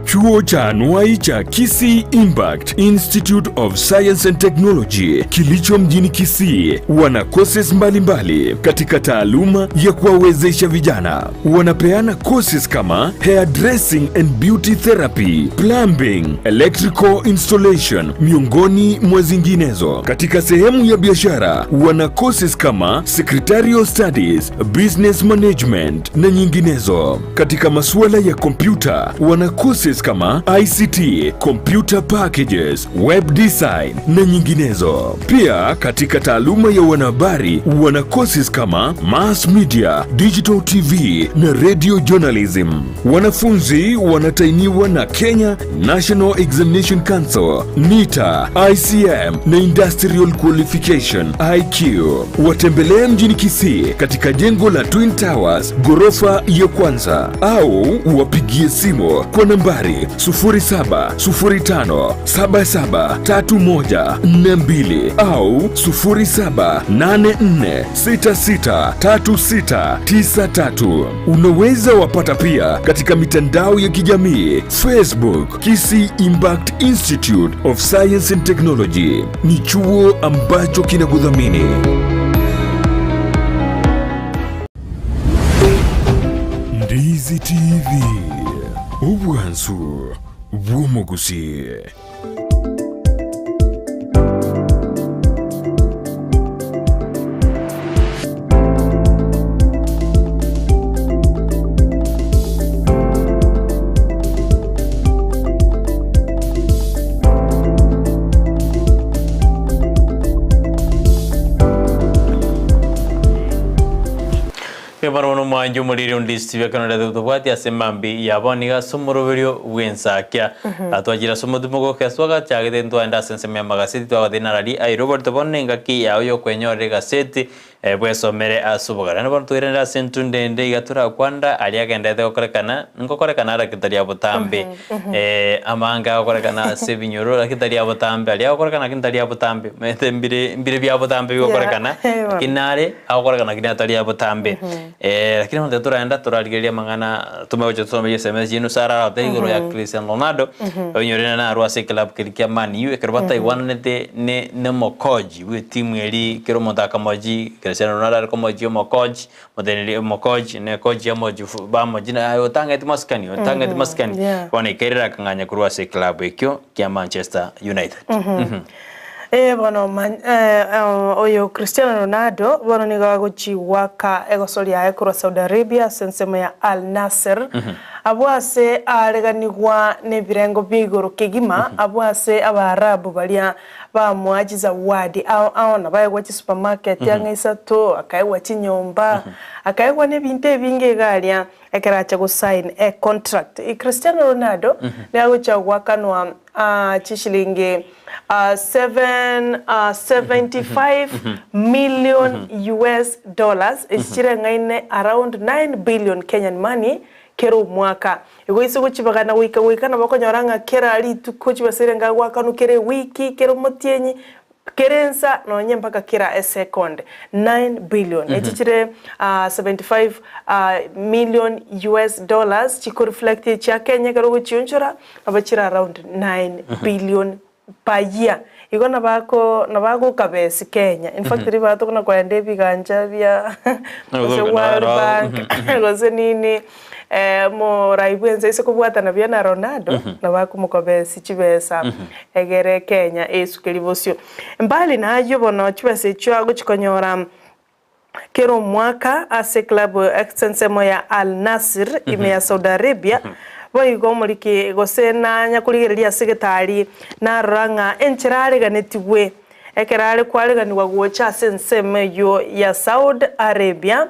Chuo cha anuai cha Kisii Impact Institute of Science and Technology kilicho mjini Kisii wana courses mbalimbali katika taaluma ya kuwawezesha vijana. Wanapeana courses kama hairdressing and beauty therapy, plumbing, electrical installation miongoni mwa zinginezo. Katika sehemu ya biashara wana courses kama secretarial studies, business management na nyinginezo. Katika masuala ya kompyuta wana courses kama ICT, computer packages, web design na nyinginezo. Pia katika taaluma ya wanahabari wana courses kama mass media, digital TV na radio journalism. Wanafunzi wanatainiwa na Kenya National Examination Council, NITA, ICM na Industrial Qualification IQ. Watembelee mjini Kisii katika jengo la Twin Towers ghorofa ya kwanza au wapigie simu kwa nambari 0705773142 au 0784663693. Unaweza wapata pia katika mitandao ya kijamii Facebook, Kisii Impact Institute of Science and Technology. Ni chuo ambacho kinakudhamini. Ndizi TV, obwansu bw'omogusii. Bono bono omwancho omoriri onde Steve akanora tobwati ase mambi ya bono iga ase omoroberio bw'ensakia. Twachire ase omotimo gokeswa gachagete ntwaenda ase ensemo ya magaseti twagotebi narari aye Robert bono nengaki yao yokwenyorera egaseti bwesomere ase obogare. Naende bono toiranere ase entunda ende iga torakwanda aria agenderete gokorekana ngokorekana are lakini tari abotambe. Amange agokorekana ase ebinyoro lakini tari abotambe, aria agokorekana lakini tari abotambe. Omanyete mbire mbire bia botambe bigokorekana, lakini nare agokorekana lakini atari abotambe. Lakini bono tiga toraenda torarigereria amang'ana tomanye gocha tosome chisms chiaino ase ararate igoro ya Cristiano Ronaldo, oinyore narwo ase eclub keria kia Man U ekero bataigwananete ne na omokochi bwa etimu eria kera omonto akamochi Cristiano Ronaldo are komochia omokochi, moteneneri omokochi ne coach amochi fu bamochi na aye otang'eti masikani otang'eti masikani, bono ekerera akang'anya korwa ase eclub ekio kia Manchester United. Ee bono oyo Cristiano Ronaldo bono nigo agochia goaka egosori yaye korwa Saudi Arabia ase ensemo ya Al Nassr, abwo ase aareganigwa nebirengo bia igoro kegima, abwo ase Abaarabu baria bamoa chizawadi ao ao na baegwa chisupermarket ang'e isato, akaegwa chinyomba, akaegwa nebinto ebinge iga aria ekero acha gosign econtract. Cristiano Ronaldo nigo agochia goakanwa chishilingi 775 million US dollars, echi chireng'aine around 9 billion Kenyan money kera omwaka. Igo ase gochibagana goika goika nabo okonyora ng'a kera rituko chibesa eria ngagoakanwa kera ewiki, kera omotienyi, kera ensa nonye mpaka kera esecond. 9 billion. Echi chire 75 million US dollars chikoreflect echia Kenya ekero ogochionchora nabo chire around 9 billion per year. Igo nabako nabagokabesi Kenya. In fact ribaga tokona koenda ebigancha bia gose World Bank gose nini omorai bwense ase kobwatana buya na Ronaldo nabo akomokobesi chibesa egere Kenya esukerie bosio. Mbali na ayio bono chibesa echio agochikonyora Kera omwaka ase eklabu ensemo ya Al Nassr ime ya Saudi Arabia, boigo omoriki gose nanya korigereria ase egetari narora ng'a enchera areganetigwe ekero are kwareganigwa gocha ase ensemo eyio ya Saudi Arabia.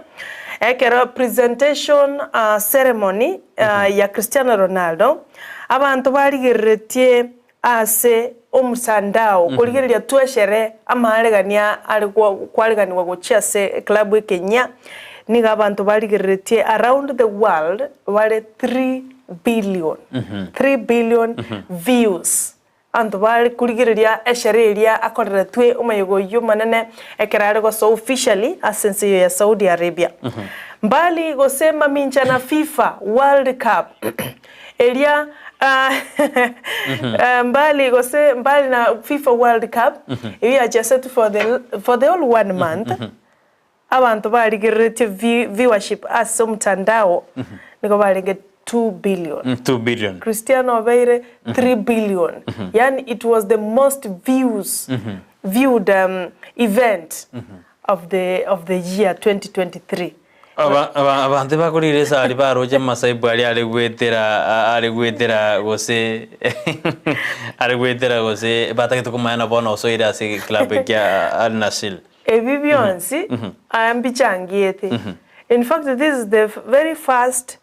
Ekero presentation ceremony ya Cristiano Ronaldo, abanto barigereretie ase omosandao korigereria tweshere amaaregania are kwareganigwa gochia ase eclub ekenyia, nigo abanto barigereretie around the world bare 3 billion, 3 billion views. Abanto bare korigereria eshere eria akoreretwe omoyega oyio omonene ekero are gosoa officially ase ense eyio ya Saudi Arabia. Mbali gose mamincha na FIFA World Cup eria mbali gose mbali na FIFA World Cup eyio yachesetwe for the for the whole one month, Abanto barigereretie viewership ase omotandao nigo barenge 2 billion. 2 billion. Cristiano obeire 3 billion. Yaani it was the most views viewed event of the of the year 2023. Aba aba abanto bakorire esari baroche amasaibu aria are goetera are goetera gose are goetera gose batagete komanya na bono osoire ase eclub ekia Al Nassr. Ebi bionsi aya mbichangiete. In fact this is the very first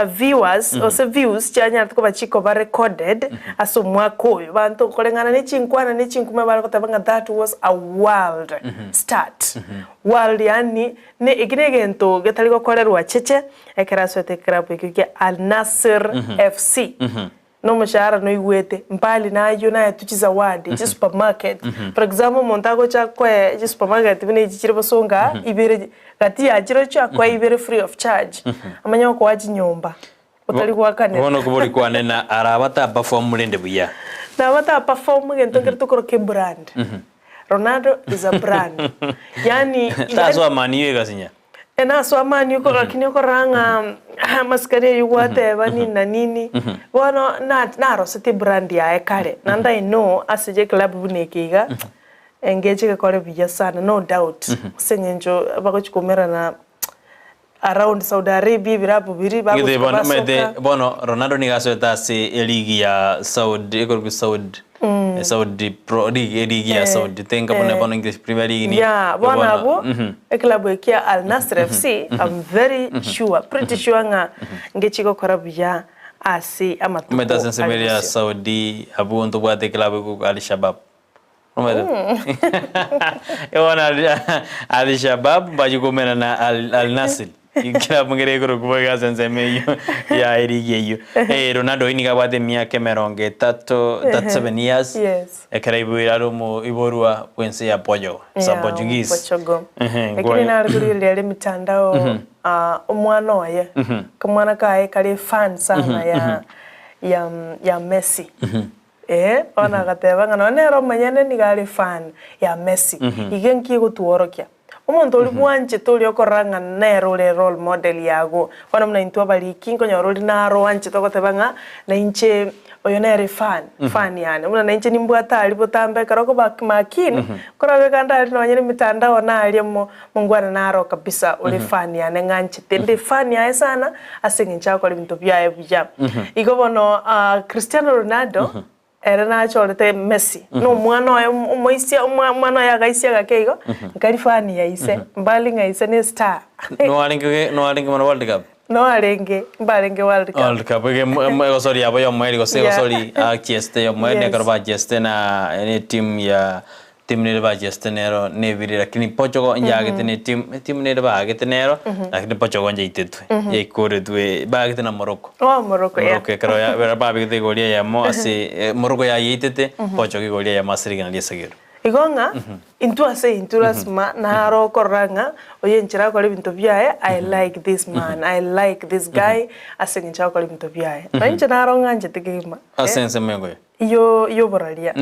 viewers gose views chianyarete koba chikoba recorded ase omwaka oyo. Banto koreng'ana ne chinkwana ne chinkume bare goteba ng'a that was a world start. World yaani ne eki ne egento getari gokorerwa cheche ekero asoete eclub ekio kia Al Nassr FC. Nomoshahara noigwete, mbali nayio naetwe chizawadi chi supermarket. For example omonto agocha akoe chi supermarket buna echi chire bosongo aa ibere gati ya chirochio akoe ibere free of charge amanye gokoa chinyomba otari goakanera. Bono okobori kwane na araba ta perform rende buya. Naba ta perform egento nkere tokoroka ebrand. Ronaldo is a brand. Yaani Tasoa Man U egasinya. Naso amani lakini okorora ng'a amasikani ayio gwateba nini na nini, bono narosetie ebrand yaye kare, naende I know ase egeklabu buna eke iga, engecho egekore buya sana no doubt, ase eng'encho bagochia koumerana around Saudi Arabia ebirabu biria Gete bagochia bono omanyete basoka. bono Ronaldo nigo asoete ase eligi ya Saudi ekorokwa Saudi Saudi Pro League eligi ya Saudi tenga buna bono English Premier League ni Yeah, bono abwo eclub eke ya Al Nassr FC I'm very sure, pretty sure ng'a ngechi gokora buya ase amatuko Omanyete ase ensemo are eria ya bosio. Saudi abwo ntobwate eclub ekorokwa Al Shabab omanyete bono Al Shabab mbachia koumerana na Al Nassr Ekilabu nkere ekorokwa boigo ase ensemo eyio ya eligi eyio. Eh, Ronaldo oyio nigo abwate emiaka emerongo etato, 37 years, Yes. ekero aiboire are omoiborwa bw'ense ya Portugal, sa Yeah, Portuguese. Portugal. Ehe, Lakini ngwaye. nare korigereria are emitandao ah, omwana oye kamwana kaye kare fan sana ya ya ya Messi. Ee, bono agateba ng'a nonya nere omonyene nigo are fan ya Messi. Iga enki egotworokia? Omonto oria bwanchete oria okorora ng'a nere ore role model yago, bono buna intwe abariki nkonyora oria naro oanchete ogoteba ng'a nainche oyo nere fan, fan yane. Buna nainche nimbwate aria botambe ekero okoba makini, nkorabeka ande aria nonye na emitandao naria mo mongwana naro kabisa ore fan yane ng'anchete. Inde fan yaye sana ase eng'encho agokora ebinto biaye buya. Igo bono Cristiano Ronaldo Ere nachorete Messi, na omwana oye omoisia, omwana oye agaisia gake igo, nkari fan ya ise, mbali ng'a ise ne star. Noarenge noarenge mono World Cup? Noarenge, mbarenge World Cup. World Cup ege egosori yabo ya omoerio gose egosori achiesete ya omoerio nekero bachiesete na ne team ya Timu nere bachesete nero nebire lakini Portugal njagete ne timu etimu nere baagete nero lakini Portugal njaitetwe yaikoretwe baagete na Morocco. Oh, Morocco, yeah. Morocco ekero ya bera babegete igori eyemo ase Morocco yayeitete Portugal igori eyemo ase rigena ria esagero. Igo ng'a intwe ase intwe lasima naro okorora ng'a oyo enchera akore ebinto biaye I like this man, I like this guy ase eng'encho agokora ebinto biaye. Na inche naro ng'anchete kegima. Ase ensemo engoyo. Iyo y'oboraria.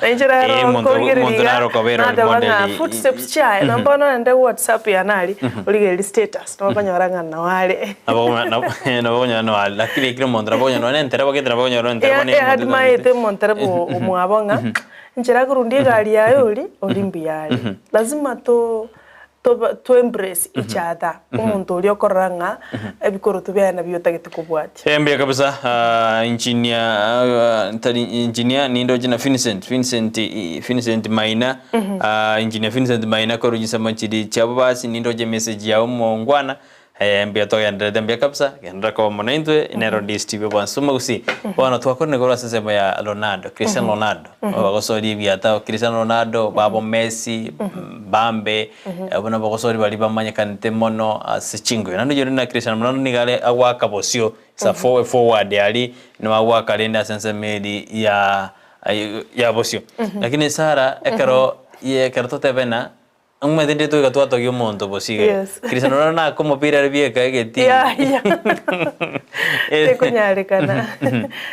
Na inche rero Eh, omonto- nkorigereria omonto iga, naro okobera ori nateba ng'a modeli. footsteps chiaye, na bono naende whatsapp yane aria, origererie status, nabo okonyora ng'a nao are. Nabo nabo okonyora nao are, lakini ekero omonto nabo okonyora nonye entereba gete nabo okonyora entereba Eh, eh, admaete omontereba omwabo ng'a, inche rakorundia egari yaye oria, oria mbuya are. Lazima to. Toba to embrace each other, omonto oria okorora ng'a ebikoroto biaye nabio otagete kobwatia. Eh, mbuya kabisa ah, engineer ah, ntari engineer nindoche na Vincent Vincent i- Vincent Maina ah, engineer Vincent Maina korwa chinsemo chiri chiabo basi nindoche message yao mongwana eh, mbuya togendererete mbuya kabisa genderera koba mono intwe nero DSTV bwansi omogusii bono twakorire korwa ase ensemo ya Ronaldo Cristiano Ronaldo Bagosoria ebiata, Cristiano Ronaldo, babo Messi, Mbappe, abwo nabo bagosoria baria bamanyekanete mono ase chingoyo. Naende oyore na Cristiano Ronaldo nigo are agoaka bosio, is a forward aria, nigo agoaka rende ase ensemo eria ya ya bosio. Lakini Sarah ekero ye ekero totebe ng'a. Omanyete ndire toika twatogia omonto bosio iga. Yes. Cristiano Ronaldo nake omopira are bieka egeti. Yeah, yeah. Tekonyarekana.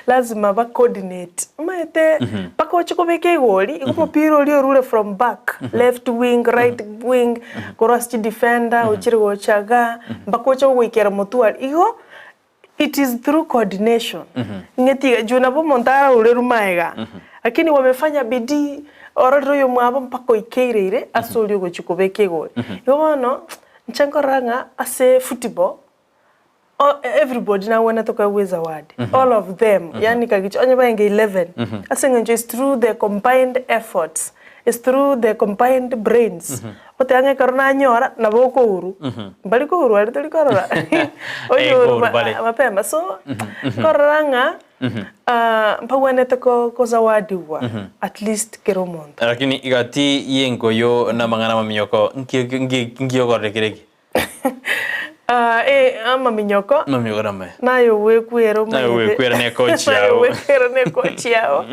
Lazima ba coordinate. Omanyete mpaka oche kobeka egori, igo omopira oria orure from back, left wing, right wing, korwa ase chidefender, ochire gocha igaa, mpaka oche gogoikera motwe aria. Igo, it is through coordination. Ng'a tiga juu nabo omonto araurerwe magega, lakini wamefanya bidii, ororire oyomwabo mpaka oikeire ire ase oria ogochia kobeka egori. Igo bono, inche nkorora ng'a ase football, o- everybody nagwenerete koegwa ezawadi, all of them, yaani kagicha onye barenge 11, ase eng'encho is through the combined efforts, is through the combined brains, Goteba ng'a ekero nanyora, nabo okourwa. Mbari kourwa aria tori korora, oyourwa kourwa bare. mapema. So, nkorora ng'a mbagwenerete ko- kozawadiwa at least kera omonto. Lakini gati y'enkoyo na amang'ana amaminyoko, nki nki nki okorora kere eke? Eh, amaminyoko Amaminyoko namaya. naye ogwekwera Naye omanyete. ogwekwera ne coach Naye yao. ogwekwera ne coach yao.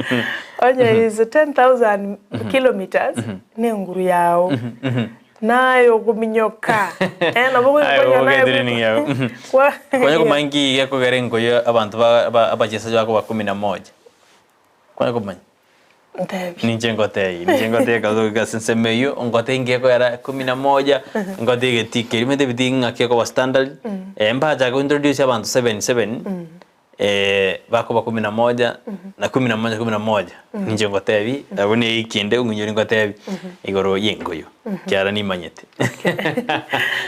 Onye is 10,000 kilometers, nenguru yao. Naye ogominyoka. Eh, nabo Aye ogokonya naye ogoke training yao. kwa Kwanya komanya nki gekogera enkoyo abanto ba ba abachesaji bakoba kumi na moja. Kwanya komanya? Ntebi. Ninche ngotebie, ninche ngotebie kagoika goika ase ensemo eywo, ngotebie nki gekoera kumi na moja, ngotebie egetii keria, omanyete ebitii ng'aki ekoba standard, mbachake go introduce abanto seven seven, bakoba kumi na moja, na kumi na moja kumi na moja, ninche ngotebie, abwo na ewiki ende ong'inyore ngotebie, igoro ya engoyo, ekiagera nimanyete.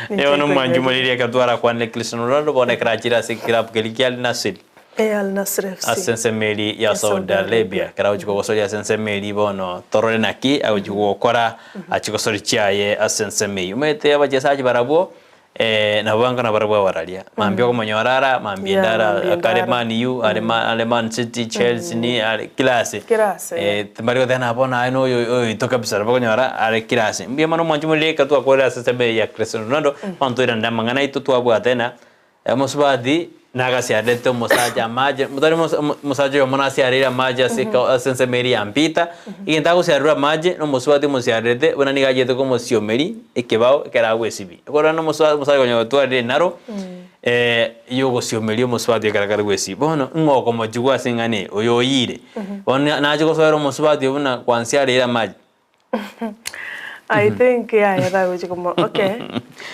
Bono omwanchi omoriri ekero twarakwanire Cristiano Ronaldo bono ekero achire ase ekilabu keria kia Al Nassr. Al Nassr FC. Ase ensemo eria ya Saudi Arabia. Ekero agochia kogosoria ase ensemo eria bono torore naki agochia gokora achie gosoria chiaye ase ensemo eyio. Omanyete abachesaji barabwo nabo banga nabarabwo abararia. Mambia okomonyora ara, mambia ende Yeah, ara, mambia ende are ara. Man U, are Ma- are Man City, Chelsea ni are kila ase. Kila ase, yeah. Timbari goteba ng'a bono aye noyo oyoito kabisa, nabo okonyora are kila ase. Mbuya mono mwanche more reka twakorire ase ensemo eye ya Cristiano Ronaldo, bono toirane amang'ana aito twabwate ng'a Omosubati nagasiarerete omosacha amache, motari omosacha oyomo nasiareire amache ase ase ensemo eria ya Mpita, egento agosiarerwa amache na omosubati omosiarerete buna nigo achiete komosiomeria ekebao ekero agwesibia. Ekero na omosacha konya gotwarire enaro yogosiomeria omosubati ekero akare gwesibia. Bono ng'o okomochigwa ase eng'ana eye? Oyo oyiire. Bono nache gosoera omosubati oyo buna kwansiareire amache. I think yaya tagochi komo okay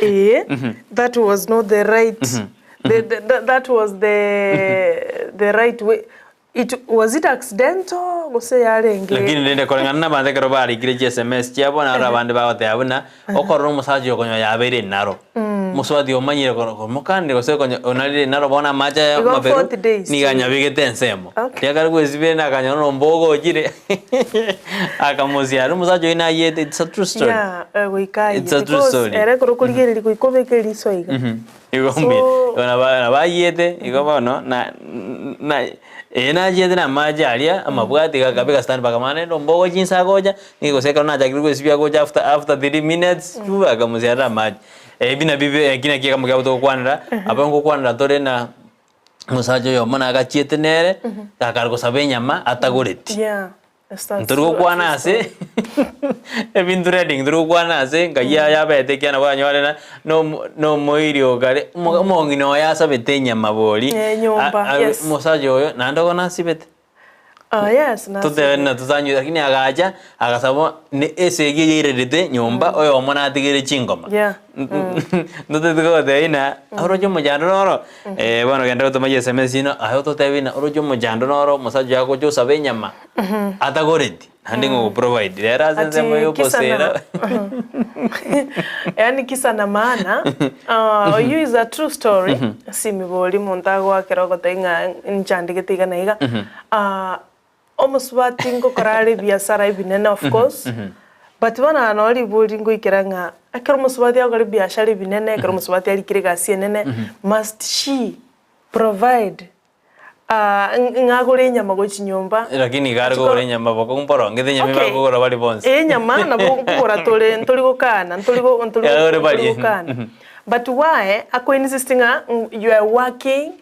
eh that was not the right the, the, the, that was the the right way it was it accidental gose yarenge Lakini rende koreng'ana na abanto ekero barikire chi sms chiabo naro abande bagoteba buna okorora omosacha oyo konya yabeire naro mosubati omanyire komokanire gose konya onarire naro bono amache aya Igo amaberu 40 days. nigo anyabegete ensemo. Okay. Riakare gwesibire nakanyora nombogo ochire akamosiara omosacha oyio nayete it's a true story. Yeah, eh, goika aye. It's a true Because story. ere ekero okorigereria goika obeke eriso iga. Igo So- mbuya. Igo nabo nabo ayete igo bono na na eye nachiete na amache aria amabwati iga akabeka stand bakamanya naende ombogo chinsa agocha nigo gose ekero nachakire gwesibia agocha after after 3 minutes akamosiarera amache. Ebi nabio bi eki naki ekemo kiabo togokwanera, aba ngokwanera tore na omosacha oyomo nagachiete nere, gakare gosaba enyama atagoreti. Yeah. That's Ntori gokwana ase ebinto trending ntori gokwana ase ngai yabete ekiagera kwanyore na nomo nomoiri okare omo omong'ina oye asabete enyama bori, Eh, nyomba, yes. omosacha oyo naende bono asibete. Ah, yes, Totebe nasibete. na totanywe lakini agacha agasaba ne esegi eye yairerete nyomba oyomo natigere chingoma. Yeah. Ntoteti kogotebia ng'a oroche omochando noro bono genda gotoma chi sms ino aye ototebie ng'a oroche omochando noro omosacha oyo agocha osaba enyama atagoreti. Naende ng'o provide rero ase ensemo Ati ya kisa na obosera. Yaani kisa na maana oyio is a true story simibori monto agoakera ogotebia ng'a nchandegete iga na iga. Omosubati ngokora are ebiasara ebinene of course, but bono aa noo ribori ngoikera ng'a ekero omosubati agokora ebiashara ebinene, ekero omosubati arikire egasi enene, must she provide ng'a agore enyama gochia nyomba? Lakini iga are kogora enyama bokong'u mborongete enyama Okay, ebakogora bare bonsi. enyama nabo nkogora tore ntori gokana ntori go ntori Iga agore ntori barie. gokana but why ako insist ng'a you are working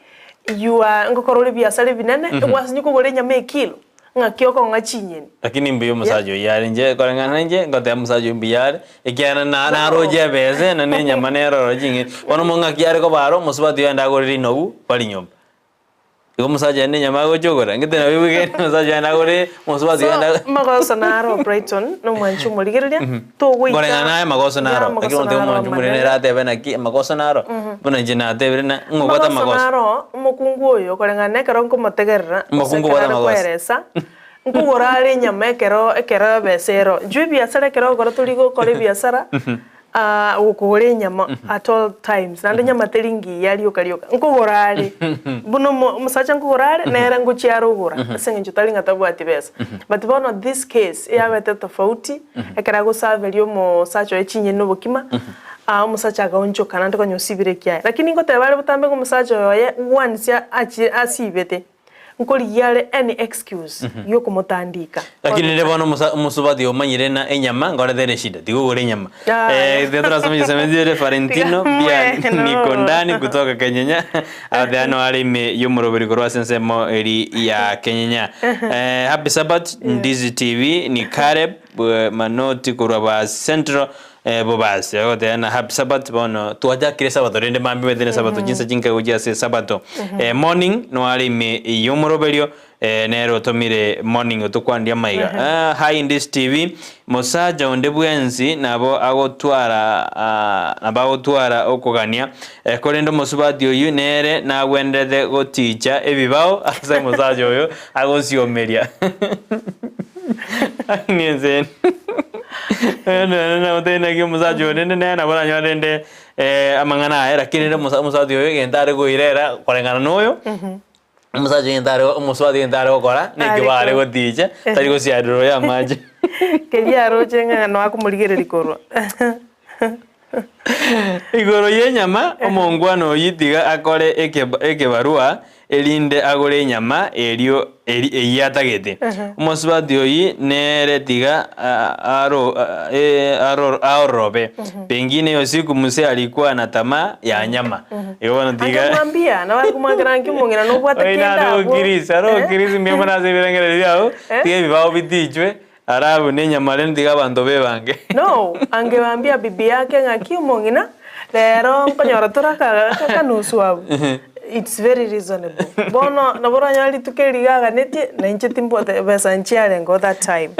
You are ngokora ore ebiasara ebinene, gwasinye kogora enyama ekilo, ng'aki okong'a chinyeni. Lakini mbuya omosacha oyio are inche koreng'ana na inche ngoteba omosacha oyio mbuya are, ekiagera na naroche ebese na na enyama nere ororo ching'eni. Bono omo ng'aki are koba aro omosubati oyo aende agorere rinogu bare nyomba. Igo omosacha aye na enyama agocha ogora, ngete nabo ebwekaine omosacha oyo aende agore omosubati So, oyo aende agore. magoso naro Brighton, na omwanchi omorigereria, togoika Koreng'ana naye amagoso ya naro, amagoso lakini ogotebi naro omonto omonene amanene. ere atebe naki amagoso naro, buna inche natebire na ng'a obwate Amagoso amagoso. naro, omokungu oyo koreng'ana na ekero nkomotegerera, gose Omokungu ekero obwate are amagoso. koeresa, nkogora are enyama ekero ekero ebesa ero. Inchuo ebiasara ekero ogokora tori gokora ebiasara, gokogora enyama at all times, naende enyama teri ngiya rioka rioka, nkogora are, buna omo omosacha nkogora are, nere ngochia are ogora, ase eng'encho tari ng'a tabwati besa. But bono this case, eyabete tofauti, ekero agosaberia omosacha oye chinyeni na obokima, omosacha agaonchoka naende konya osibire ekiaye. Lakini ngoteba are botambe ng'a omosacha oyo oye once achire asibete, Nkorigia are any excuse yokomotandika. Lakini rende bono omosa omosubati omanyire na enyama nkorete ere eshida tiga ogore enyama eh tiga torasome chisemi chiere Valentino pia niko ndani kutoka Kenyenya agotebi no are ime yomoroberi korwa ase ensemo eri ya Kenyenya eh happy Sabbath Ndizi TV ni Caleb Manoti korwa Basi Central Bobasi agoteba na happy Sabbath bono twachakire esabato rende mambia omanyete nesabato chinsa chinke gochia ase esabato morning noare ime yomoroberio nere otomire morning otokwandia amaiga hi Indies TV mosacha onde bwensi nabo agotwara nabo agotwara okogania korende omosubati oyio nere nagwenerete goticha ebibao ase omosacha oyo agosiomeria. Ng'ense ene naki omosacha onde nere nabo oranyore rende amang'ana aye lakini rende omosacha oyo egento are koirera koreng'ana na oyo, omosacha egento are omosubati egento are gokora nekio bare goticha tari gosiarera oyo amache. Keria aroche ng'a noa akomorigereria korwa. Igoro y'enyama, omongwana oyio tiga akore ekebarua, erinde agore enyama erio eyio atagete. Omosubati oyio nere tiga aorobe. Pengine hiyo siku mzee alikuwa na tamaa ya nyama. Igo bono tiga Akamwambia, nabo are komwakera nki omong'ina nobwate Oyo kende nare abwo. okirisi, are okirisi mbuya mono ase ebirengererio biao, tiga ebibao bitichwe. Arabu nenyama rende tiga abanto bebange. No, angeambia bibi yake ng'aki omong'ina, rero nkonyora tore akanusu abwo. It's very reasonable. Bono nabo oranyore rituko eri iga aganetie, na inche timbwate besa nchiarengeo that time.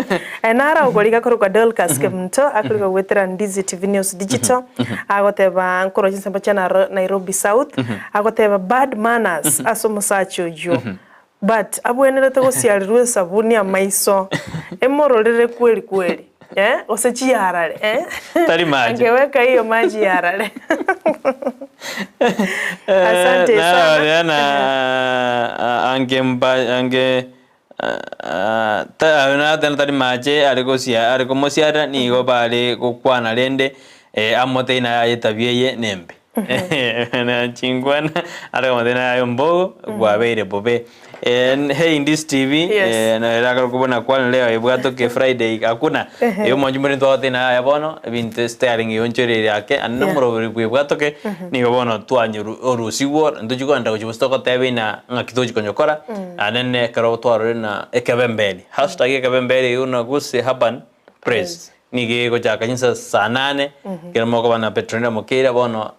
Naro agokoriga korokwa Dorcas Kemunto, akorigwa goetera Ndizi TV News Digital, agoteba nkorwa chinsembo chia Nairobi South, agoteba bad manners ase omosacha oyio. But abwenerete gosiarerwa esabuni amaiso emororere kweri kweri eh gose chiyarare eh Tari mache. angeweka hiyo maji yarare Asante sana. Narorera ange mba ange ta tari mache are gosia are komosiarera nigo bare gokwana rende amotebi naye aye etabia eye nembe. Na chinkwana are komotebia naye aye ombogo kwabeire bobe. Hey Indies TV Yes. na ere akare kobuna kwana leo ebwatoke Friday hakuna. Ehe. Eyo omonche mbore ntwagotebia naye aya bono ebinto steering eonchoreire ake ande Yeah. nomoroberi bwa ebwatoke nigo bono twanyoru orusigwa ntochi kogenda gochia gose togoteba ina ng'aki tochi konyokora naende ne ekero twarorire na ekebemberi hashtag ekebemberi eywo na gose urban praise. Nigo egochaka chinsa saa nane, ekero mokoba na Petronella Mokeira bono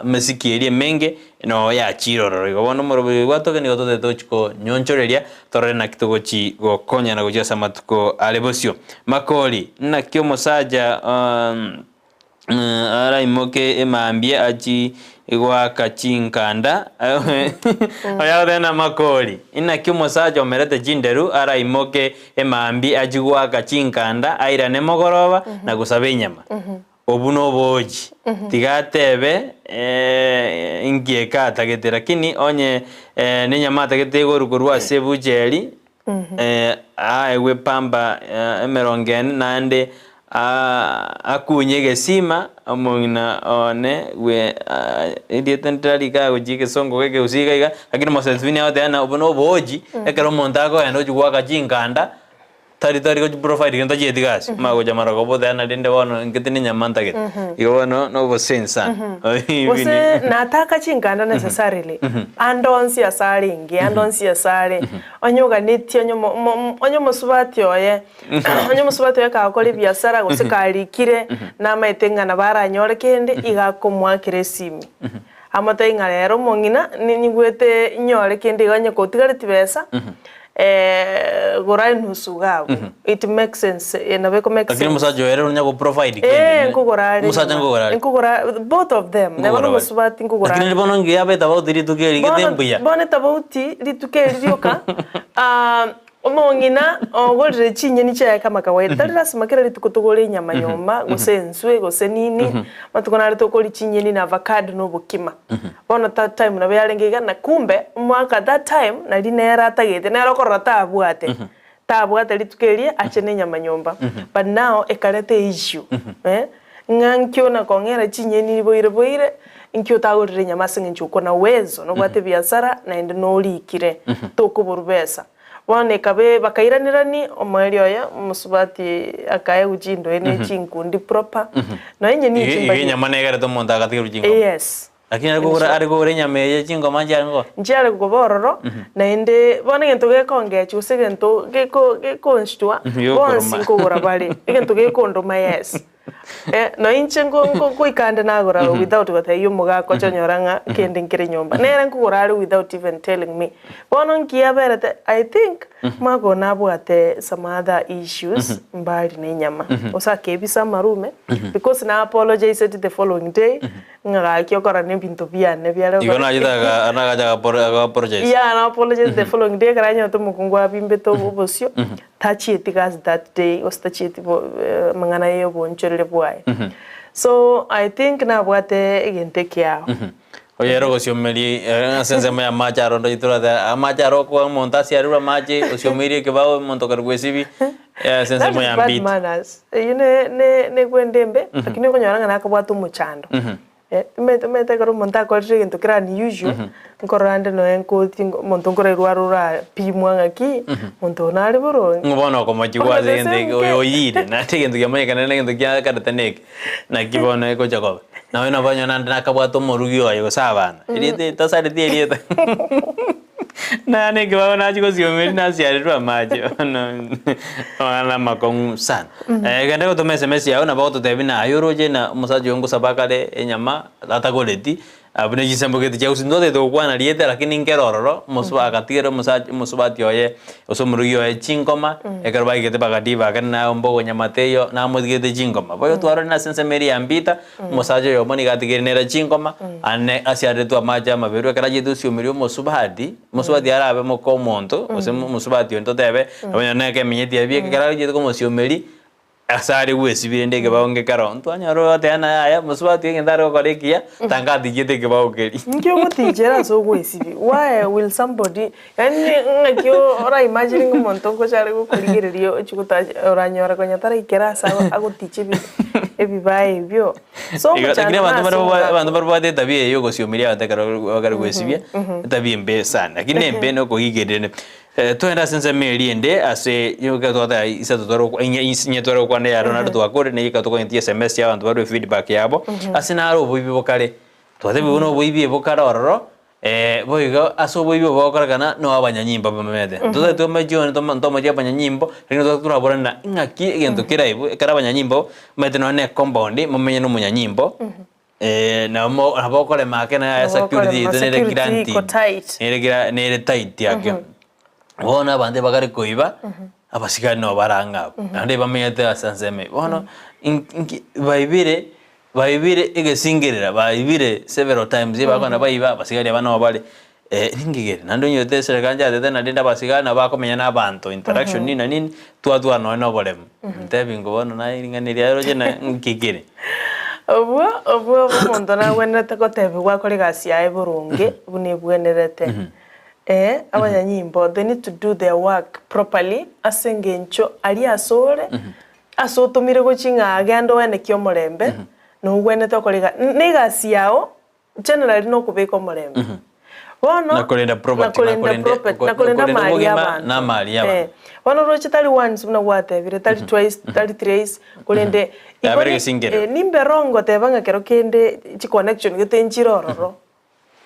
emesiki eria emenge noo yachire ororo. Igo bono omoroberi oyo gwatoka nigo totagete tochi konyonchoreria torore naki togochi gokonyana gochia ase amatuko are bosio. Makori, naki omosacha. Araimoke emambia achie goaka chinkanda, oyo agoteba namakori. Inaki omosacha omerete chinderu araimoke emambia achie goaka chinkanda airane mogoroba na gosaba enyama? Obwo noboochi. Tiga atebe inki eke atagete, lakini onye nenyama atagete igoro korwa ase ebucheri, aegwe epamba emerongo ene, naende akunye egesima, omong'ina one bwe erieta ntararika agochia egesongo gekegusii iga iga, lakini omosensibini agoteba ng'a obwo noboochi, ekero omonto akogenda gochia goaka chinkanda, Tari tari gochi profile gento tachieti gasi, omanye gocha marogoba oteba rende bono inche tindi nyama ntagete. Igo bono na obosense sana. Gose nataka chinkanda necessarily, ande onsi ase arenge, ande onsi ase are, onye oganetie onye omo omo onye omosubati oye, onye omosubati oye kagokora ebiasara gose karikire, namaete ng'a nabo aranyore kende, iga akomoakera esimi. Amotebie ng'a rero omong'ina, ninyigwete nyore kende iga onye kotigareti besa, gora enusu iga abwo. It makes sense, nabo eko make Lakini sense. omosacha oyo ere onya go provide Eh, kende. nkogora are Omosacha nyuma. nkogora are. Nkogora, both of them, neba Nkogora bare. nomosubati nkogora Lakini are. bono ngiya abe tofauti rituko eri gete Bono, mbuya. bono etofauti rituko eri rioka, omong'ina ogorire chinyeni chiaye kama kawaida, tari lasima kera rituko togore enyama nyomba, gose enswe, gose nini, amatuko nare tokoria chinyeni na avocado na obokima. Bono that time nabo yarenge iga, na kumbe omwaka that time nari nere atagete, nere okorora tabwate, tabwate rituko erio ache na enyama nyomba. But now ekareta eissue eh, ng'a nkio nakong'era chinyeni boire boire, inki otagorire enyama ase eng'encho oko na uwezo, nobwate ebiasara naende norikire, tokoborwa besa. Bono ekabe bakairanerani omoerio oye omosubati akaegwa chindoe ne chinkundi proper, nonya inye Iga ninche iga mbari enyama negerete omonto agatigerwa chingoma. Yes. Lakini are kogora are kogora enyama eye chingoma nchiare koba. Nchiare koba ororo, naende bono egento gekongechia gose egento geko gekonshtua, bonsi Gekoruma. nkogora bare, egento gekondoma yes. Nonya inche nko nko nkoika ande nagora without gotebia omogaka oche onyora ng'a kende nkere nyomba. Nere nkogora are without even telling me. Bono nki aberete, I think omwaka oyo nabwate some other issues mbari na enyama. Gose akebisa amarume, because na apologized the following day, ng'a gaki okora na ebinto biane biare Igo nachete aga nagacha aga apologize. Yeah, na apologize the following day ekero anyorete omokungu abimbete obosio, Tachieti gasi that day gose tachieti bo amang'ana ya obonchoreri bwaye. So I think nabwate egento ekiao. Oyo ere ogosiomeria ase ensemo ya amache aro ndachete torate amache aro okoa omonto asiarerwe amache osiomeirie ekebao omonto okare gwesibia ase That ensemo is ya bad mbiti. manners. Eyio ne ne negwende embe lakini okonyora ng'a nakobwate omochando. Omanyete omanyete ekero omonto akorire egento kere unusual, nkorora ande nonya nkothi omonto nkorairwe are orapimwa ng'aki, omonto oyo nare boronge. Ng'o bono okomochigwa Bono ase the egento same eke oyo case. oyire, naende egento kiamanyekana na egento kiakarete na eke, naki bono egocha koba. Naye nabo onye naende nakabwate omorugi oye gose abana, erieta eri tasareti erieta Naende ekebago nachia gosiomeria nasiarerwe amache bono amang'ana amakong'u sana. Genda gotoma esemesi yago nabo ogototebia buna aye oroche na omosacha oyo ngosaba akare enyama atagoreti, abwo ne chisambo gete chia gose ntotagete gokwana rieta lakini nkere ororo, omosuba agatigera omosacha omosubati oye gose omorugi oye chingoma, ekero baigete bagatiba ake naye mbogo nyama teiyo namotigete chingoma. Boigo twarorire ase ensemo eria ya Mbita, Omosacha oyomo nigo atigeire nere chingoma, ane asiaretwe amache amaberu ekero achiete osiomeria omosubati, omosubati arabe moka omonto, gose omosubati onde totebe, onye neke emenyeti yaye ekero achiete komosiomeria, ase are gwesibia rende ekebao ngekero, ntwanyora ogoteba ng'a yaya omosubati oyo egento are gokora ekiya, tanga atichete ekebao keria. Inki ogotichera ase ogwesibia? Why will somebody yaani ng'aki ora imagine ng'a omonto ngocha are gokorigereria ochie gotacha oranyore konya taraikera ase agoticha ebi ebibaya ebio. So Igo omochando lakini abanto nase bare omogaka abanto barobwate etabia eye ya ogosiomeria abanto ekero bakare gwesibia, etabia embe sana. Lakini embe na okogigererania. Togende ase ensemo eria ende ase ekero twateba isato tware gokwa inye inye tware gokwana eyaro naende twakore na eyio tokonyora sms chia abanto barwe feedback yabo, ase naro oboibi bokare. Twatebigwa buna oboibi bokare ororo. Boigo ase oboibi obo bogokorekana no abanyanyimbo bamanyete. Totari tomochie onde ntomochie abanyanyimbo, lakini totari toraborane na ing'aki egento keraibwe ekero abanyanyimbo omanyete nonye na ecompound momenye na omonyanyimbo nabo nabo okorema ake na Nabo security okorema, yaito nere security guaranteed iko tight. nere gira nere tight ake. Bono abanto ebakare koiba, abasigari nabo barang'e abwo, naende bamenyete ase ensemo eywo. Bono inki baibire. Baibire egesingerera, baibire several times, bakogenda baiba, abasigari aba nabo bare ninki kere? Naende onyore eserekari nchatete naende abasigari nabo bakomenya na abanto, interaction nini na nini, twatwara nonye na oboremu. Ntebi ng'o bono naye ring'ana eria roche na nki kere? Obwo obwo omonto nagwenerete gotebigwa akore egasi yaye boronge buna ebwenerete. Ee, abanyanyimbo they need to do their work properly ase engencho aria asore, ase otomire gochia ng'a agende oenekie omorembe, nogwenerete okore iga. Na egasi yao generally nokobeka omorembe. Bono, Na korenda property, na na korenda korenda property, na korenda korenda amali obogima y'abanto. na amali y'abanto. Eh, bono roche tari once buna gwatebire, tari twice, tari thrice, korende igo Yabere ni egesingerero. eh, nimbe wrong goteba ng'a kero kende chiconnection gete nchire ororo.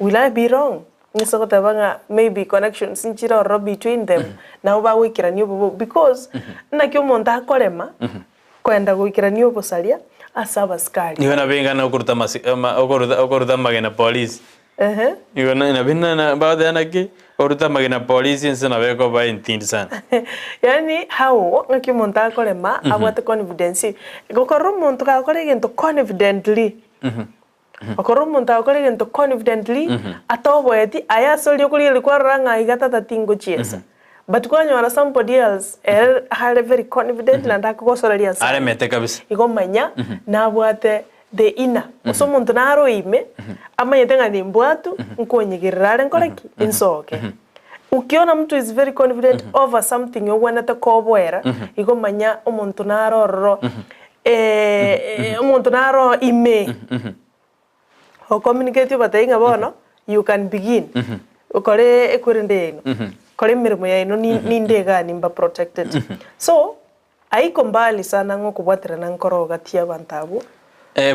Will I be wrong? Ng'ise goteba ng'a maybe connections nchire ororo between them, nabo bagoikerania obobe because naki omonto akorema koenda goikerania obosaria ase abasikari. Nigo nabengana okoruta amasi ama okoruta okoruta amagena polisi. Ehe. Nigo na nabi na na bagoteba naki, orute amagena polisi ense nabo ekoba entindi sana. Yaani how ng'aki omonto akorema abwate confidence, gokorora omonto gakora egento confidently. Okorora omonto agokora egento confidently, atoboeti, aye ase oria okorigereria kwarora ng'a iga tata tingochiesa. But kwanyora somebody else ere are very confident naende akogosoreria ase aye. Aremete kabisa. Igo manya nabwate the inner, gose omonto naro ime, amanyete ng'a nimbwatu, nkonyegerera are nkore ki? Nsoke. Ukiona mtu is very confident over something ogwenerete koboera, igo manya omonto naro ororo omonto naro ime ocommunicate obatebie ng'a bono you can begin okore ekwerende yaino, kore emeremo yaino ninde igaa nimba protected. So haiko mbali sana ng'a okobwaterana nkoro gati ya abanto abwo.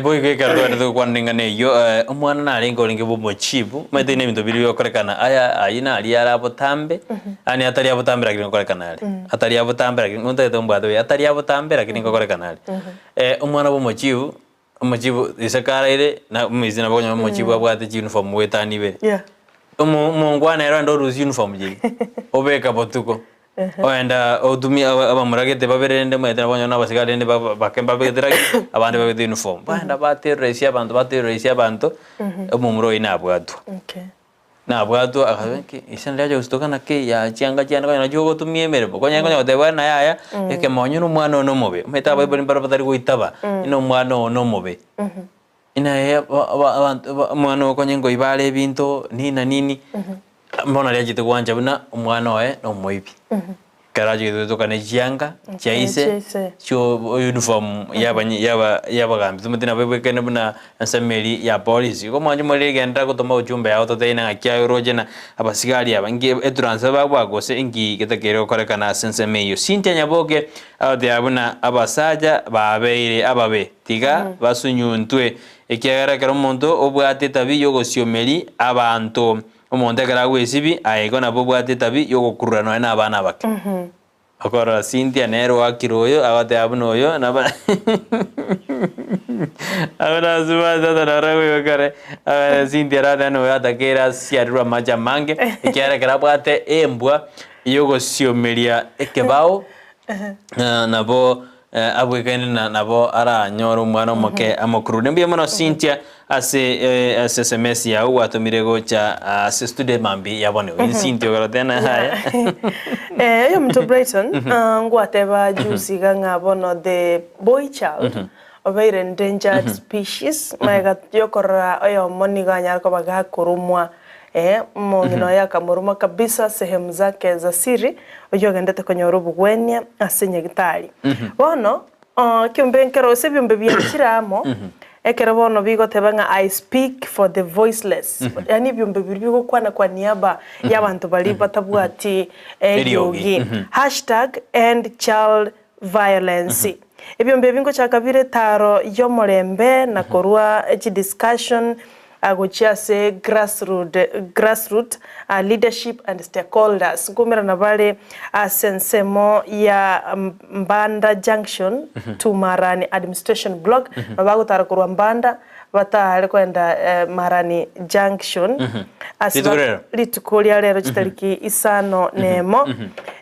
Boigo ekero togendete gokwana ring'ana eyio, omwana narenge orenge bw'omochibu, omanyete buna ebinto biria bigokorekana aya ayio naria are abotambe, yaani atari abotambe lakini ngokorekana are, atari abotambe lakini ntagete ombwate buya, atari abotambe lakini ngokorekana are. Omwana bw'omochibu, omochibu ise karaire na omoisia nabo okonyora omochibu abwate chiuniform goetania ibere. Yeah. Omo omongwana ere ogenda orusia uniform chiria, obeka botuko. Ogenda otumie abamura gete babere rende omanyete nabo okonyora na abasigari rende bake mbabegete raki, abande babegete uniform. Bagenda baterrorisia abanto baterrorisia abanto, omomura oyio nabwatwa. Nabwatwa akabea nki, ise nari acha gostuka naki yaya chianga chiane konya nachio ogotumia emeremo, konya konya goteba buna yaya, ekemonyo na omwana one omobe. Omanyete abaibori mbaro batari goitaba, na omwana oo nomobe. Naye abanto omwana oyo konya nkoiba are ebinto nini na nini, bono aria achete gwancha buna omwana oye na omoibi. Ekero achete gotoka ne chianga chia ise, chio uniform yabanyi yaba yabagambi tomanyete nabo ebwekaine buna ensemo eria ya polisi. Igo mwanche more rigenderera gotoma ujumbe yao totebi ng'aki aye oroche na abasigari aba nki etransfer babwate gose nki getakeire gokorekana ase ensemo eyio. Cynthia Nyaboke agoteba buna abasacha babeire ababe. Tiga basunyuntwe, ekiagera ekero omonto obwate etabi y'ogosiomeria abanto, omonto ekero agwesibia, aye igo nabo obwate etabi y'ogokurura nonya na abana abake. Okorora Cynthia nere oakire oyo, agoteba buna oyo naba abwo nasubaa sasa naro akoigwa kare, Cynthia aratebe buna oyo atakeire asiarerwe amache amange, ekiagera ekero abwate embwa y'ogosiomeria ekebao, nabo Abwekaine na nabo aranyore omwana omoke amokurure. Mbuya mono Cynthia ase ase sms yao gwatomire gocha ase studio mambi ya bono. Oyo Cynthia ogarotena haya. Eh, oyominto Brighton, ah, ngwateba juzi iga ng'a bono the boy child obeire endangered species, magega yokorora oyomo nigo anyare koba gakorumwa eh, omong'ina oye akamoruma kabisa sehemu zake za siri, oyio ogendete konyora obogwenia ase nyagitari. Bono ekiombe nkero ase ebiombe biachire amo, ekero bono bigoteba ng'a I speak for the voiceless, yaani ebiombe biria bigokwana kwa niaba y'abanto baria batabwati eriogi. Hashtag end child violence. Ebiombe ebi ngochaka bire etaaro y'omorembe na korwa chidiscussion gochia ase grassroot grassroot leadership and stakeholders. Nkoumerana bare ase ensemo ya Mbanda Junction to Marani Administration Block, nabo bagotara korwa Mbanda batare koenda Marani Junction ase Rituko rero? rituko ria rero chitariki isano nemo.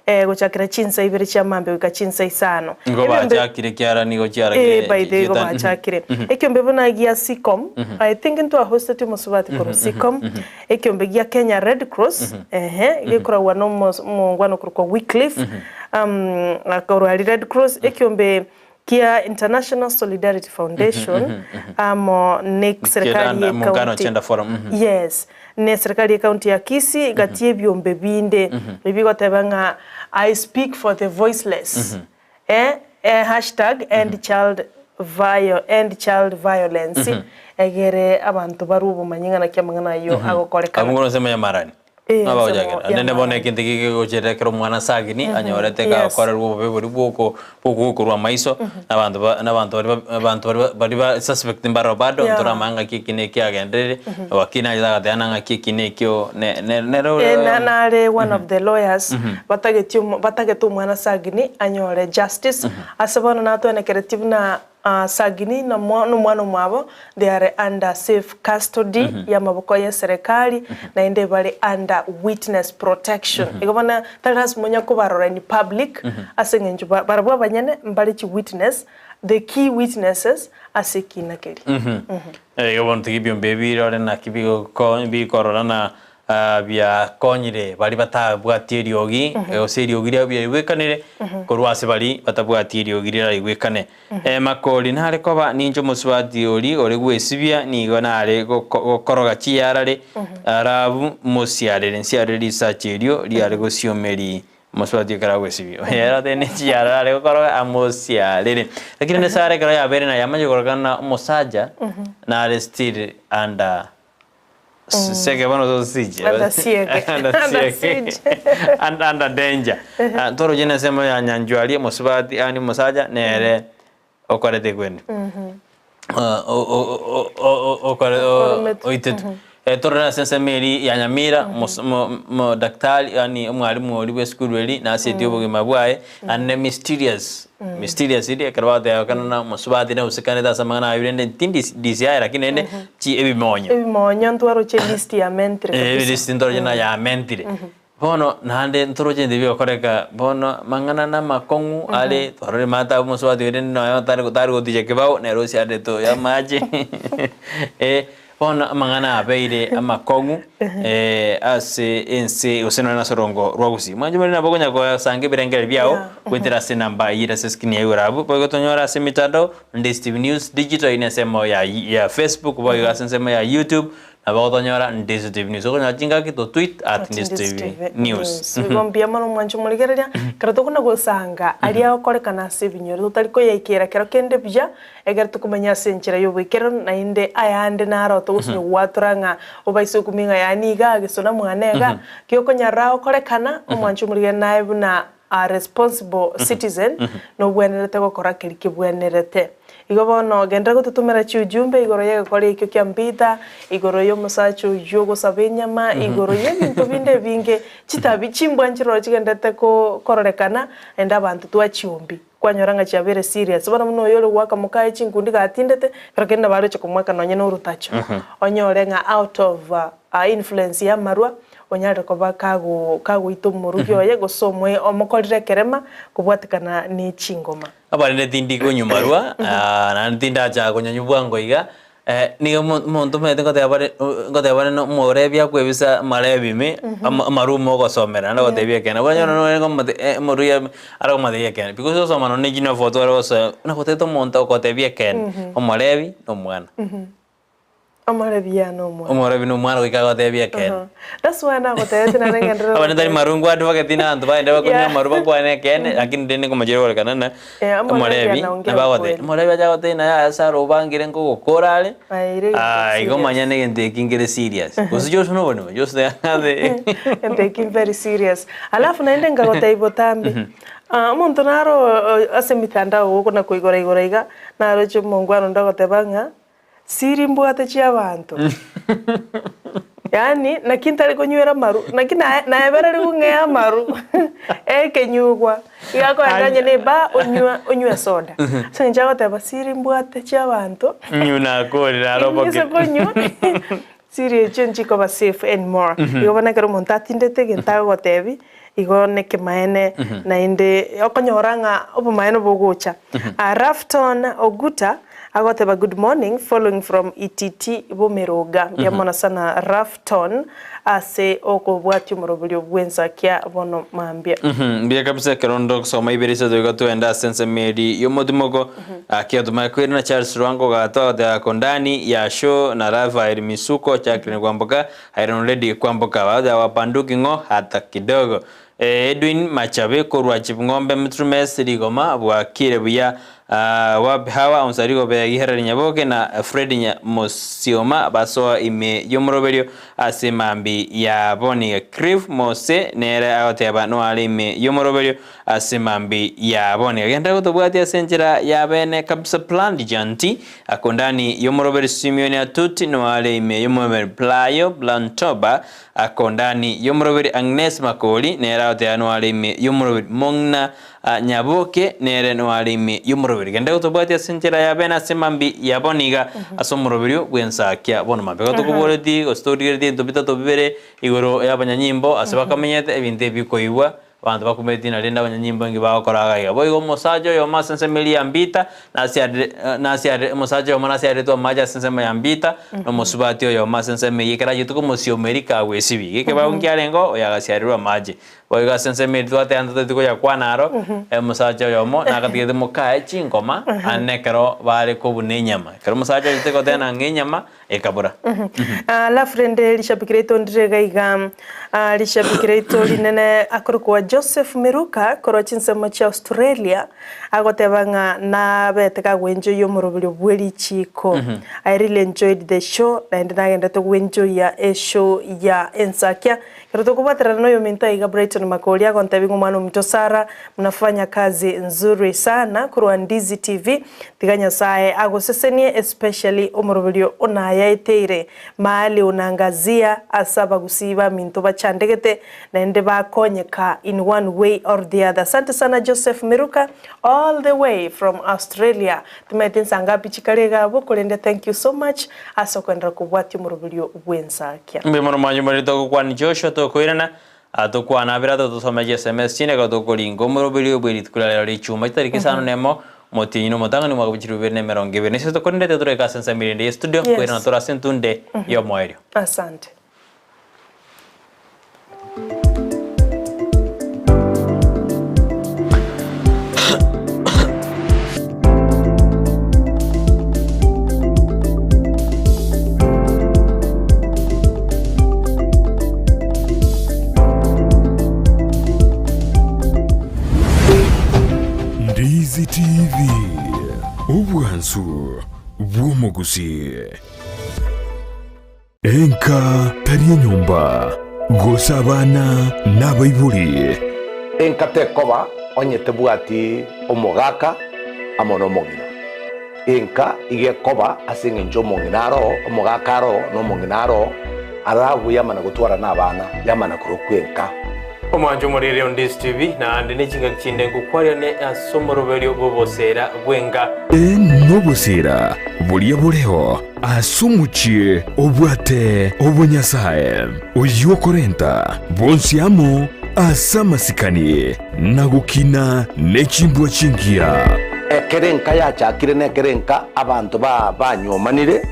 gochakera chinsa ibere chia mambia goika chinsa isano. Nigo Ebiombe- bachakire kiara nigo chiarakire Eh, by the way, igo chieta- bachakire. Mhm. Ekiombe buna gia Seacom, Mhm. I think ntwahosteti omosubati korwa Mhm, mhm, Seacom, mhm. ekiombe gia Kenya Red Cross, Mhm. ehe, Mhm. gekoragwa na omos- omongwana okorokwa Wycliffe, Mhm. korwa aria Red Cross, ekiombe kia International Solidarity Foundation, Mhm, mhm, amo ne serikali Kieda- ye Muungano county. Gender Forum, mhm. Yes, ne serikali ye county ya Kisii, gati y'ebiombe binde, Mhm. ebi goteba ng'a I speak for the voiceless. Mhm. Eh, eh, hashtag end child vio end child violence Mhm. egere abanto barwe obomanyi ng'a naki amang'ana ayio agokorekana. Abwo ensemo ya marani Eh, ensemo abagochakera ya nende bono marani. ekinto gegocherekera omwana sagini Mhm, anyorete yes. gakorerwa obobe boria bwoko bwogokorwa amaiso na abanto ba na abanto baria ba abanto baria baria ba suspect mbaro bado Yeah. ntoramanya ng'aki eki na eki agenderere Mhm. wakili naye agateba ng'a ng'aki eki na ekio ne ne nere Eh, ore na nare one of the lawyers Mhm. batageti omo batagete omwana Sagini anyore justice Mhm. ase bono natwenekeretie buna Sagini na nomwana omwabo they are under safe custody y'amaboko y'eserekari naende bare under witness protection. Igo bono tari lasima onye kobarora in public ase eng'encho barabwo abanyene mbare chi witness, the key witnesses ase ekina keria. Igo bono tiga ebiombe ebi birore naki bikorora na biakonyire baria batabwati eriogi, gose eriogi riabo biaigwekanire korwa ase baria batabwati eriogi riraigwekane. Makori nare koba ninche omosubati oria ore gwesibia, nigo nare gokoroga chiyarare, Rahabu mosiarere, nsiarere risacha erio riare gosiomeria omosubati ekero agwesibia. Ere otebe ne chiyarare are gokoroga amosiarere. Lakini rende Sara ekero yabeire naye amanye kororekana na omosacha, nare still under Sege bono tosiche. Under siege. Under Under siege. siege. Under, under danger. Ah, Toroche nensemo ya nyanchwari omosubati yaani omosacha nere okorete ekwende. Ah, o- o- o- o- o- okore- o- Orometwe. oitetwe. Eh, torore ase ensemo eri ya Nyamira mos- mo- mo- daktari yaani omwalimu oria bwa esukuru eri nasetie obogima bwaye naende mysterious Mysterious riria ekero bagoteba ekero na omosubati nausekanete ase amang'ana ayio rende tindi DCI lakini rende chi ebimonyo. Ebimonyo ntwaroche list ya mentire Eh, kabisa. list ntoroche na ya mentire. Bono naende ntoroche ebinto bigokoreka bono amang'ana na amakong'u are twarorire mate abwo omosubati oria rende nonya tari tari goticha kebao nere osiarete oyo amache eh. Bono amang'ana abeire amakong'u ase ense gose nonya nase orongo rwa gusii. Mwanche more nabo okonya gosanga ebirengererio biao goetera ase enamba eyio ere ase escreen yaye igoro abwo. Boigo tonyore ase emitandao Ndisi TV News Digital eyio nensemo ya ya Facebook boigo ase ensemo ya YouTube nabo ogotonyora Ndisi TV News. Okonyora chingaki to tweet at Ndisi TV News. Igo mbuya mono mwanche omorigereria, ekero tokona gosanga aria agokorekana ase ebinyoro totari koyaikera kero kende buya, Ekero tokomanya ase enchera y'oboikeranu, naende ayande naro togosinywa gwatora ng'a obaise okumia ng'a yaani iga agesona mwane iga, ki okonyarora gokorekana, omwanchi omorigeni naye buna a responsible citizen, nobwenerete gokora keria kebwenerete. Igo bono genderera gototomera chiujumbe igoro y'egekora ekio kia Mbitha, igoro y'omosacha oyio ogosaba enyama, igoro y'ebinto binde ebinge, chitabi chimbwa nchiroro chigenderete ko kororekana, naende abanto twachiombi. Kwanyora ng'a chiabeire serious, bono buna oyo ore goaka mokaye chinkundi gatindete, ekero kende nabo aroche komoaka nonye na orotacho. Onyore ng'a out of influence ya amarwa, onyarire koba kago kagoita omorugi oye gose omoe omokorire ekerema kobwatekana ne chingoma. Abarende tindi konywa marwa, naende tindacha konyanywa bwango iga, Nigo omonto omanyete ngoteba bare ngoteba bare na omorebi akwebisa amarebi ime, ama amarumu ogosomera naende agotebia ekeene. Bono onye nore ngomote omoruya are komotebia ekeene because ogosoma nonye na echio nafo tware gosoa buna gotebete omonto ogotebia ekeene, omorebi na omwana. Omorebi yane omwana. Omorebi na omwana goika agotebia ekeene. That's why nagotebeti naende ngenderere Abande tari goteba. maru nkwadvocate na abanto bagende bakonywa Yeah. amaru bakwane ekeene, lakini rende nkomochera gorekana ng'a Eh, omorebi omorebi anaongea nabo agotebia, ukweli. omorebi acha gotebia naye ase aro obangire nkogokora are, Aye, ere egento ah, igo serious. manya negento eki nkere serious. Gose Joshua nobonima? Joshua ase Egento eki very serious. Alafu naende nkagotebia botambe, ah, omonto naro o- ase emitandao gokona koigora igora iga, naroche omongwana onde ogoteba ng'a, Siri mbwate chi'abanto. Yaani naki ntari konywera amaru, naki naye naebererigwe ng'ee amaru ekenyugwa. Iga akoenda onye na ebaa onywa onywe esoda. Ase eng'encho agoteba siri mbwate chi'abanto, Nywe nakorire aro ing'ise oboke. konywa. Siri echio nchikoba safe anymore. Igo bono ekero omonto atindete egento agogotebi, igo nekemaene naende okonyora ng'a obomaene bogocha. Rafton Oguta agoteba good morning following from Ititi Bomeroga. Mbuya mono sana Rafton ase okobwatia omoroberio bw'ensakia bono mambia. Mbuya kabisa ekero ndogosoma ibere isato iga twende ase ensemo eri y'omotimoko. Gaki otomanye kwirana Charles Lwanga ogato agoteba Kondani, Yasho na Raphael Misuko, Jacqueline Kwamboka, Iron Lady Kwamboka bagoteba wapanduki ng'o hata kidogo. Edwin Machabe korwa Chipng'ombe Mtrumes Rigoma bwakire buya Wapi Hawa Onsarigo Begi Hereri Nyaboke na Fred Mosioma basoa ime y'omoroberio ase mambi ya boniga Cliff Mose nere agoteba noare ime y'omoroberio Ase mambia yabo nigo agenderere gotobwatia ase enchera ya bene kabisa Planned Janti, akondani y'omoroberi Simeoni Atuti noare ime y'omoroberi Playo Blantoba, akondani y'omoroberi Agnes Makori nere agoteba noare ime y'omoroberi Mong'ina Nyaboke nere noare ime y'omoroberi. Genderera gotobwatia ase enchera ya bene ase mambia yabo niga ase omoroberio bw'ensakia bono mambia. Igo tokoboretie gose torigeretie ebinto bitato bibere igoro y'abanyanyimbo ase bakamenyete ebinto ebi bikoigwa Abanto bakumeti na rende abanyanyimbo inki bagokora iga iga. Boigo omosacha oyomo ase ensemo eria ya Mbita, nasiarire nasiarire omosacha oyomo nasiareretwe amache ase ensemo ya Mbita, na omosubati oyomo ase ensemo eyio ekero achete komosioma eriko agwesibia. Iga ekebago nkiarengeo, oyo agasiarerwa amache. Boigo ase ensemo eria twateba ntotagete koyakwana aro, omosacha oyomo nagatigete mokaye chingoma, naende nekero bare kobuna enyama. Ekero omosacha achete gotena ng'a enyama, ekabura. Alafu rende rishabiki riaito ndire iga iga, rishabiki riaito rinene akorokwa Joseph Miruka korwa chinsemo chia Australia, agoteba ng'a nabete kagoenjoyia omoroberio bwe richiko. I really enjoyed the show, naende nagendete goenjoyia eshow ya Ensakia. Ekero tokobwaterana na oyominto aiga Brighton Makori agontebia ng'a omwana ominto Sarah mnafanya kazi nzuri sana korwa Ndizi TV, Tiga Nyasae agosesenie especially omoroberio onayaeteire mahali unaangazia ase abagusii baminto bachandegete naende bakonyeka in one way or the other. Asante sana Joseph Miruka all the way from Australia. Timaeti nsa ngapi chikare iga abwo korende thank you so much ase okoenderera kobwatia omoroberio bw'ensakia. Mbuya mono mwanche moriri togokwana Joshua tokoirana Tokwana abere atotosome chiSMS chinde ekero tokoringa omoroberio bwe rituko ria rero richuma chitariki isano nemo omotienyi na omotang'ani omwaka bwe chilifu ibere na emerongo ebere. Nise tokorendete toreke ase ensemo erinde ye studio koirana tore ase entunde y'omoerio. Asante. Ndizi TV, obwansu bw'omogusii. Enka tari enyomba, gose abana nabaibori. Enka tekoba onye tebwati omogaka amo nomong'ina. Enka iga ekoba ase engencho omong'ina aroo, omogaka aroo, na omong'ina aroo, arabue yamana gotwara nabana, yamana korokwa enka. Omwancho omoriri o Ndisi TV, naende ne chingaki chinde ngokwariane ase omoroberio bw'oboseera bw'enka. Ee, nobosera boria boreo ase omochie obwate obonyasae, oyio okorenta bonsi amo ase amasikani na gokina ne chimbwa chingiya. Ekero enka yachakire nekero enka abanto banywomanire,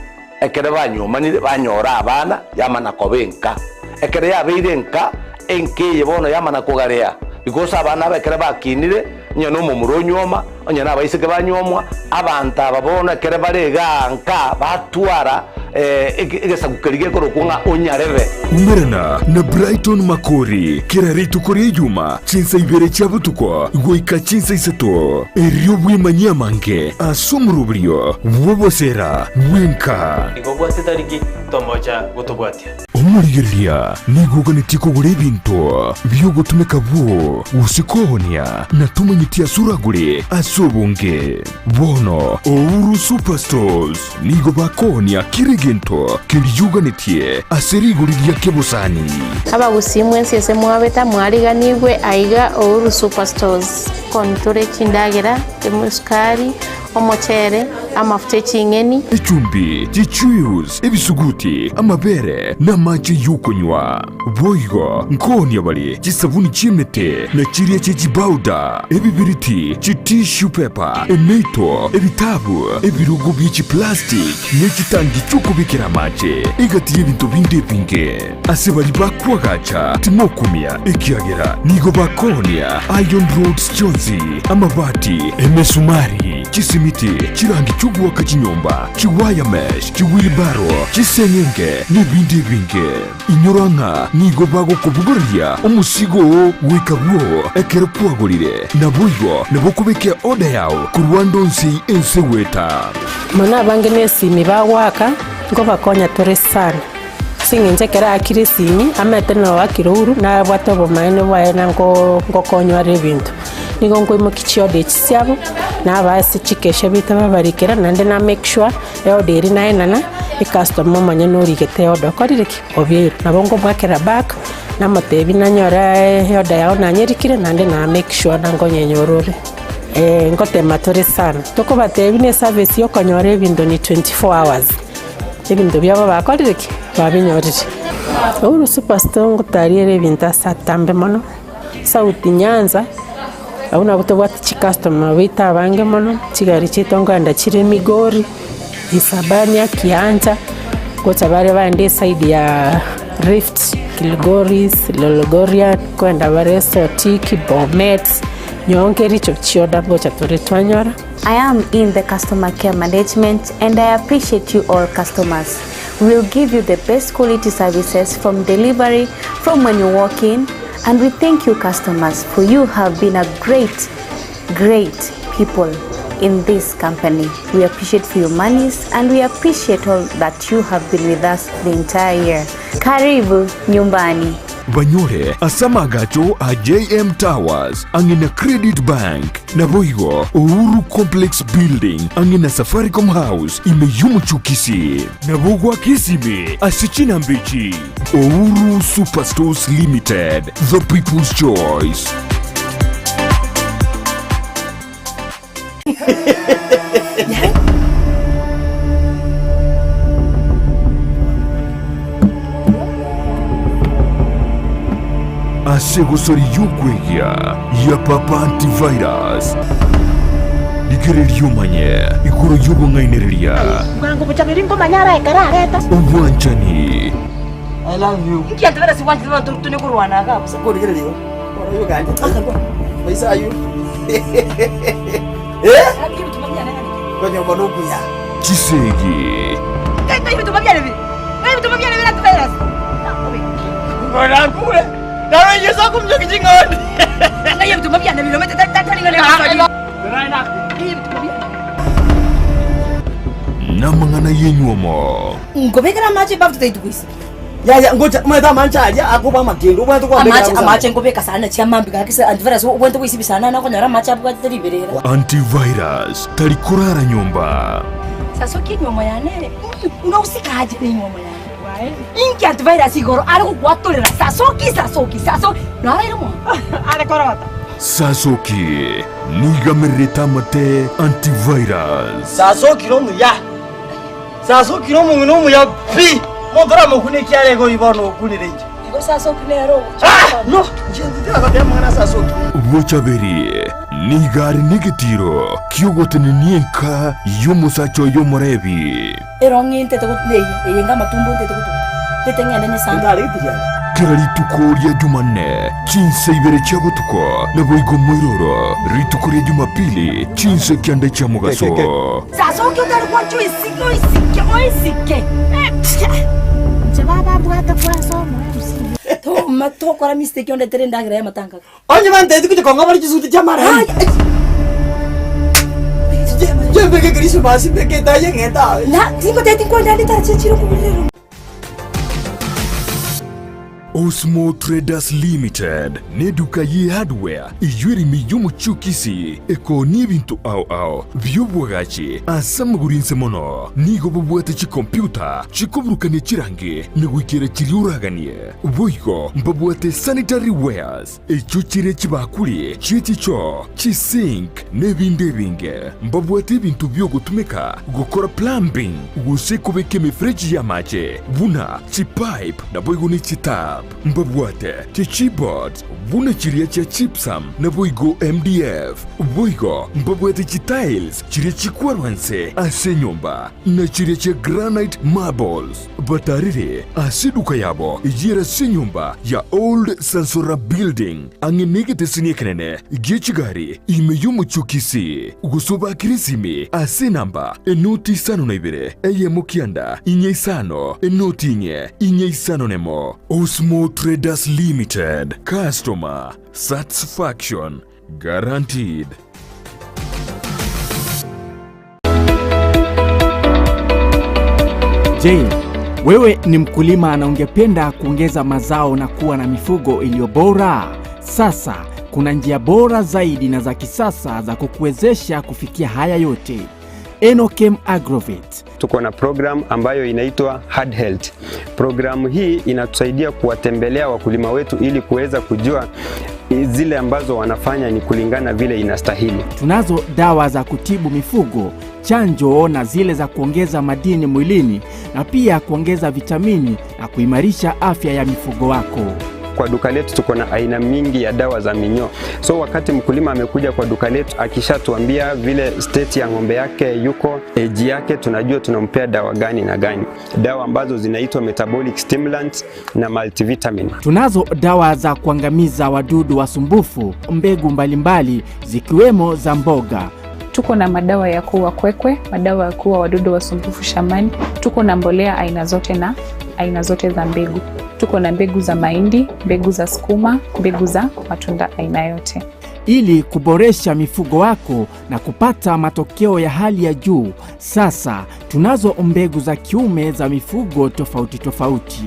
ekero banywomanire banyora abana, yamana koba enka. Ekero yabeire enka, enka eye bono yamana kogarea, because abana aba ekero bakinire, onye nomomura onywoma, onye nabaiseke banywomwa, abanto aba bono ekero bare igaa nka, batwara egesaku keria gekorokwa ng'a onyarebe. Umerana na Brighton Makori kera rituko ri'Ejuma chinsa ibere chia botuko goika chinsa isato, erio bwemanyie amange ase omoroberio bw'obosera bw'enka. Igo obwate tariki tomocha gotobwatia. Omorigereria nigo oganetie kogora ebinto bi'ogotumeka bwoo gose koonia, na tomanyeti ase oragore ase obonge. Bono Ouru Superstores nigo bakoonia kera egento keria oganetie ase rigori ria kebosani. Abagusii mwensi ase mwabete mwariganigwe aiga Ouru Superstores. Kooni tore chindagera, esukari. Omochere, amafuta e ching'eni. Echumbi, chichuius, ebisuguti, amabere, na amache y'okonywa. Boigo nkoonia bare chisabuni chi'emete, na chiria chie chibauda, ebibiriti, chitissue paper, emeito, ebitabu, ebirogo bie chiplastic, ne chitangi chi'okobekera amache, egati y'ebinto binde ebinge. Ase baria bakoagacha timokumia, ekiagera nigo bakoonia iron rods chionsi, amabati, emesumari, chisimiti, chirangi chi'ogoaka chinyomba, chiwire mesh, chiwheelbarrow, chiseng'enge, nebinde ebinge. Inyora ng'a nigo bagokobogoreria omosigo oo goika bwoo ekero kwagorire, naboigo nabo okobeka eorder yao korwa ande onsi ense goeta. Mono abange nesimi bagoaka, nkobakonya tore sana. Ase eng'encho ekero aakire esimi, amaete na oakire ouru, nabwate obomaene bwaye na nko nkokonywa are ebinto. Nigo nkoimokia chiorder echi chiabo, nabaa ase chikesha baito babarikera, naende na make sure, eorder eria naenana, ecustomer omonyene origete eorder okorire ki? Obeirwe. Nabo nkomoakera back, namotebia nanyora eorder yao nanyerikire, naende na make sure na nkonyenyora ore. Ngotema tore sana, tokobatebia na eservice ya okonyora ebinto ni 24 hours. Ebinto biabo bakorire ki? Babinyorire. Uhuru Superstore ngotariere ebinto ase atambe mono, South Nyanza, abwo nabo tobwate chicustomer baito abange mono, chigari chiaito nkoenda chire Migori, Isabania, Kiancha, gocha bare baende eside ya Rift, Kilgoris, Lolgorian, nkoenda bare Sotik, Bomet, nyowe nkericho chioda ngocha tore twanyora. I am in the customer care management and I appreciate you all customers. We will give you the best quality services from delivery, from when you walk in, and we thank you customers for you have been a great, great people in this company. We appreciate for your monies and we appreciate all that you have been with us the entire year. Karibu nyumbani. Banyore ase amagacho a JM Towers ang'e na Credit Bank. Naboigo Uhuru Complex Building ang'e na Safaricom House ime y'omochie o Kisii. Nabo goaka esimi ase chinamba echi, Uhuru Superstores Limited, the people's choice. Ase egosori y'okwegia ya Papa Antivirus, rigereria omanye igoro y'obong'ainereria, Bwango bochaberi nkomanya ara ekero areta. obwanchani, I love you. Inki antivirus gwanchete abanto tone korwana iga bosa. Korigereria igo. Bono oyo ganje. Maisa ayio. Eh? Konyoba nokuya. Chisegi. Namang'ana y'enywomo. Nkobekera amache ebafu titaitukwisa. Yaya ngocha omanyete amanche aria akoba amakendu obwenerete kwabekera Amache bosa. amache nkobeka sana chiamambi gaki se antivirus obwenerete goisibia sana na okonyora amache abwatete riberera. Antivirus tari korara nyomba. Sasa oki enywomo yane ere nousikaje na enywomo yane inki antivirus igoro are gokwatorera sasoki sasoki sasoki naraire mono are korota. Sasoki nigamererete amate antivirus. Sasokire omuya Sasokire omong'ina omuya pi, monto oramokune ekiara igo oyio bono okunire inche. Igo Sasoki nere ogocha Ah! gokora. No, inche tindagoteba amang'ana a Sasoki. Bochaberi nigo are negetiro ki'ogotenenia enka y'omosacha oye omorebi. Erong'i ntete got neye, eye enga amatumbo ntete gotuguta, ntete ng'ende nyesambe. Kera rituko ria Jumanne, chinsa ibere chia botuko, naboigo moiroro, rituko ria Jumapili, chinsa kianda chia mogaso. Sasoki otari gwancha oisike oisike oisike. Inche baba mbwate kwansa omoe Toma tokora mistake ondetere endagera y'amatanga. Onye banteti gocha kong'a bare chisuti chi'amarembe. Chimbeke Christmas mbeke etayi eng'ete aye. Na tingoteti nkwenda ande tarache chire okoburerwa. Osmo Traders Limited neduka ye hardware eyio ere ime y'omochie o Kisii ekoonia ebinto ao ao bi'obwagachi ase amagoro inse mono. Nigo bobwate chikompiuta chikoburukania chirangi na goikera chiria oraganie. Boigo mbabwate sanitary wares echio chire chibakuri chie chichoo, chisink, na ebinde ebinge. Mbabwate ebinto bi'ogotumeka gokora plumbing gose kobeka emefereji y'amache buna chipipe naboigo ne chitap. Mbabwate chichipboards buna chiria chia gypsum naboigo MDF. Boigo mbabwate chitiles chiria chikwarwa nse ase enyomba na chiria chia granite marbles. Batarire ase eduka yabo eyio ere ase enyomba ya Old Sansora Building ang'e negeteseni ekenene gie chigari ime y'omochie o Kisii, gose obakire esimi ase enamba enoti isano na ibere eyemo kianda inye isano enoti inye inye isano nemo. Osmo Traders Limited, Customer Satisfaction Guaranteed. Je, wewe ni mkulima na ungependa kuongeza mazao na kuwa na mifugo iliyo bora? Sasa kuna njia bora zaidi na za kisasa za kukuwezesha kufikia haya yote. Enokem Agrovet. Tuko na program ambayo inaitwa Hard Health. Programu hii inatusaidia kuwatembelea wakulima wetu ili kuweza kujua zile ambazo wanafanya ni kulingana vile inastahili. Tunazo dawa za kutibu mifugo, chanjo na zile za kuongeza madini mwilini na pia kuongeza vitamini na kuimarisha afya ya mifugo wako. Kwa duka letu tuko na aina mingi ya dawa za minyoo. So wakati mkulima amekuja kwa duka letu akishatuambia vile state ya ng'ombe yake yuko, age yake, tunajua tunampea dawa gani na gani, dawa ambazo zinaitwa metabolic stimulants na multivitamin. Tunazo dawa za kuangamiza wadudu wasumbufu, mbegu mbalimbali zikiwemo za mboga. Tuko na madawa ya kuua kwekwe, madawa ya kuua wadudu wasumbufu shambani. Tuko na mbolea aina zote na aina zote za mbegu. Tuko na mbegu za mahindi, mbegu za sukuma, mbegu za matunda aina yote. Ili kuboresha mifugo wako na kupata matokeo ya hali ya juu, sasa tunazo mbegu za kiume za mifugo tofauti tofauti.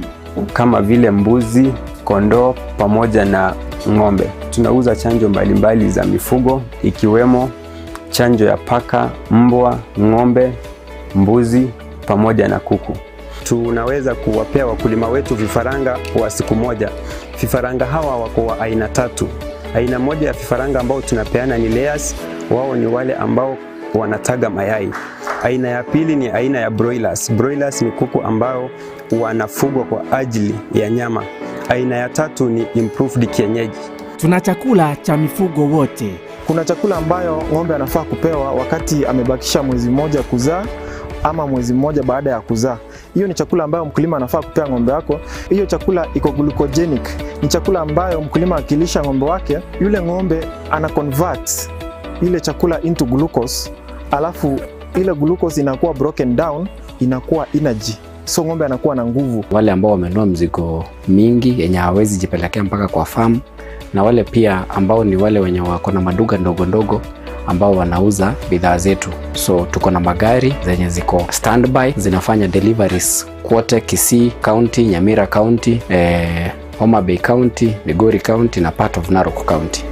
kama vile mbuzi, kondoo pamoja na ng'ombe. Tunauza chanjo mbalimbali za mifugo ikiwemo chanjo ya paka, mbwa, ng'ombe, mbuzi pamoja na kuku. Tunaweza kuwapea wakulima wetu vifaranga wa siku moja. Vifaranga hawa wako wa aina tatu. Aina moja ya vifaranga ambao tunapeana ni layers, wao ni wale ambao wanataga mayai. Aina ya pili ni aina ya broilers. Broilers ni kuku ambao wanafugwa kwa ajili ya nyama. Aina ya tatu ni improved kienyeji. Tuna chakula cha mifugo wote. Kuna chakula ambayo ng'ombe anafaa kupewa wakati amebakisha mwezi mmoja kuzaa ama mwezi mmoja baada ya kuzaa. Hiyo ni chakula ambayo mkulima anafaa kupea ng'ombe wako. Hiyo chakula iko glucogenic, ni chakula ambayo mkulima akilisha ng'ombe wake, yule ng'ombe ana convert ile chakula into glucose, alafu ile glucose inakuwa broken down, inakuwa energy, so ng'ombe anakuwa na nguvu. Wale ambao wamenunua mzigo mingi yenye hawawezi jipelekea mpaka kwa farm, na wale pia ambao ni wale wenye wako na maduka ndogo ndogo ambao wanauza bidhaa zetu. So tuko na magari zenye ziko standby zinafanya deliveries kwote Kisii County, Nyamira County, Homa Bay County, Migori County na part of Narok County.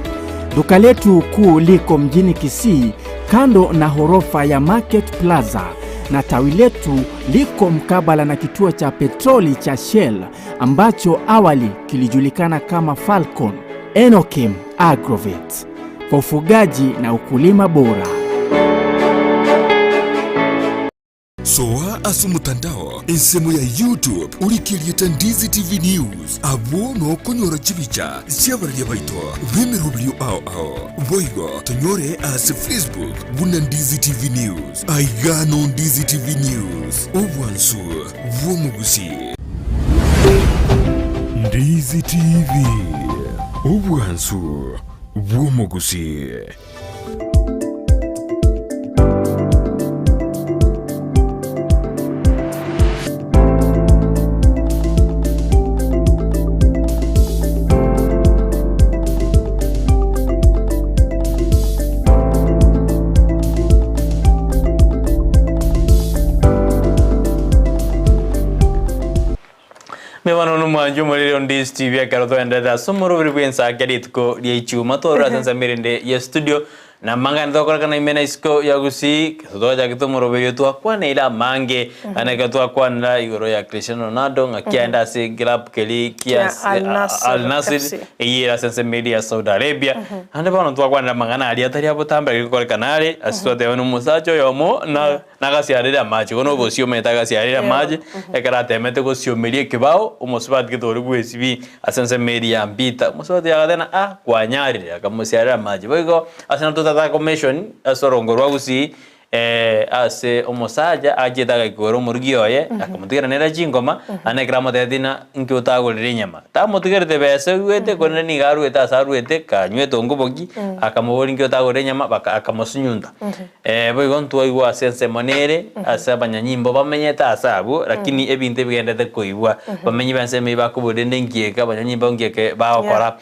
Duka letu kuu liko mjini Kisii kando na horofa ya Market Plaza na tawi letu liko mkabala na kituo cha petroli cha Shell ambacho awali kilijulikana kama Falcon. Enokim Agrovet kwa ufugaji na ukulima bora. Soa ase omotandao ensemo ya YouTube orikeriete Ndizi TV News abwo nokonyora chibicha chi'abararia baito b'emeroberio ao ao. Boigo tonyore ase Facebook buna Ndizi TV News. Aiga no Ndizi TV News, obwansu bw'omogusii. Ndizi TV, obwansu bw'omogusii. Bono nomwanchi omoriri onde Steve ekero twaenderete ase omoroberi bw'ensake rituko ria ichuma twarure ase ensemo erinde ya studio na amang'ana tokorekana ime na isiko ya Gusii ekero twachakete omoroberi oyo twakwaneire amange naende ekero twakwanera igoro ya Cristiano Ronaldo ng'aki aende ase eklabu keria kia Kia Al Nassr Al Nassr FC. eyio ere ase ensemo eria ya Saudi Arabia naende bono twakwanera amang'ana aria atari abotambe aria gokorekana are ase twateba na omosacha oyomo na Nagasiarere amache, bono obosio omanyete agasiarere amache, ekero atemete gosiomeria ekebao, omosubati gete oria bw'esibi ase ensemo eria ya Mbita, omosubati oyo agateba ah kwanyarire, akamosiarera amache. Boigo ase nabo totata commission ase orongo rwa Gusii ase omosacha achiete agaikora omorugi oye, akamotigera nere chingoma, naende ekero amotebetie ng'a inki otagorire enyama, tamotigerete besa oigwete korende nigo arwete ase arwete, kanywete ongoboki, akamoboria inki otagorire enyama, baka akamosunyunta. Boigo ntwaigwa ase ensemo nere ase abanyanyimbo bamenyete aase abwo, lakini ebinto ebigenderete koigwa, bamenyi b'ensemo eyio bakoboria rende nki eke abanyanyimbo nki eke bagokora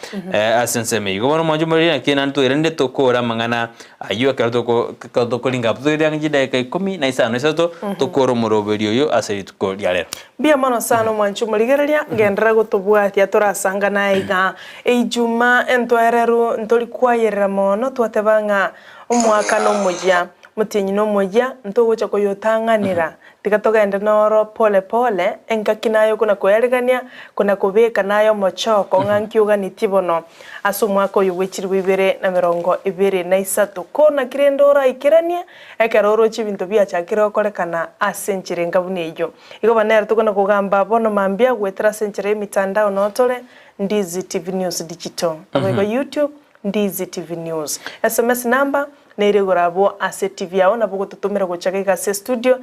ase ensemo eyio. Igo bono omwancho omoriri naki naende twerende tokore amang'ana ayio ekero toko ekero tokoringa abwo toire ang'e chidakika ikomi na isano na isato tokore omoroberio oyo ase rituko ria rero. Mbuya mono sana omwancho omorigereria, genderera gotobwatia torasangane aiga. Ijuma entwereru ntori kwayerera mono twateba ng'a Omwaka nomoyia, motienyi nomoyia, ntogocha koyotang'anera. Tiga togende noro pole pole, engaki naye okona koerigania, kona kobeka naye omochoko ng'a nki oganetie bono ase omwaka oyo bwe chilifu 2023. Ko naki rende oraikeranie ekero oroche ebinto biachakire gokorekana ase enchera enga buna eyio? Igo bono nere tokona kogamba bono mambia goetera ase enchera y'emitandao noo tore Ndizi TV News Digital. Naboigo YouTube. Ndizi TV News. Sms number nere igoro abwo ase TV yao nabo ogototomera gocha iga ase studio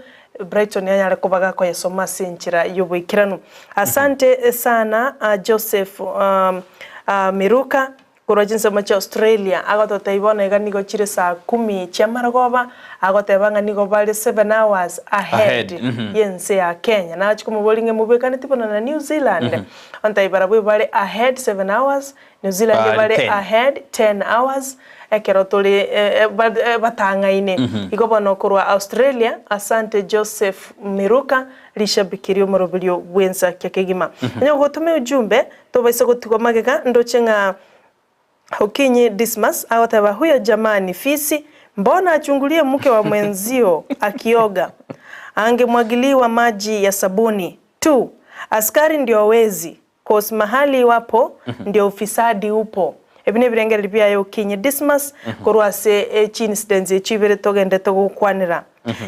Brighton anyare koba gakoyesoma ase enchera y'oboikeranu. Asante sana Joseph Miruka korwa chinsemo chia Australia agototebia bono iga nigo chire saa kumi chiamarogoba agoteba ng'a nigo bare 7 hours ahead Ahead, y'ense ya Kenya. Nachi komoboria ng'a mobekaneti bono na New Zealand ontebia barabwo bare ahead 7 hours New Zealand Bari bare 10. ahead 10 hours ekero tore batang'aine. Igo bono korwa Australia, asante Joseph Miruka, rishabiki ri'omoroberio bw'ensakia kegima. Onye gogotoma ujumbe, tobaisa gotigwa magega, ndoche ng'a Okinyi Dismas agoteba huyo jamaa ni fisi, mbona achungulie mke wa mwenzio akioga? Angemwagiliwa maji ya sabuni tu. Askari ndio wezi, Cause mahali wapo ndio ufisadi upo. Ebi nebirengererio biaye okinye Dismas korwa ase chiincidents echio ibere togendete gokwanera.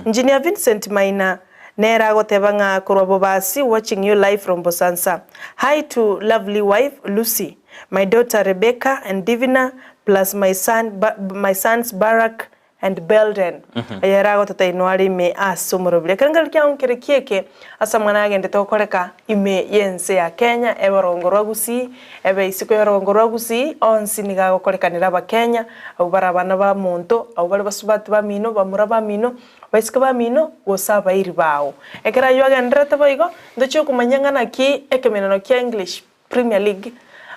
Engineer Vincent Maina nere agoteba ng'a korwa Bobasi watching you live from Bosansa. Hi to lovely wife Lucy, my daughter Rebecca and Divina plus my son my sons Barack and Belden, ayere agototeinwa are ime ase omorobiri. Ekerengererio kiao nkere kieke ase amang'ana agendete gokoreka ime y'ense ya Kenya, ebe orogongo rwa Gusii, ebe isiko y'orogongo rwa Gusii, onsi nigo agokorekanera Abakenya, abwo bare abana ba monto, abwo bare basubati bamino, bamura bamino, baisike bamino, gose abairi bao. Ekero ayio agendererete boigo, ntochie komanya ng'a naki ekemeneno kia English Premier League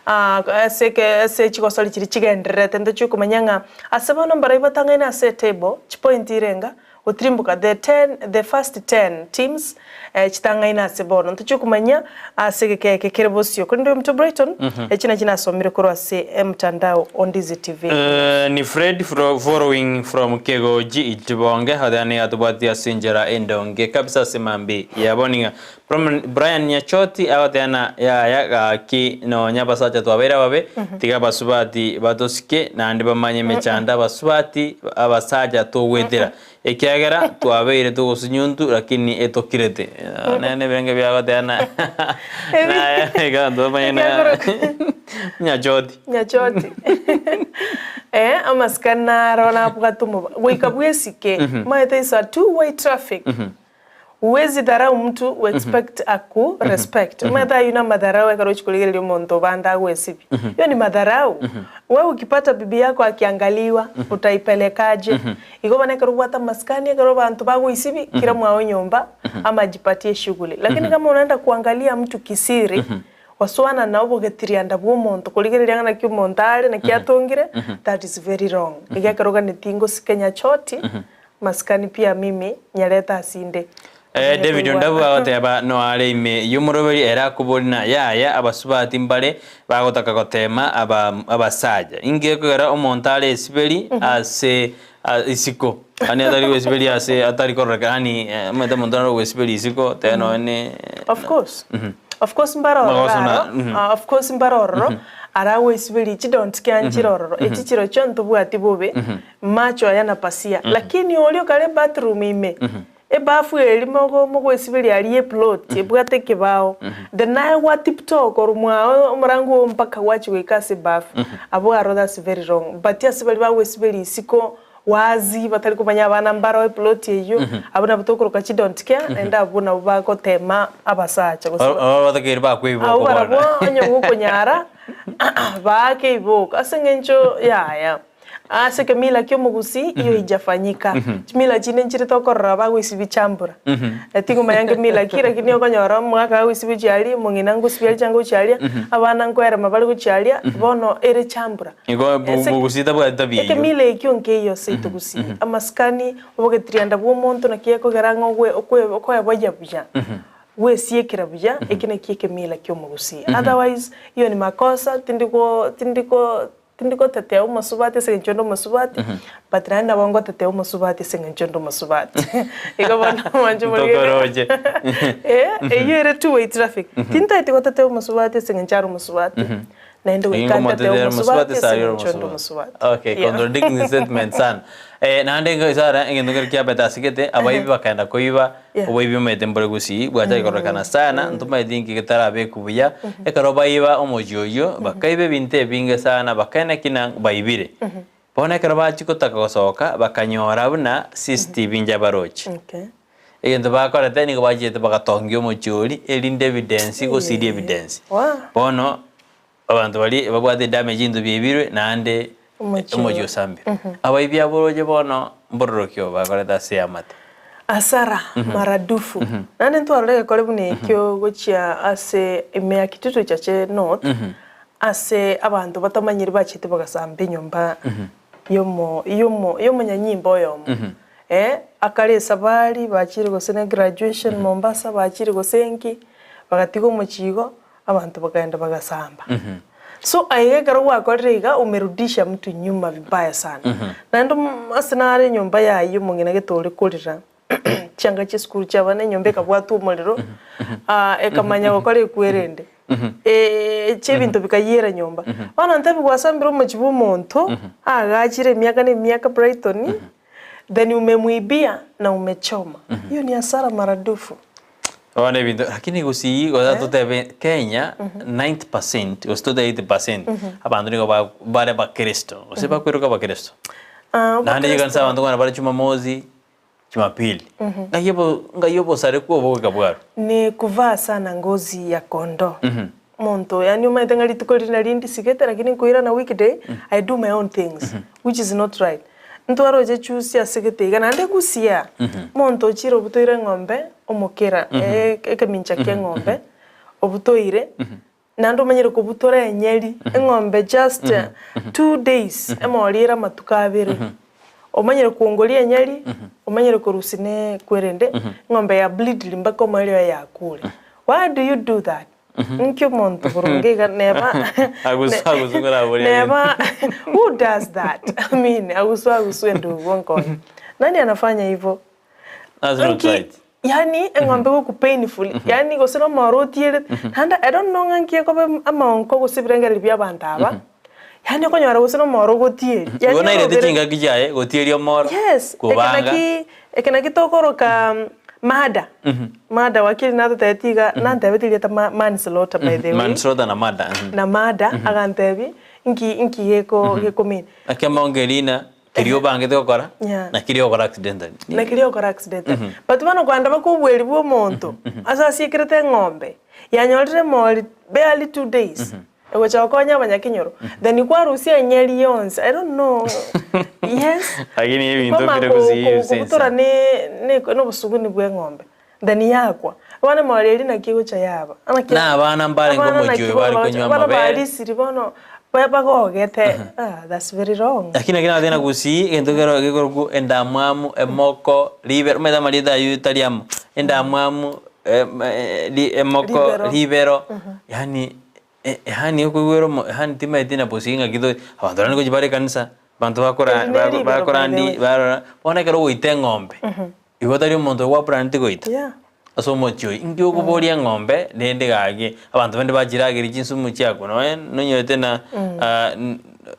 ase ase chigosori chiria chigendererete ntochie komanya ng'a ase bono mbaria batang'aine ase etable chipointi irenga gotirimboka the ten the first ten teams chitang'aine ase bono ntochie komanya ase egeka eke kere bosio korende omonto Brighton echi nachi nasomire korwa ase emtandao o Ndizi TV. Ni Fred following from Kegoji Itibonge oteba nigo atobwatie ase enchera endonge kabisa ase mambi ya bono iga Brian Nyachoti agoteba na yaya gaki nonya abasacha twabeire ababe tiga abasubati batosike naende bamanye emechando abasubati abasacha togwetera ekiagera twabeire togosunyuntu lakini etokirete nene ebirenge biagoteba na naye iga abanto bamanye na Nyachoti. Nyachoti eh amasikani naro nabwate omoba goika bwesike omanyete is a two way traffic. Huwezi dharau mtu u expect aku respect. Omanyete ayio namadharau ekero ochia korigereria omonto obande agoesibia. Hiyo ni madharau. Wewe ukipata bibi yako akiangaliwa utaipelekaje? Igo bono ekero obwate amasikani ekero abanto bagoisibia kira mwao nyomba ama jipatie shughuli. Lakini kama unaenda kuangalia mtu kisiri gosoana na obogetirianda bwa omonto korigereria ng'a naki omonto are naki atongire that is very wrong. Iga ekero oganetie ngosike nyachoti Masikani pia mimi nyarete ase inde. Eh, David Ondabu agoteba noare ime y'omoroberi ere akobori na yaya abasubati mbare bagotaka gotema aba abasacha. Inki gekogera omonto are esiberi ase a isiko yaani atari goesiberi ase atari kororekana yaani omanyete omonto nare ogoesiberi isiko teba nonye ne Of course. Of course mbare ororo Magoso na- aro, ah, of course mbare ororo, aragoesiberia chidon't care nchire ororo, echi chirochio ntobwati bobe, macho aya na pasia. Lakini oria okare bathroom ime, ebafu eria mogo mogoesiberia aria eplot ebwate ekebao, then naye gwa tiptoe korwa mwao omorango oo mpaka gwachia goika ase ebafu, abwo aro that's very wrong. But ase baria bagoesiberia isiko wazi batari komanya abana mbaro eplot eyio, abwo nabo tokoroka chi don't care, naende abwo nabo bagotema abasacha gose ba- Aba batakeire bakwe abwo iboko bono. barabwo onye gokonyara baake iboko ase eng'encho yaya. Ase ekemila kia omogusii iyo ijafanyika. Chimila chinde nchire tokorora bagoisibia chambura. Tingomanya nkemila ki lakini okonyora omogaka agoisibia chiaria, omong'ina ngosibia aria chianga gochiaria, abana nkoerema bare gochiaria, bono ere chambura. Igo Ase mogusii tabwati tabia eyio. ekemila ekio nkeiyo ase seito gusii. Amasikani, obogetirianda bwa omonto naki ekogera ng'a ogwe okwe okoeboyia buya, gwesiekera buya, eki nakio ekemila kia omogusii. Otherwise, iyo ni makosa tindi go tindi go Tindi gotetea omosubati ase eng'encho onde omosubati, but naende nabo ngotetea omosubati ase eng'encho onde omosubati. Igo bono mwanche morigererie. Ntokoroche. Eh, eyio ere two way traffic. Tintaeti gotetea omosubati ase eng'encho are omosubati, naende Lakini goika ntetee ngomotetere omosubati omosubati ase ase are eng'encho onde omosubati. omosubati. Okay, Yeah. contradicting statement sana. Eh, naende iga Sarah, egento kere kiabete asigete, abaibi bakaenda koiba, Yeah. oboibi omanyete mbore gusii, bwachaka kororekana sana, ntomaeti inki getarabekwa buya, ekero baiba omochie oyio, bakaiba ebinto ebinge sana, bakaena ki na baibire. Bono ekero bachia gotaka gosoka, bakanyora buna CCTV inche baroche. Okay. Egento bakorete nigo bachiete bagatongia omochie oria, erinde evidence gosiria evidence. Wow. Bono, Abanto baria babwate edamu ya chinto biaibirwe, naende Omochie omochie oyo. osambirwe. Abaibi aboroche bono mbororoki obo bakorete ase eamate. Asara maradufu. Naende ntwarore egekore buna ekio gochia ase ime ya Kitutu Chache North, ase abanto batamanyiri bachete bagasamba enyomba yomo yomo yomonyanyimbo oyomo. Eh, akare esabari bachire gose ne graduation Mombasa, bachire gose nki, bagatiga omochie igo, Abanto bakaenda bagasamba. So aiga ekero gwakorire iga umerudisha mtu nyuma vibaya sana. Naende ase nare enyomba yaye omong'ina gete ore korera chianga chia esukuru chia abana enyomba ekabwatwa omorero ekamanya gokora ekwerende chia ebinto bikayiera nyomba. Bono ntebi gwasambire omochie bwa omonto aagachire emiaka na emiaka Brighton then umemuibia na umechoma. Hiyo ni hasara maradufu. Bono ebinto lakini gusii gose totebe Kenya 90% gose tote 80% abanto nigo ba bare bakristo gose bakweroka abakristo. Ah, Naende chikanisa abanto kogenda bare jumamosi, jumapili. Ng'ai obo ng'ai obosareku obo goika bwarwa. Ni kuvaa sana ngozi ya kondoo monto yaani omanyete ng'a rituko riria nari ndisigete lakini nkoirana weekday I do my own things which is not right. Ntwaroche chusi ase gete iga naende gusia monto ochire obutoire eng'ombe omokera ekemincha kia eng'ombe obutoire naende omanyire kobutora enyeri eng'ombe just 2 days emori ere amatuko abere omanyire kwongoria enyeri omanyire korusia ne ekwerende eng'ombe ya bleediri mpaka omoerio oye yakure why do you do that? Inki omonto boronge iga neba Agusu agusu koraboria neba who does that? I mean agusu agusu endugu nkonye. Nani anafanya hivyo? That's not Inki right. yaani eng'ombe goku painful yaani gose na omoro otierete naende I don't know ng'a nki ekoba amaonko gose ebirengererio bia abanto aba yaani okonyora gose na omoro ogotieri Igo yaani nairete orobere chingaki chiaye gotieria omoro, Yes, eke kobanga. naki eke naki tokoroka murder murder wakili natotebeti iga nantebeti erieta ma manslaughter by the way Manslaughter na murder. na murder agantebi nki nki geko geko mean. Naki amaongo erina keria obangete gokora Yeah. na keria ogokora accidentally. Na keria ogokora accidentally. But bono kwanda baka obweri bwa omonto ase asiekerete eng'ombe yanyorire emori barely 2 days egocha gokonya abanyakenyoro then kwarusia enyeri yonsi I don't know yes Lakini ebinto kwamanya bire gusii ko- kobutora ne ne nobosuguni bwa eng'ombe then yakwa bono emori eria naki egocha yaba Naki- Na abana mbarenge abana omochie naki oyo bare bono konywa abana amabere. barisiri bono ba- bagogete ah that's very wrong. Lakini ekero nabatebia gusii egento kero gekorokwa endamwamu, emoko, ribero, omanyete amarieta aywo tari amo. Endamwamu, emoko, Ribero. ribero, yaani yaani okoigwera omo yaani timaeti na bosie ng'aki to abanto naende ngochia bare ekanisa, abanto bakora Eri ne ribero by the bakorandi way. barora, bono ekero ogoita eng'ombe, igo tari omonto gwaplaneti goita. Yeah. Ase omochie oyo, inki okoboria eng'ombe rende gaki abanto bande bachirageria chinsumu chiakwo noe nonyorete na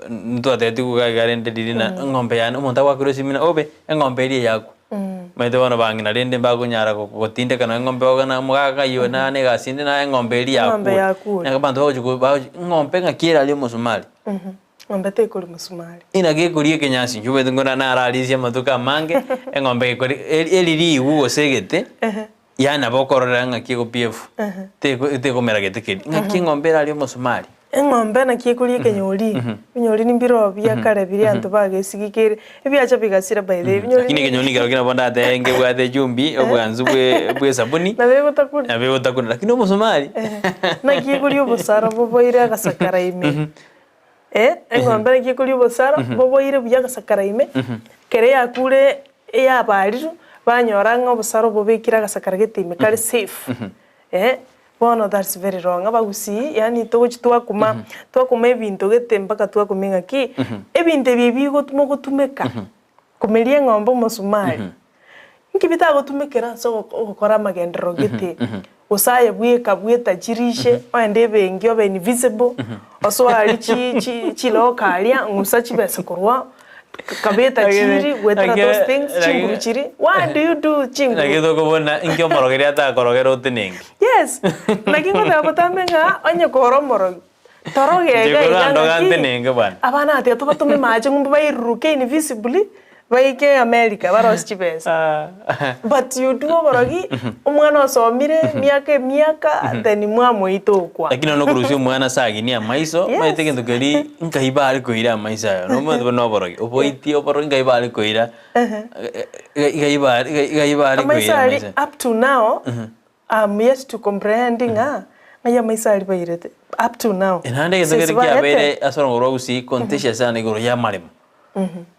ntwatebetigwe iga iga rende riria na eng'ombe yane omonto agoakera esimi na obe eng'ombe eria eyakwa. Omanyete bono bang'ina rende mbakonyara gotindeka nonya eng'ombe bagokana omogaka oywo nane egasi ende naye eng'ombe eria Eng'ombe yakure. yakure. Naki abanto bagochi ko bagochi eng'ombe ng'aki eraria omosumari. Eng'ombe tekori mosumari. Inaki ekoria ekenyasi inche omanyete ng'o nararisia amatuko amange, eng'ombe gekori eri eri ribu gose egete, yaani nabo okorora ng'aki ego behave, teko tekomera gete keria. Ng'aki eng'ombe erarie omosumari? Eng'ombe naki ekoria ekenyori, ebinyori nimbiroo bia kare biria abanto bagesigikire, ebiacha bigasira by the way, ebinyori Lakini ekenyori nikero kio nabo ndatebe ngebwate echumbi, obwansu bwe bwa esabuni, Nabo egotakuna. nabo egotakuna, lakini omosumari Naki ekoria obosaro boboire agasakara ime. Eh, eng'ombe naki ekoria obosaro, boboire buya agasakara ime, ekero yakure eyabarirwe, banyora ng'a obosaro bobekire agasakara gete ime kare safe, eh, bono that's very wrong. Abagusii yaani togochi twakuma, twakuma ebinto gete mpaka twakumia ng'aki, ebinto ebi ebi mogotumeka komeria eng'ombe omosumari, inki bitagotumekera ase ogokora amagenderero gete, gose aye bweka bwetachirishe, ogende ebenki obe invisible, osoe aria chi chi chiloka aria, ng'usa chibesa korwa oo, kabe etachiri goetera those things, chinguru chiria, why do you do chinguru? Naki tokobona inki omorogeri atakorogera otenenke. Yes, naki ngoteba botambe ng'a onye kore omorogi, toroge Inche iga iga korwa ndoga ng'aki, ntenenke bwana. abana atiga tobatome mache ng'umbu bairuruke invisibly, baike America barosie chibesa. But you do oborogi, omwana osomire emiaka emiaka, then mwamoita okwa. Lakini nonya okorusia omwana ase aginie amaiso, omanyete egento keria nkai bare koira amaiso aye, nomanyete buna oborogi, oboitie oborogi nkai bare koira, igai bare igai bare Amaiso koira aria amaiso. up to now, I'm yet to comprehend ng'a ng'ai amaiso aria bairete up to now. Naende egento Since kere kiabeire baete. ase orogoro rwa Gusii contentious sana igoro ya amaremo.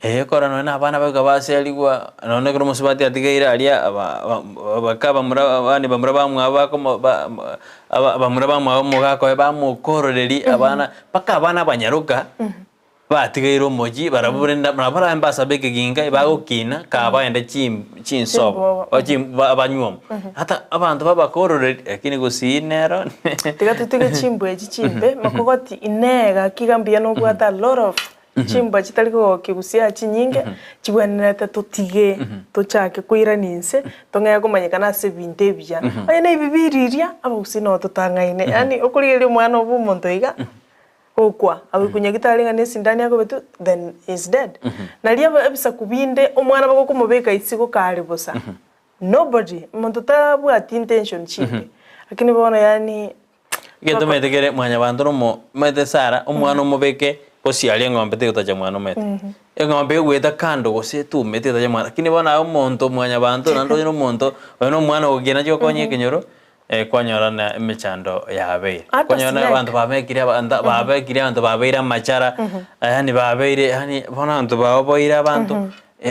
Eh ekero nonye na abana baika baserigwa, nonye ekero omosubati atigaire aria aba aba baka abamura abande bamura bamwabo bakomo ba aba abamura bamwabo omogaka oye bamokororeri abana, mpaka abana abanyaroka. Batigaire omochie, barabwo rende nabo barabe mbasabe ekeginga, bagokina kabaende chim chinsobo Chimbobo. chim banyuomwa. Ata abanto babakororeri lakini gusii nero Tiga totige chimbwa echi chimbe, makogoti inee gaki iga mbuya nobwate a lot of chimbwa chitari kogokia gusii aa chinyinge, chibwenerete totige tochake koirania inse, tong'ee komanyekana ase ebinto ebiya. Onye na ebi biriria, abagusii nabo totang'aine, yaani okorigereria omwana obe omonto iga. Gokwa, agoikunya gitari ng'a nesindani akobetwe, then he is dead. Nario aba ebisaku binde omwana bagokomobeka isiko kare bosa, nobody, omonto tabwati intention chimbe. Lakini bono yaani Egento omanyete kere mwanyabanto na omo omanyete Sarah, omwana omobeke bosio aria eng'ombe tegotacha mwana omanyete. Eng'ombe egoeta kando gose etume tegotacha mwana, lakini bono aye omonto mwanyabanto naende onye na omonto, oyo na omwana ogokina achie gokonya ekenyoro. Kwanyora na emechando yabeire. Ata Kwanyora na snake. abanto babekire abanto babekire abanto babeire amachara, yaani babeire yaani bono abanto baoboire abanto,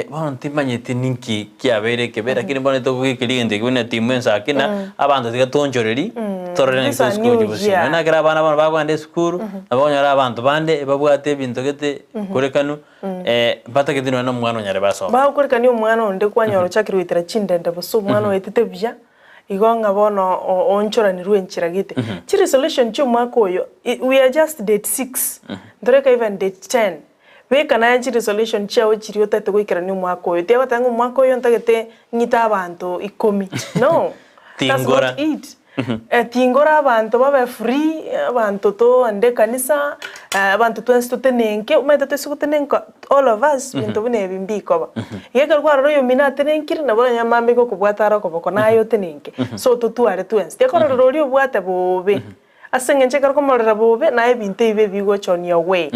bono ntimanyeti ninki kiabeire ekebe lakini bono togoikeria egento ekio buna timu ensaki na abanto tiga toonchoreri torore naki These are togochi new gosira. year. Nonya ekero abana bono bakogenda esukuru, nabo okonyora abanto bande babwate ebinto gete korekanu mbatageti nonya na omwana onyare basome. Bagokorekania omwana onde kwanyora ochakire goetera chindende bosa omwana oetete buya. Igo ng'a bono oonchoranirwe enchera gete. Chiresolution chi'omwaka oyo, we are just date six, ntoreka even date ten. Beka naye chiresolution chiao chiria otagete goikerania omwaka oyo. Tiagoteba ng'a omwaka oyo ntagete ng'ite abanto ikomi, no, that's Tingora. not it. Tingora abanto babe free, abanto togende ekanisa, abanto twensi totenenke, omanyete toise gotenenka all of us, ebinto buna ebi mbikoba. Iga ekero kwarora oyomino atenenkire, nabo oranyore mambia iga okobwata are okoboko, naye otenenke. So totware twensi. Tiakororera oria obwate bobe, ase eng'encho ekero okomorora bobe, naye ebinto ebibe bigocha on your way.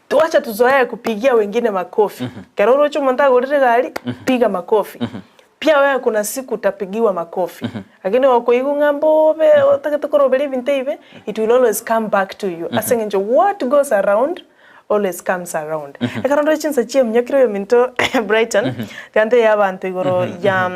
Twacha tuzoee kupigia wengine makofi. Ekero oroche omonto agorire egari, piga makofi. Pia wewe kuna siku utapigiwa makofi. Lakini okoigwa ng'a mbobe, otagete koroberia ebinto ebibe, it will always come back to you. Ase eng'encho what goes around. always comes around. Ekero ndore chinsa chi'eminyokire oyominto Brighton, tiga ntebie abanto igoro ya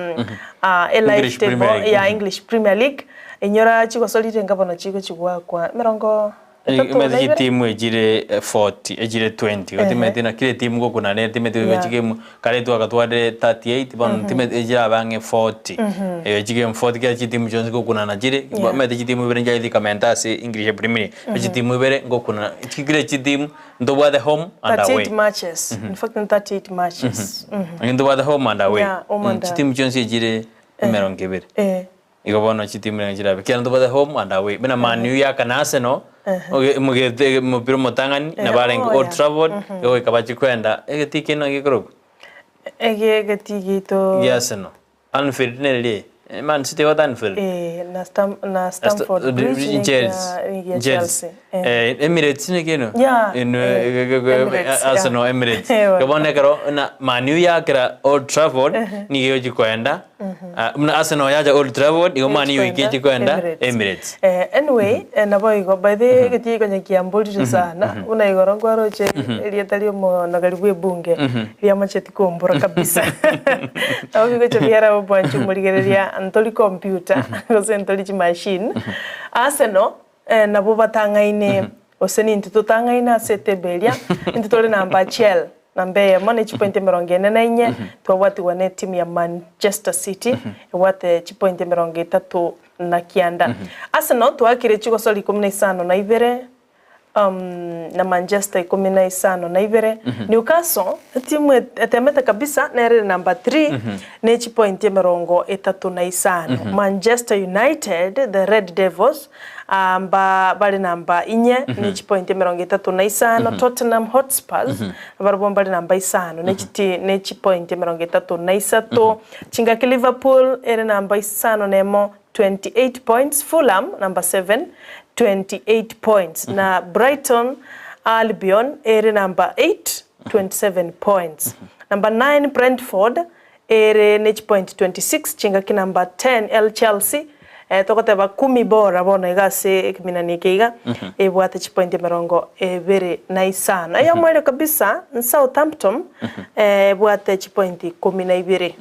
e live English Premier table League. ya English Premier League, inyora chigosorire inga bono chigochi goakwa emerongo etato na Omanyete ibere. chitimu echire 40 echire 20 Ehe. otimanyeti naki kera etimu gokunana etimeti Yeah. chigame kare twakatwarire 38 bono timeti echirabe ang'e 40 chigame 40 kera chitimu chionsi gokunana chire Yeah. omanyete chitimu ibere nchiareti komenta ase English Premier League chitimu ibere ngokunana kera chitimu ntobwate home and away 38 matches. In fact, ni 38 matches. Lakini ntobwate home and away Yeah, home and chitimu chionsi echire emerongo ebere Eh. Igo bono chitimu nigo chirabe ekiagera ntobwate home and away. Buna Man U yakana Arsenal, oge mogete omopira omotang'ani nabo arenge Oh, Old yeah. Trafford, igo goika bachie koenda egetii kende naki gekorokwa? Ege egetii giaito Gia Arsenal. Anfield neriria eye? Man City ebwate Anfield? Eh, na Stam na Stamford Bridge ne Chelsea. egia egia Chelsea. Chelsea. Eh. Eh, Emirates naki eno? Yeah, Eno eh, Emirates, yeah. Arsenal Emirates. Ewa. Igo bono ekero na Man U yakera Old Trafford, nigo egochia koenda Ah, buna Arsenal yacha Old Trafford, igo Man U Egochi ekechi koenda Emirates. Emirates. Eh, anyway, eh, nabo igo by the way egetii konya kiamborire sana buna igoro nkwaroche erieta ria omonogeri bwa ebunge riamacheti kombora kabisa. Nabo bigocha biara obwanchi omorigereria ntori computer gose ntori chimachine. Arsenal eh, nabo batang'aine gose nintwe totang'aine ase etable eria, intwe tore namba chiel. Namba eyemo ne chipointi emerongo ene na inye, twabwatigwa ne etimu ya Manchester City ebwate chipointi emerongo etato na kianda. Arsenal twaakire chigosori ikomi na isano na ibere na Manchester ikomi na isano na ibere. Newcastle etimu etemete kabisa nere ere namba 3 ne chipointi emerongo etato na isano. Manchester United the Red Devils Amba bare namba inye ne chipointi emerongo etato na isano, Tottenham Hotspurs barabwo mbare namba isano ne chiti ne chipointi emerongo etato na isato, chingaki Liverpool ere namba isano na emo 28 points, Fulham namba 7 28 points, na Brighton Albion ere namba 8 27 points, namba 9 Brentford ere ne chipointi 26, chingaki namba 10 el Chelsea Togoteba kumi bora bono iga ase ekeminani eke iga, ebwate chipointi emerongo ebere na isano. Eyomoerio kabisa n'Southampton ebwate chipointi ikomi na ibere.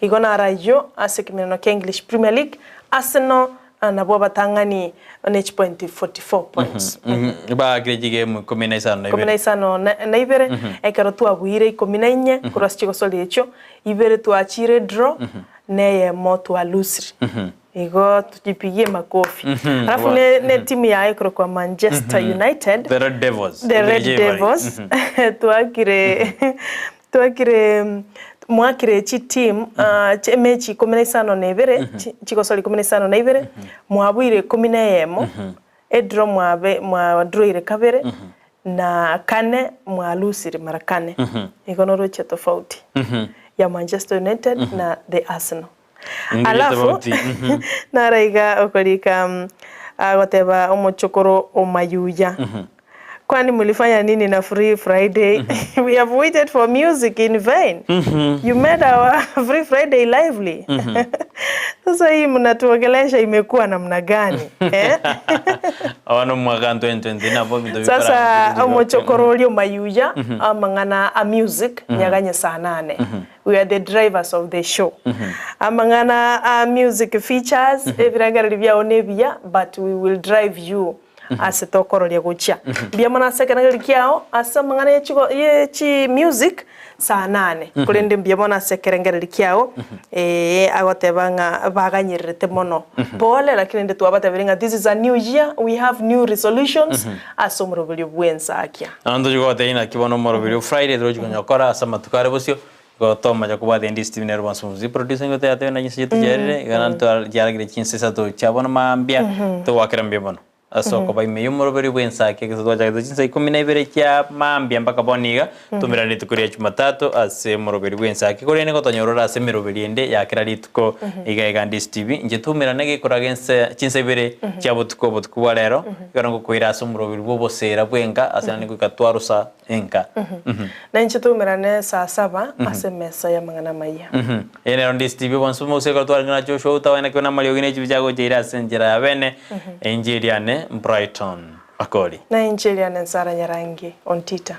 Igo naro ayio ase ekeminano kia English Premier League, Arsenal nabwo abatang'ani ne chipointi 44 points. Baakire chigemu ikomi na isano na Ikomi na ibere. isano na ibere, ekero twabuire ikomi na inye korwa ase chigosori echio, ibere twachire draw, neyemo twalusire. Igo tujipigie makofi. Alafu ne, ne timu yaye korokwa Manchester United. The Red Devils. The Red River. Devils. Twakire twakire mwakire chi team ah, chi- emechi ikomi na isano na ibere chi- chigosori ikomi na isano na ibere mwabuire ikomi na eyemo edraw mwabe mwadrawire kabere na kane mwalusire mara kane igo noroche tofauti ya Manchester United na the Arsenal. Ingeri Alafu tofauti. naro iga okorika mm, agoteba omochokoro omayuya kwani mulifanya nini na free Friday we have waited for music in vain you made our free Friday lively sasa hii mnatuongelesha imekuwa namna gani eh? Abana omwaka 2020 nabo ebinto Sasa bikora- omochokoro oria omayuya amang'ana a music nyaganye saa nane we are the drivers of the show amang'ana a music features ebirengererio biao nebiya but we will drive you ase tokororia gochia mbuya mono ase ekerengererio kiao ase amang'ana ye chigo ye chi music saa nane korende mbuya mono ase ekerengererio kiao eh agoteba ng'a baganyererete mono pole lakini rende twabatebirie ng'a this is a new year we have new resolutions ase omoroberio bw'ensakia. Naende tochia gotebia naki bono omoroberio Friday torochi konya gokora ase amatuko are bosio, igo tomacha kobwatia endi Stephen ere bonsi bonsi producer nigo toyatebia naki inse tocherire, iga naende twariaragire chinsa isato chia bono mambia, togwakera mbuya mono. Ase okoba ime y'omoroberio bw'ensaki ekero twachagete chinsa ikomi na ibere chia mambia mpaka bono iga, tumera rituko ria Jumatatu ase omoroberio bw'ensaki, korende gotonyorora ase emeroberi ende ya kera rituko iga iga Ndisi TV. Inche twaumerane gekoraga ense chinsa ibere chia botuko obotuko bwa rero, ekero ngokoira ase omoroberio bw'obosera bw'enka ase naende goika twarosa enka. Na inche twaumerane saa saba ase emesa y'amang'ana amayia. Eye nero Ndisi TV bonsi omogusii ekero twarenge na Joshua Otawe nakio namariogi ne chibi chiagocha ire ase enchera ya bene, Enchiri yane Brighton. Makori. Na inche Eliana Nsara Nyarangi Ontita.